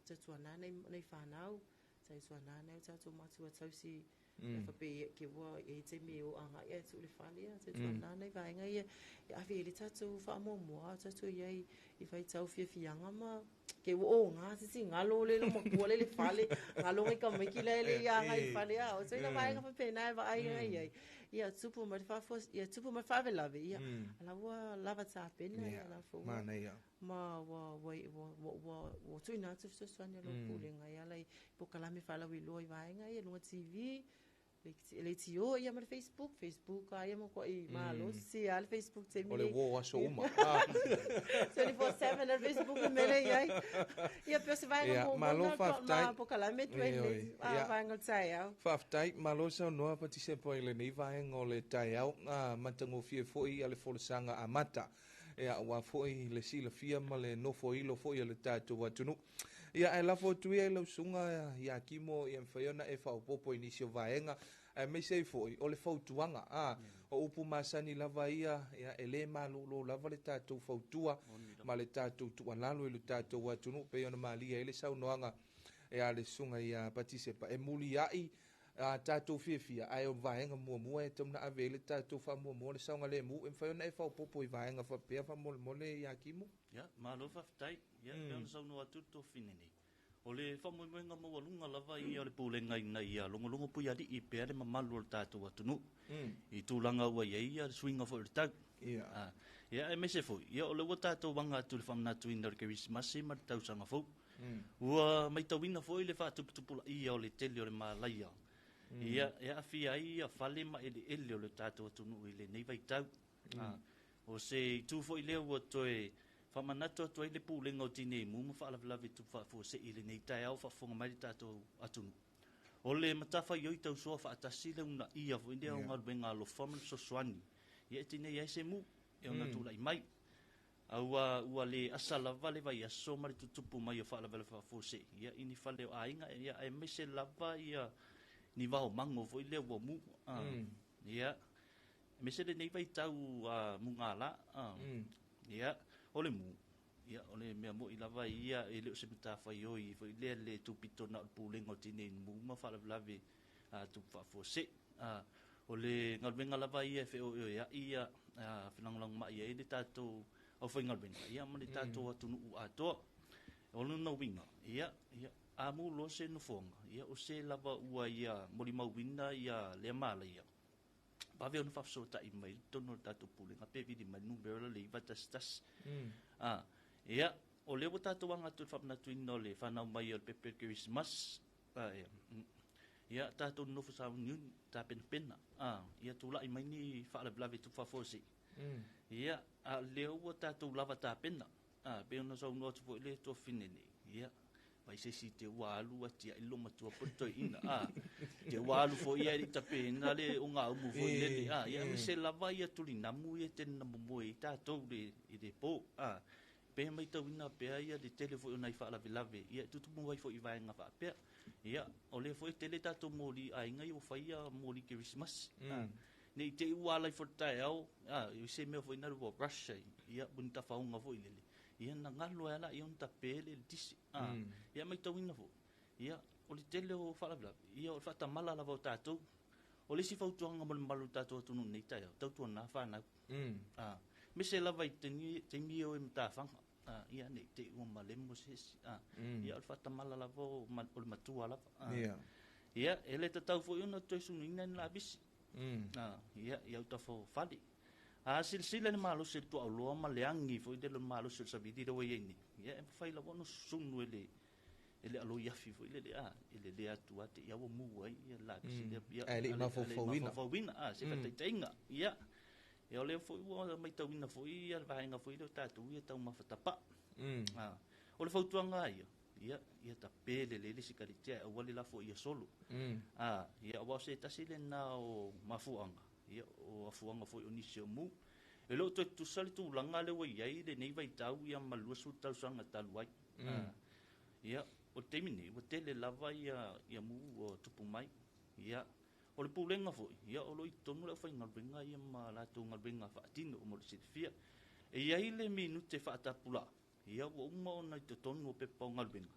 Tautuana nai fanau, tautuana nai o tatou matua tausi, e faapea ke ua e taimi e o agai ae tuu le fale, ia tautuana nai vaega ia e ave i le tatou faamuamua, o tatou i ai i vaitau fiafiaga ma ke ua o ngā titi ngalo le lo makua le le fale ngalo ngai ka maiki le le ia ngai fale, a o tau vaega faapena e vaai ai ai ia tupu mai le faafuas, ia tupu mai le faalavelave, ia ala ua lava tapena, ia la fo Manaia. Ma ua tuuina atu fesoasoani a lou pulega e ala i polokalame faalauiloa i vaega ia luga TV, le leitio, ia ma le Facebook, Facebook a ia matuai malosi a le Facebook taimi O le uo aso uma. 24/7 le Facebook le mele i ai. Ia pe o se vaega Ia, muamua malo na faafetai. ma polokalame Oi, oi. A vaega o le taeao. Faafetai, malo saunoa Patisepa i lenei vaega o le taeao, a matagofie foi ia le folasaga amata. Ia, ua foi le silafia ma le nofoilo foi o le tatou atunuu. Ia, ae lafo atu ia i lau susuga ia Kimo, ia mafai ona e faaopoopo i nisi o vaega, aemaise ai foi o le fautuaga. A, o upu masani lava ia, ia e lē malōlō lava le tatou fautua ma le tatou tuualalo i le tatou atunuu, pei ona malie ai le saunoaga ia le susuga ia Patisepa, e muliai a tatou fiafia, ae o vaega muamua e tatau ona ave ai le tatou faamuamua le saogalemu. E mafai ona e faaopoopo i vaega faapea faamolemole ia Kimo? Ia, malo faafetai. Ia, mm. ona saunoa atu le tofine nei. O le faamoemoega maualuga lava ia o le pulega ina ia logologo puialii pea le mamalu o le tatou atunuu i tulaga ua i ai ia le suiga foi o le tau. Ah, ia aemaise foi, ia o le ua tatou aga atu i le faamanatuina o le Kerisimasi ma le tausaga fou. Ua matauina foi le faatuputupulaia o le tele o le malaia. Ia, e aafia ai ia fale ma eleele o le tatou atunuu i lenei vaitau. O se itu foi lea ua toe faamanatu atu ai le Pulega o Tinei Mu ma Faalavelave Tupu Faafuasei i lenei taeao o faafofoga mai le tatou atunuu. O le matafaioi tausoa faatasi le uunaia foi lea o galuega alofa ma le fesoasoani, ia e tinei ai se mu e ona tulai mai. A ua le asa lava le vaiaso ma le tutupu mai o faalavelave faafuasei, ia i ni fale o aiga, ia aemaise lava ia ni vaomago foi lea ua mu. Ia, aemaise lenei vaitau mugala. Ia, o le mu, ia, o le mea moi lava ia, e le o se matafaioi foi lea le tupito na o le pulega o tinei mu ma faalavelave tupu faafuasei. O le galuega lava ia e feoeoeai ia felagolagomai ai le tatou aufaigaluega, ia ma le tatou atunuu atoa. O lona uiga, ia, ia, a mu loa se nofoaga, ia, o se lava ua ia molimauina ia lea malaia, vave ona faafesootai mai i totonu o le tatou pulega pe vili mai le numera le 911. Ia, o lea ua tatou aga atu i le faamanatuina o le fanau mai o le pepe o le Kerisimasi. Ia, ia tatou nonofo sauniuni, tapenapena, ia tulai mai ni faalavelave tupu faafuasei. Ia, a o lea ua tatou lava tapena, pei ona saunoa atu foi le tuafafine nei, ia, vai se isi te ua alu atia'i le loomatua po o le toeaina, te ua alu foi ia e le i tapena le ogaumu foi lele, ia, aemaise lava ia tulinamu ia e tele na momoe ai tatou i le po, pe matauina pea ia le tele foi o nai faalavelave, ia e tutupu ai foi i vaega faapea. Ia, o lea foi e tele tatou moli aiga ia ua fai ia moli Kerisimasi. Ne i te i ua ala ifo i le taeao, i se mea foi na ua rush ai, ia, ua ni tafaoga foi lele. Ia, na galo ai ala ia ona tape le eletise. Ia, matauina foi, ia, o le tele o faalavelave, ia, o le faatamala lava o tatou. O le isi fautuaga mo le mamalu o le tatou atunuu nei taeao, tautuana fanau. Aemaise lava i taimi o e matafaga. Ia, nei te i ua malemo se isi. Ia, o le faatamala lava o le matua lava. Ia, e le tatau foi ona toe sunuina ni lapisi. Ia, ia autafa o fale. A silasila le malosi o le tuaoloa ma le agi foi lele o le malosi o le savili lea ua i ai nei, ia, e mafai lava ona susunu e le aloi afi foi lele, e lelea atu lava te i ua mu ai ia le lapisi lea. Ia, Ae le i mafaufauina. Mafaufauina, se faataitaiga. Ia, ia, o lea foi ua matauina foi ia le vaega foi lea o tatou ia taumafa tapaa. O le fautuaga ia, ia, ia tape lelei le sikareti ae aua le lafo ia solo. Ia, aua o se tasi lena o mafuaaga, ia, o afuaga foi o nisi o mu. E le o toe tutusa le tulaga lea ua i ai lenei vaitau ia ma le 20 tausaga talu ai. Ia, o le taimi nei, ua tele lava ia mu ua tupu mai. Ia, o le pulega foi, ia, o lo o i totonu le aufaigaluega ia ma latou galuega faatino mo le silafia. E i ai le minute faatapulaa, ia, ua uma ona i totonu o pepa o galuega.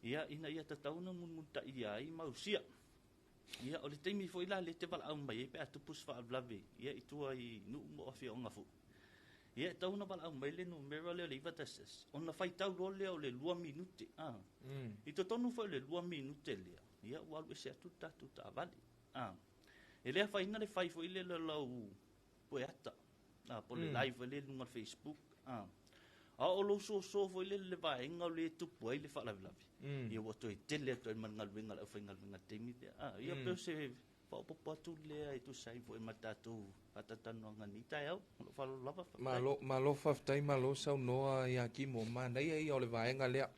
Ia, ina ia tatau ona mulimulitaia ai ma ausia. Ia, o le taimi foi la le te valaau mai ai pe a tupu se faalavelave, ia, i tua i nuu ma afioaga foi. Ia, e tatau ona valaau mai le numera lea o le 911, ona faitau loa lea o le 2 minute. I totonu foi o le 2 minute lea, ia, ua alu ese atu le tatou taavale. E le afaina le fai foi lea lau pueata, po o le live foi lea i luga o le Facebook. A o lou soso foi lea le vaega o le tupu ai le faalavelave, ia ua toe tele atu ai ma le galuega a le aufaigaluega i le taimi lea. Ia, pe o se faaopoopo atu lea e tusa ai foi ma le tatou faatalatalanoaga nei taeao. O lou faaaloalo lava, faafetai. Malo, malo faafetai, malo saunoa ia Kimo. Manaia ia o le vaega lea.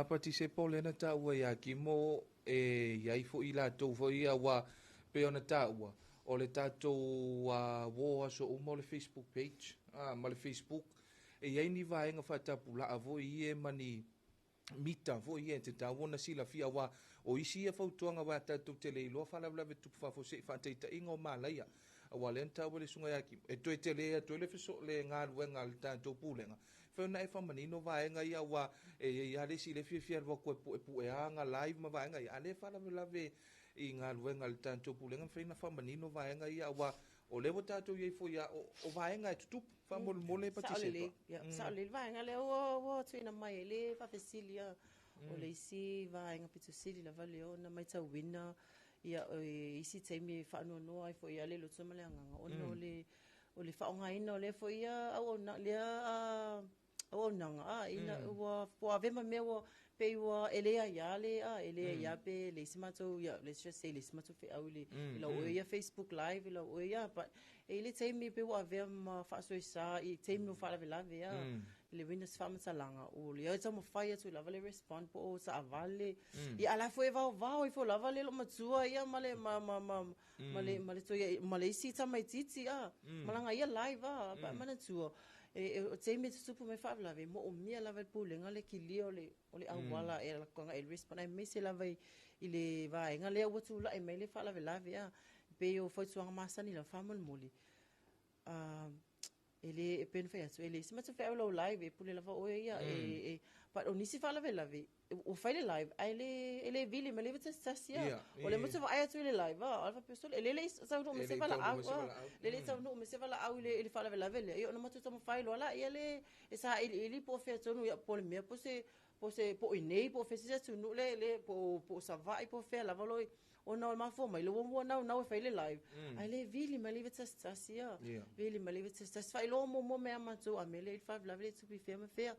Patisepa o lea na taua ia Kimo e iai foi latou foi ia ua pe ona taua o le tatou uo aso uma o le Facebook page, ma le Facebook e iai ni vaega faatapulaa foi ia ma ni mita foi ia e te taua ona silafia aua o isi ia fautuaga ua tatou tele iloa faalavelave tupu faafuasei faataitaiga o malaia aua lea na taua le susuga ia Kimo e toe tele atu ai le feso le galuega a le tatou pulega fai ona e faamanino vaega ia aua e iai lava le isi le fiafia alu atu e puepueaga live ma vaega ia a lea faalavelave i galuega a le tatou pulega mafai ona faamanino vaega ia aua o lea ua tatou iai foi ia o vaega e tutupu faamolemole Patisepa. Ia, sao lelei le vaega lea ua tuuina mai ai le faafesili ia. O le isi vaega pito sili lava lea ona matauina ia o isi taimi e faanoanoa ai foi ia le loto ma le agaga ona o le faaaogaina o lea foi ia auauna lea. auaunaga a ina ua ua avea ma mea ua pei ua e le aiā le a e le aiā pe leai se matou ia let's just say leai se matou feau i le i lau oe ia Facebook live i lau oe ia but e i ai le taimi pei ua avea ma faasoesa i taimi o faalavelave a le uiga o se faamatalaga o lea e taumafai atu lava le respond po o taavale ia a o la foi e vaovao ifo lava le loomatua ia ma le ma ma ma ma le ma le toi ma le isi tamaitiiti a ma laga ia live a pa manatua e o taimi e tutupu mai faalavelave e moomia lava e le pulega le kilia o le o le auala e alu atu agai e respond aemaise lava i i le vaega lea ua tulai mai le faalavelave a pei o fautuaga masani lava faamolemole a e le e pei ona fai atu e leai se matou feau i lou live e pule lava oe ia e e but o nisi faalavelave ua fai le live ae le e le vili mai le 911 a o lea matou vaai atu i le live a o le faapea sole e le le i taunuu mai se valaau a le le i taunuu mai se valaau i le i le faalavelave lea ia ona matou taumafai loa laia le e sailiili po o fea tonu ia po o le mea po o se po o se po o i inei po o fea se isi atunuu le le po o po o Savaii po o fea lava o lo o ona o le mafua mai le ua naunau e fai le live ae le vili mai le 911 ia. Vili mai le 911 faailoa muamua mai ia matou a mea lea e i ai le faalavelave lea e tupu i fea ma fea.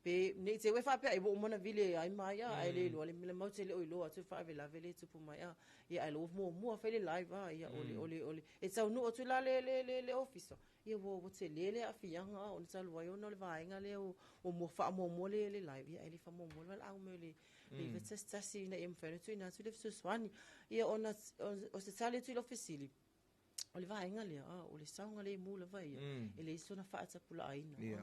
Pe ne i te i ua e faapea ai ua uma ona vili ai mai a ae le iloa le mea matou te le o iloa atu le faalavelave lea e tupu mai a. Ia ae ua muamua fai le live a ia o le o le o le e taunuu atu la le le le le ofisa ia ua ua tele le aafiaga a ona talu ai ona o le vaega lea ua ua faamuamua le le live ia ae le faamuamua le valaau mai o le le 911 ina ia mafai ona tuuina atu le fesoasoani. Ia ona o se tali atu i lau fesili, o le vaega lea, a, o le saogalemu lava ia, e leai sona faatapulaaina.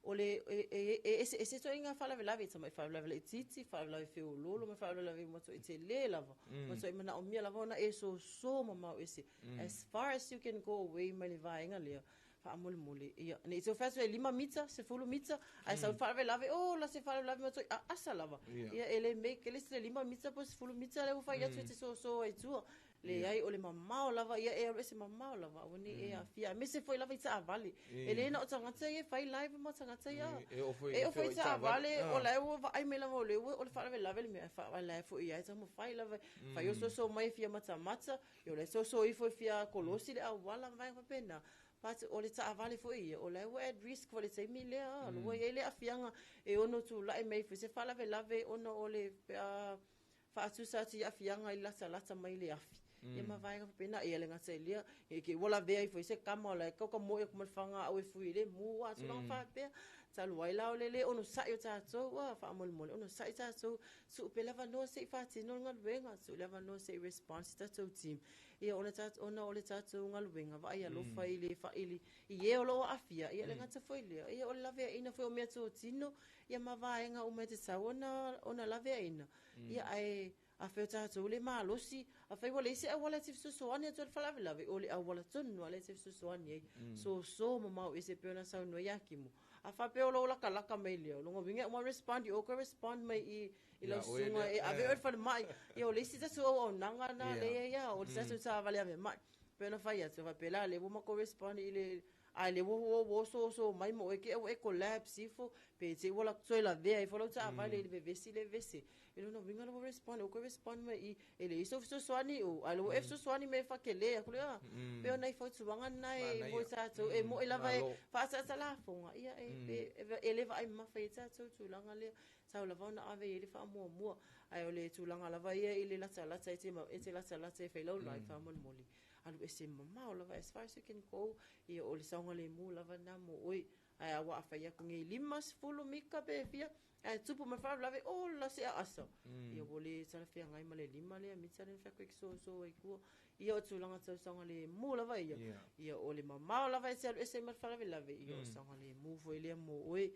O le, e, e, e eseese ituaiga faalavelave, tamai faalavelave laitiiti, faalavelave feoloolo ma faalavelave matuai tele lava, matuai manaomia lava ona e soso mamao ese. As far as you can go away mai le vaega lea, faamolemole, ia, ne i tau fai atu e 5 mita, 10 mita, ae sau le faalavelave, oh, la se faalavelave matuai aasa lava. Ia, e le make le isi le 5 mita po o le 10 mita lea ua fai atu e te soso ai i tua. Leai, o le mamao lava, ia e alu ese mamao lava, aua ne i e aafia, aemaise foi lava i taavale. E le na o tagata ia e fai live ma tagata ia. E oo foi E oo foi i taavale, o la e ua vaai mai lava o lea ua o le faalavelave le mea, ae la e foi i ai taumafai lava, fai o soso mai e fia matamata, ia o la e soso ifo e fia kolosi le auala ma vaega faapena. But o le taavale foi ia, o la e ua at risk foi i le taimi lea, ua i ai le aafiaga e ono tulai mai foi se faalavelave ona o le pe a faatusa atu i aafiaga i le latalata mai le afi. Ia ma vaega faapena, ia le gata i lea, ia ke ua lavea ifo i se kama o la e kauka moe atu ma le fagaau e fui i le mu a tulaga faapea. Talu ai la o le le onosai o tatou, a faamolemole onosai tatou, tuu pea le avanoa se i faatino le galuega, tuu le avanoa se i response tatou team. Ia ona ona o le tatou galuega vaai alofa i le i, i e o lo o aafia, ia le gata foi lea, ia o le laveaiina foi o meatotino, ia ma vaega uma e tatau ona ona laveaiina. Ia ae afai o tatou le malosi, afai ua leai se auala e te fesoasoani atu ai i le faalavelave, o le auala tonu lava lea e te fesoasoani ai. Soso mamao ese pei ona saunoa ia Kimo. A faapea o lou lakalaka mai lea, o lona uiga e uma respond i o koe respond mai i i lau susuga e ave oe i le falemai. Ia o le isi tatou auaunaga lena lea e i ai, o le tatou taavale ave mai. Pei ona fai atu, faapea la lea ua matou respond i le a lea ua ua ua osooso mai ma oe te i ua e collapse ifo, pe te i ua toe lavea ifo lau taavale i le vevesi le vevesi. I lona uiga lea ua respond, ua toe respond mai i, e leai sou fesoasoani o, a o lea ua e fesoasoani mai e faatele atu lea. Pei o nai fautuaga na e mo i tatou, e moi lava e faaataata lafoga, ia e, pe, e le vaai mamafa i ai tatou tulaga lea. Tau lava ona ave i ai le faamuamua, ae o le tulaga lava ia i le latalata e te, e te latalata e fai lau live faamolemole. Alu ese mamao lava as far as you can go, ia o le saogalemu lava lena mo oe. Ae a ua a fai atu nei 50 mita pe fia, ae tupu mai le faalavelave, ola se aasa. Ia ua le talafeagai ma le 5 lea mita lea na fai atu ai ke soso ai tua. Ia o tulaga tau saogalemu lava ia. Ia o le mamao lava e te alu ese ai ma le faalavelave, ia o saogalemu foi lea mo oe.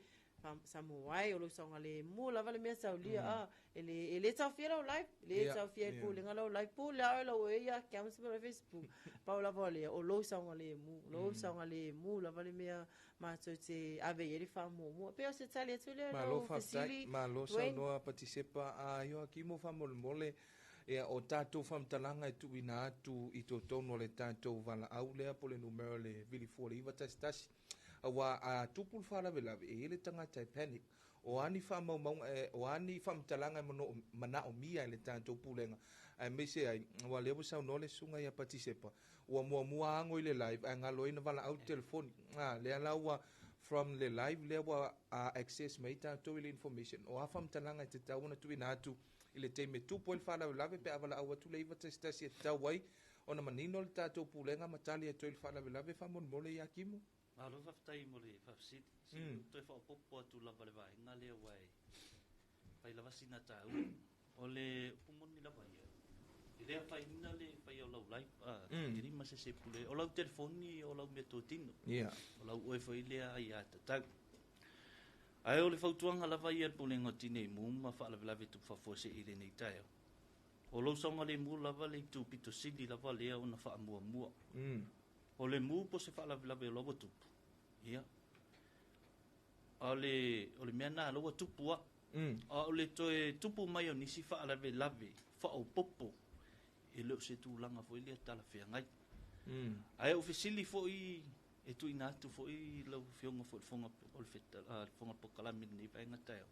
Samoa e, o lou saogalemu lava le mea taulia a e le e le taofia lau live, e le taofia e le pulega lau live, pule lava oe lau e ia accounts ma lau Facebook. Pau lava o lea, o lou saogalemu, lou saogalemu lava le mea matou te ave i ai le faamuamua. Pei o se tali atu lea i Malo lau faafetai, fesili, malo Dwayne. saunoa Patisepa a Ioakimo faamolemole ia o tatou faamatalaga e tuuina atu i totonu o le tatou valaau lea po o le numera le vilifua le 911 Aua a tupu le faalavelave, e i ai le tagata e panic. O a ni faamaumauga e, o a ni faamatalaga e manaomia e le tatou Pulega, aemaise ai, aua o lea ua saunoa le Susuga ia Patisepa, ua muamua ago i le live ae galo ai na valaau le telefoni. A, lea la ua from le live lea ua access mai ai tatou i le information, o a faamatalaga e tatau ona tuuina atu i le taimi e tupu ai le faalavelave pe a valaau atu le 911 e tatau ai ona manino le tatou pulega ma tali atu ai le faalavelave faamolemole ia Kimo. Malo faafetai mo le faafesili. Se i ou toe faaopoopo atu lava i le vaega lea aua e fai lava sina taua. O le upu moni lava ia, e le afaina le faia o lau live, e lima se se pule. O lau telefoni o lau meatotino. O lau oe foi lea aiatatau. Ae o le fautuaga lava ia a le Pulega o Tinei Mu ma Faalavelave Tupu Faafuasei i lenei taeao, o lou saogalemu lava le itu pito sili lava lea ona faamuamua. O le mu po o se faalavelave o la ua tupu, ia, a o le, o le mea lena la ua tupu a. A o le toe tupu mai o nisi faalavelave faaopoopo, e le o se tulaga foi lea talafeagai. Ae ou fesili foi e tuuina atu foi lau Afioga foi i le Fofoga o le Fofoga Polokalame i lenei vaega taeao,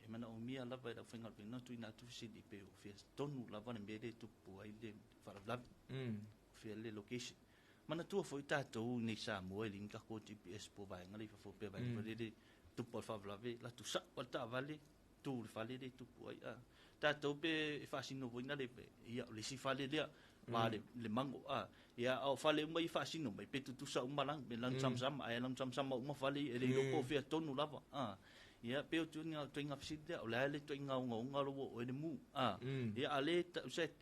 e manaomia lava e le aufaigaluega ona tuuina atu fesili pe o fea tonu lava le mea lea e tupu ai le faalavelave. O fea le location. Manatua foi tatou i nei Samoa e leai ni tatou GPS po o vaega la i fafo pe vaega foi lele tupu ai le faalavelave la tusa le taavale tu i le fale lea e tupu ai. A tatou pe e faasino foi na le ia o le isi fale lea ma le mago a ia a o fale uma ia e faasino mai pe tutusa uma lanu pe lanu samasama ae lanu samasama uma fale ia e le iloa po o fea tonu lava a ia pei o ituaiga fesili lea o le a le ituaiga ogaoga o lo o ua oe le mu a ia a le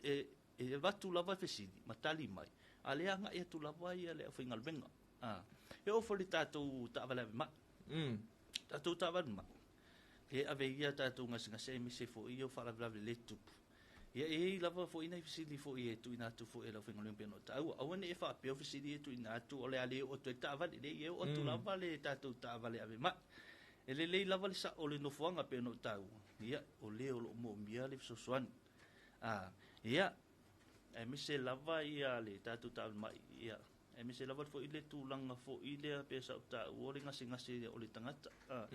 e E avatu lava fesili ma tali mai, a lea agai atu lava ia le aufaigaluega. A, e oo foi i le tatou taavale ave mai. Tatou taavale mai, e ave ia tatou gasegase aemaise foi ia o faalavelave le tupu. Ia e i ai lava foi nai fesili foi e tuuina atu foi e le aufaigaluega pei ona ou taua. Aua ne i e faapea o fesili ia e tuuina atu o le a le oo atu ai le taavale. Leai, e oo atu lava le tatou taavale ave mai. E lelei lava le sao o le nofoaga pei ona ou taua, ia, o le o lo o moomia le fesoasoani. A, ia, aemaise lava ia le tatou taavale mai, ia, aemaise lava foi le tulaga foi lea pei sa ou taua o le gasegase o le tagata. A,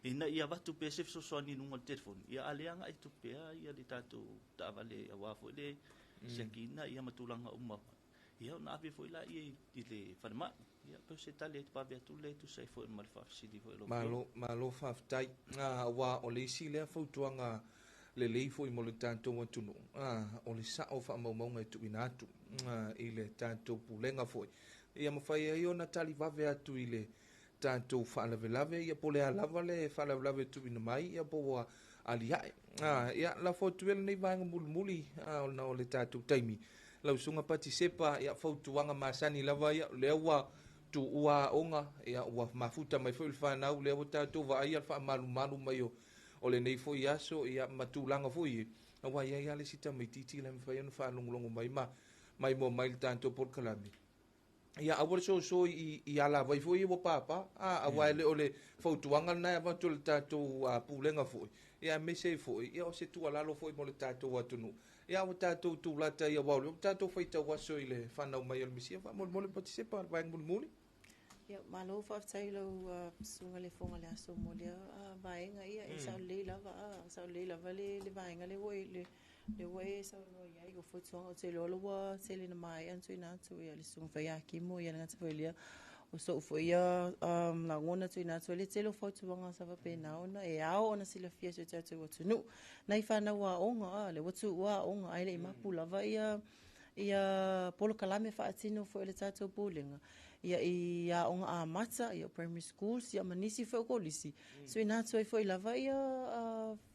ina ia avatu pea se fesoasoani i luga o le telefoni, ia a lea agai atu pea ia le tatou taavale aua foi le siakiina ia ma tulaga uma. Ia ona ave foi laia i le falemai. Ia pei o se tali e vave atu lea e tusa ai foi ma le faafesili foi a lau Afioga. Malo, malo faafetai. Aua o le isi lea fautuaga lelei foi mo le tatou atunuu, o le sao o faamaumauga e tuuina atu i le tatou Pulega foi, ia mafai ai ona tali vave atu i le tatou faalavelave, ia po o le a lava le faalavelave e tuuina mai, ia po ua aliae. Ia, lafo atu ia lenei vaega mulimuli ona o le tatou taimi. Lau Susuga Patisepa, ia, fautuaga masani lava ia, o lea ua tuua aoga, ia, ua mafuta mai foi le fanau, lea ua tatou vaaia le faamalumalu mai o lenei foi aso, ia, ma tulaga foi ia, aua e i ai lava le isi tamaitiiti le mafai ona faalogologo mai ma maimoa mai le tatou polokalame. Ia aua le soso i alavai foi ia ua papa, a, aua e le o le fautuaga lena e avatu e le tatou pulega foi, ia aemaise ai foi, ia o se tuualalo foi mo le tatou atunuu. Ia ua tatou tulata ia aua o lea ua tatou faitau aso i le fanau mai o le Mesia, faamolemole Patisepa le vaega mulimuli. Ia, malo faafetai i lau susuga i le Fofoga o le Aso mo lea vaega. Ia, e sao lelei lava, sao lelei lava le vaega lea ua e, lea ua e saunoa i ai. O fautuaga, ou te iloa ua tele ina maea ona tuuina atu e le Susuga foi ia Kimo, ia le gata foi i lea, o so'u foi ia lagona tuuina atu ai le tele o fautuaga sa faapena ona e ao ona silafia e si o tatou atunuu. Nai fanau aoga, lea ua tuua aoga ae le i mapu lava ia ia polokalame faatino foi a le tatou Pulega ia i aoga amata, ia primary schools, ia ma nisi foi o kolisi, suina atu ai foi lava ia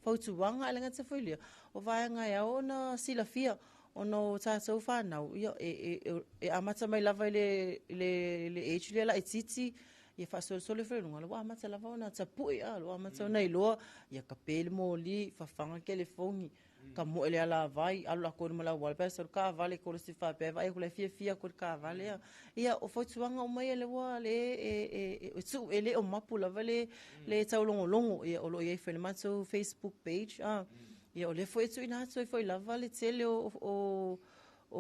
fautuaga, ae le gata foi i lea, o vaega e ao ona silafia ona o tatou fanau, ia, e amata mai lava i le age lea laitiiti, ia faasolosolo ifo i luga, ua amata lava ona tapue, a, ua amata ona iloa, ia kape le moli, fafaga le telefoni, ka moe le alavai, alu latou i luma o le auala, pe sau le taavale kolisi faapea, vaai atu la e fiafia atu i le taavale a. Ia, o fautuaga uma ia lea ua le e tuu, e le o mapu lava le taulogologo, ia, o lo o i ai foi le matou Facebook page, a, ia, o lea foi e tuuina atu ai foi lava le tele o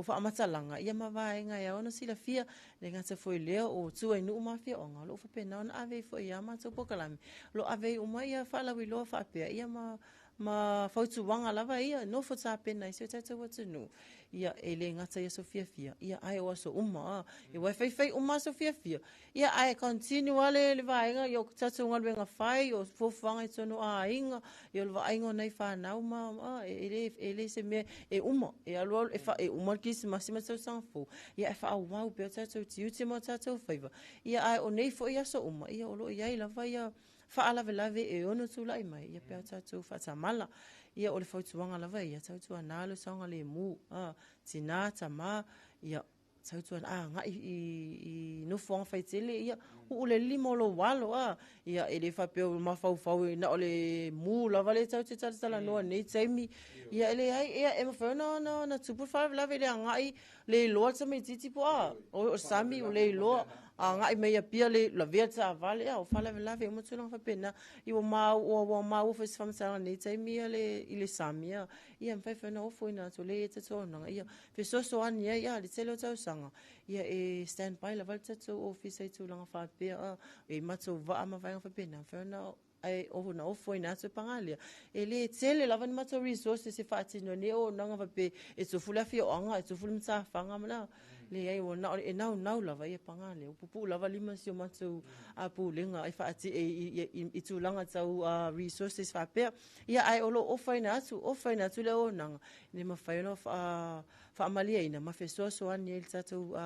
faamatalaga, ia ma vaega e ao ona silafia, le gata foi i lea o tua i nuu ma afioaga, o lo o faapena ona ave ai foi i a matou polokalame, o lo o ave ai uma ia faalauiloa faapea, ia ma ma fautuaga lava ia e nofo tapena ai si o tatou atunuu. Ia, e le gata i aso fiafia, ia, ae o aso uma, aua e faifai uma aso fiafia, ia, ae continue lava le vaega, ia, o tatou galuega fai, o fuafuaga i totonu o aiga, ia, o le vaaiga o nai fanau ma, e le se mea e uma, e alu alu, e uma le Kerisimasi ma le tausaga fou, ia, ae faaauau pea o tatou tiute ma o tatou faiva, ia, ae o nei foi aso uma, ia, o lo o i ai lava ia faalavelave e ono tulai mai, ia pe a tatou faatamala. Ia o le fautuaga lava ia, tautuana lo saogalemu, tinā, tamā, ia tautuana agai i nofoaga faitele, ia uu le lima o lou alo, ia e le faapea o mafaufau na o le mu lava lea tatou te talatalanoa i lenei taimi. Ia e leai, ia e mafai ona tupu le faalavelave i le agai le iloa le tamaitiiti po o sami o le iloa agai mai Apia le lavea le taavale, o faalavelave uma tulaga faapena. Ia ua maua foi i se faamatalaga i lenei taimi ia i le sami, ia mafai foi ona ofoina atu lea i tatou auaunaga, ia fesoasoani ai le tele o tausaga, ia e stand by lava le tatou ofisa i tulaga faapea, e matou vaa ma vaega faapena, mafai ona ae ona ofoina atu e paga lea, e le tele lava ni matou resources e faatino ai nei auaunaga faapea e tofu le afioaga, e tofu le matafaga ma le leai, ua na o le e naunau lava ia paga lea, ua pupuu lava lima si o matou pulega e faati i tulaga tau resources faapea. Ia ae o lo o ofaina atu, ofaina atu le auaunaga, ina ia mafai ona faamalieina ma fesoasoani ai i le tatou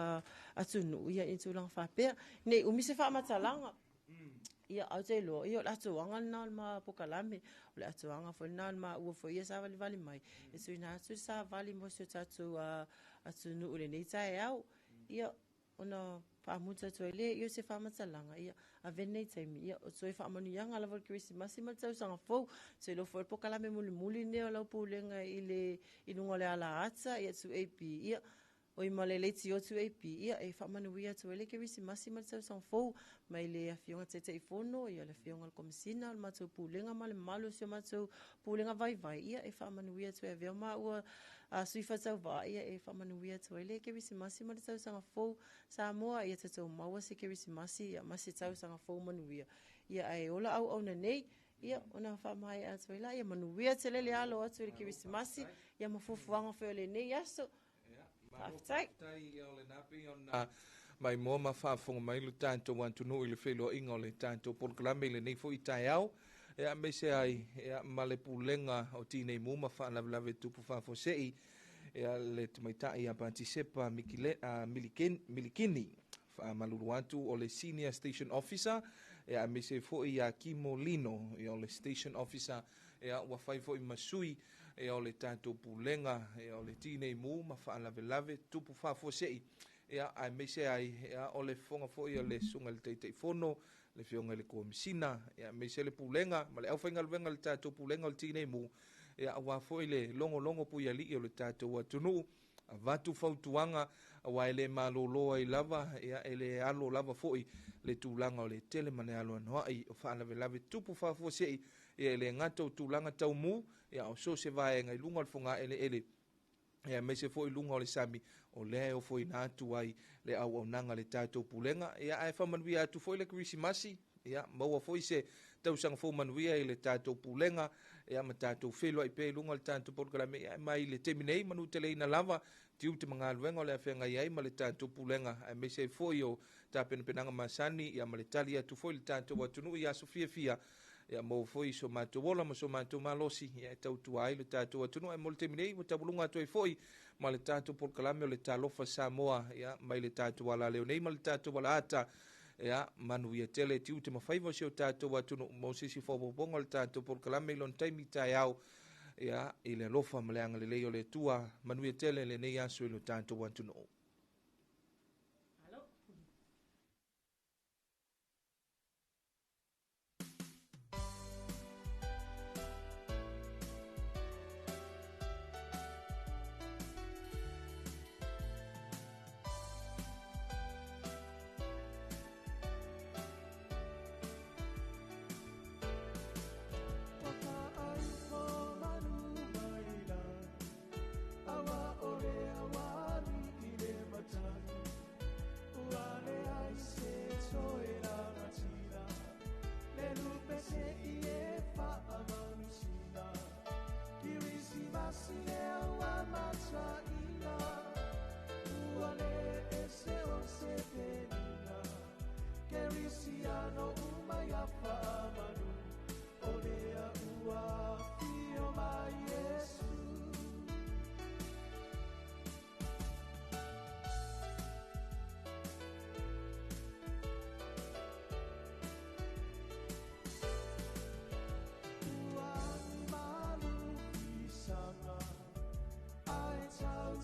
atunuu ia i tulaga faapea. Ne i umi se faamatalaga. Ia, ae ou te iloa, ia o le atoaga lena o le ma polokalame, o le atoaga foi lena o le maua foi ia savalivali mai, e tuuina atu le savali mo si o tatou atunuu i lenei taeao. Ia, ona faamuta atu ai lea i o se faamatalaga, ia, avea lenei taimi, ia, o toe faamanuiaga lava o le Kerisimasi ma le tausaga fou. Ou te iloa foi o le polokalame mulimuli lenei o lau Pulega i le, i luga o le alaata, ia, 2AP, ia, Oi ma le leitio 2AP, ia e faamanuia atu ai le Kerisimasi ma le tausaga fou mai le Afioga Taitaifono, ia le Afioga i le Komesina o le matou Pulega ma le mamalu o si o matou Pulega Vaivai, ia e faamanuia atu ai avea maua a sui faatauvaa, ia e faamanuia atu ai le Kerisimasi ma le tausaga fou Samoa, ia tatou maua se Kerisimasi ia ma se tausaga fou manuia. Ia ae ola auauna nei, ia ona faamaea atu ai la, ia manuia tele le alo atu i le Kerisimasi, ia ma fuafuaga foi o lenei aso. Faafetai. Ia o lena pei ona maimoa ma faafofoga mai lo tatou atunuu i le feiloaiga o le tatou polokalame i lenei foi taeao, ia aemaise ai ia ma le pulega o Tinei Mu ma Faalavelave Tupu Faafuasei, ia le tamaitai ia Patisepa Mikile, Milikini, faamalulu atu o le Senior Station Officer, ia aemaise foi ia Kimo Lino, ia o le Station Officer, ia ua fai foi ma sui ia o le tatou pulega ia o le Tinei Mu ma Faalavelave Tupu Faafuasei, ia aemaise ai ia o le fofoga foi o le susuga i le Taitaifono, le Afioga i le Komesina, ia aemaise le pulega ma le aufaigaluega o le tatou pulega o le Tinei Mu, ia aua foi le logologo puialii o le tatou atunuu, avatu fautuaga aua e le malolo ai lava, ia e le alo lava foi le tulaga o le tele ma le alo anoai o faalavelave tupu faafuasei, ia e le gata o tulaga tau mu, ia o so o se vaega i luga o le fogaeleele, ia aemaise foi i luga o le sami, o lea e ofoina atu ai le auaunaga a le tatou pulega. Ia ae faamanuia atu foi le Kerisimasi, ia maua foi se tausaga fou manuia i le tatou pulega, ia ma tatou feiloai pea i luga o le tatou polokalame, ia mai le taimi nei manuteleina lava tiute ma galuega o le a feagai ai ma le tatou pulega, aemaise ai foi o tapenapenaga masani, ia ma le tali atu foi i le tatou atunuu i aso fiafia, ia maua foi so matou ola ma so matou malosi, ia e tautua ai le tatou atunuu. Ae mo le taimi nei ua tauluga atu ai foi ma le tatou polokalame o le Talofa Samoa, ia mai le tatou alaleo nei ma le tatou alaata, ia manuia tele tiute ma faiva o si o tatou atunuu mo se isi faaopoopoga o le tatou polokalame i lona taimi taeao, ia i le alofa ma le agalelei o le Atua, manuia tele lenei aso i lo tatou atunuu.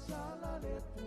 Tatala le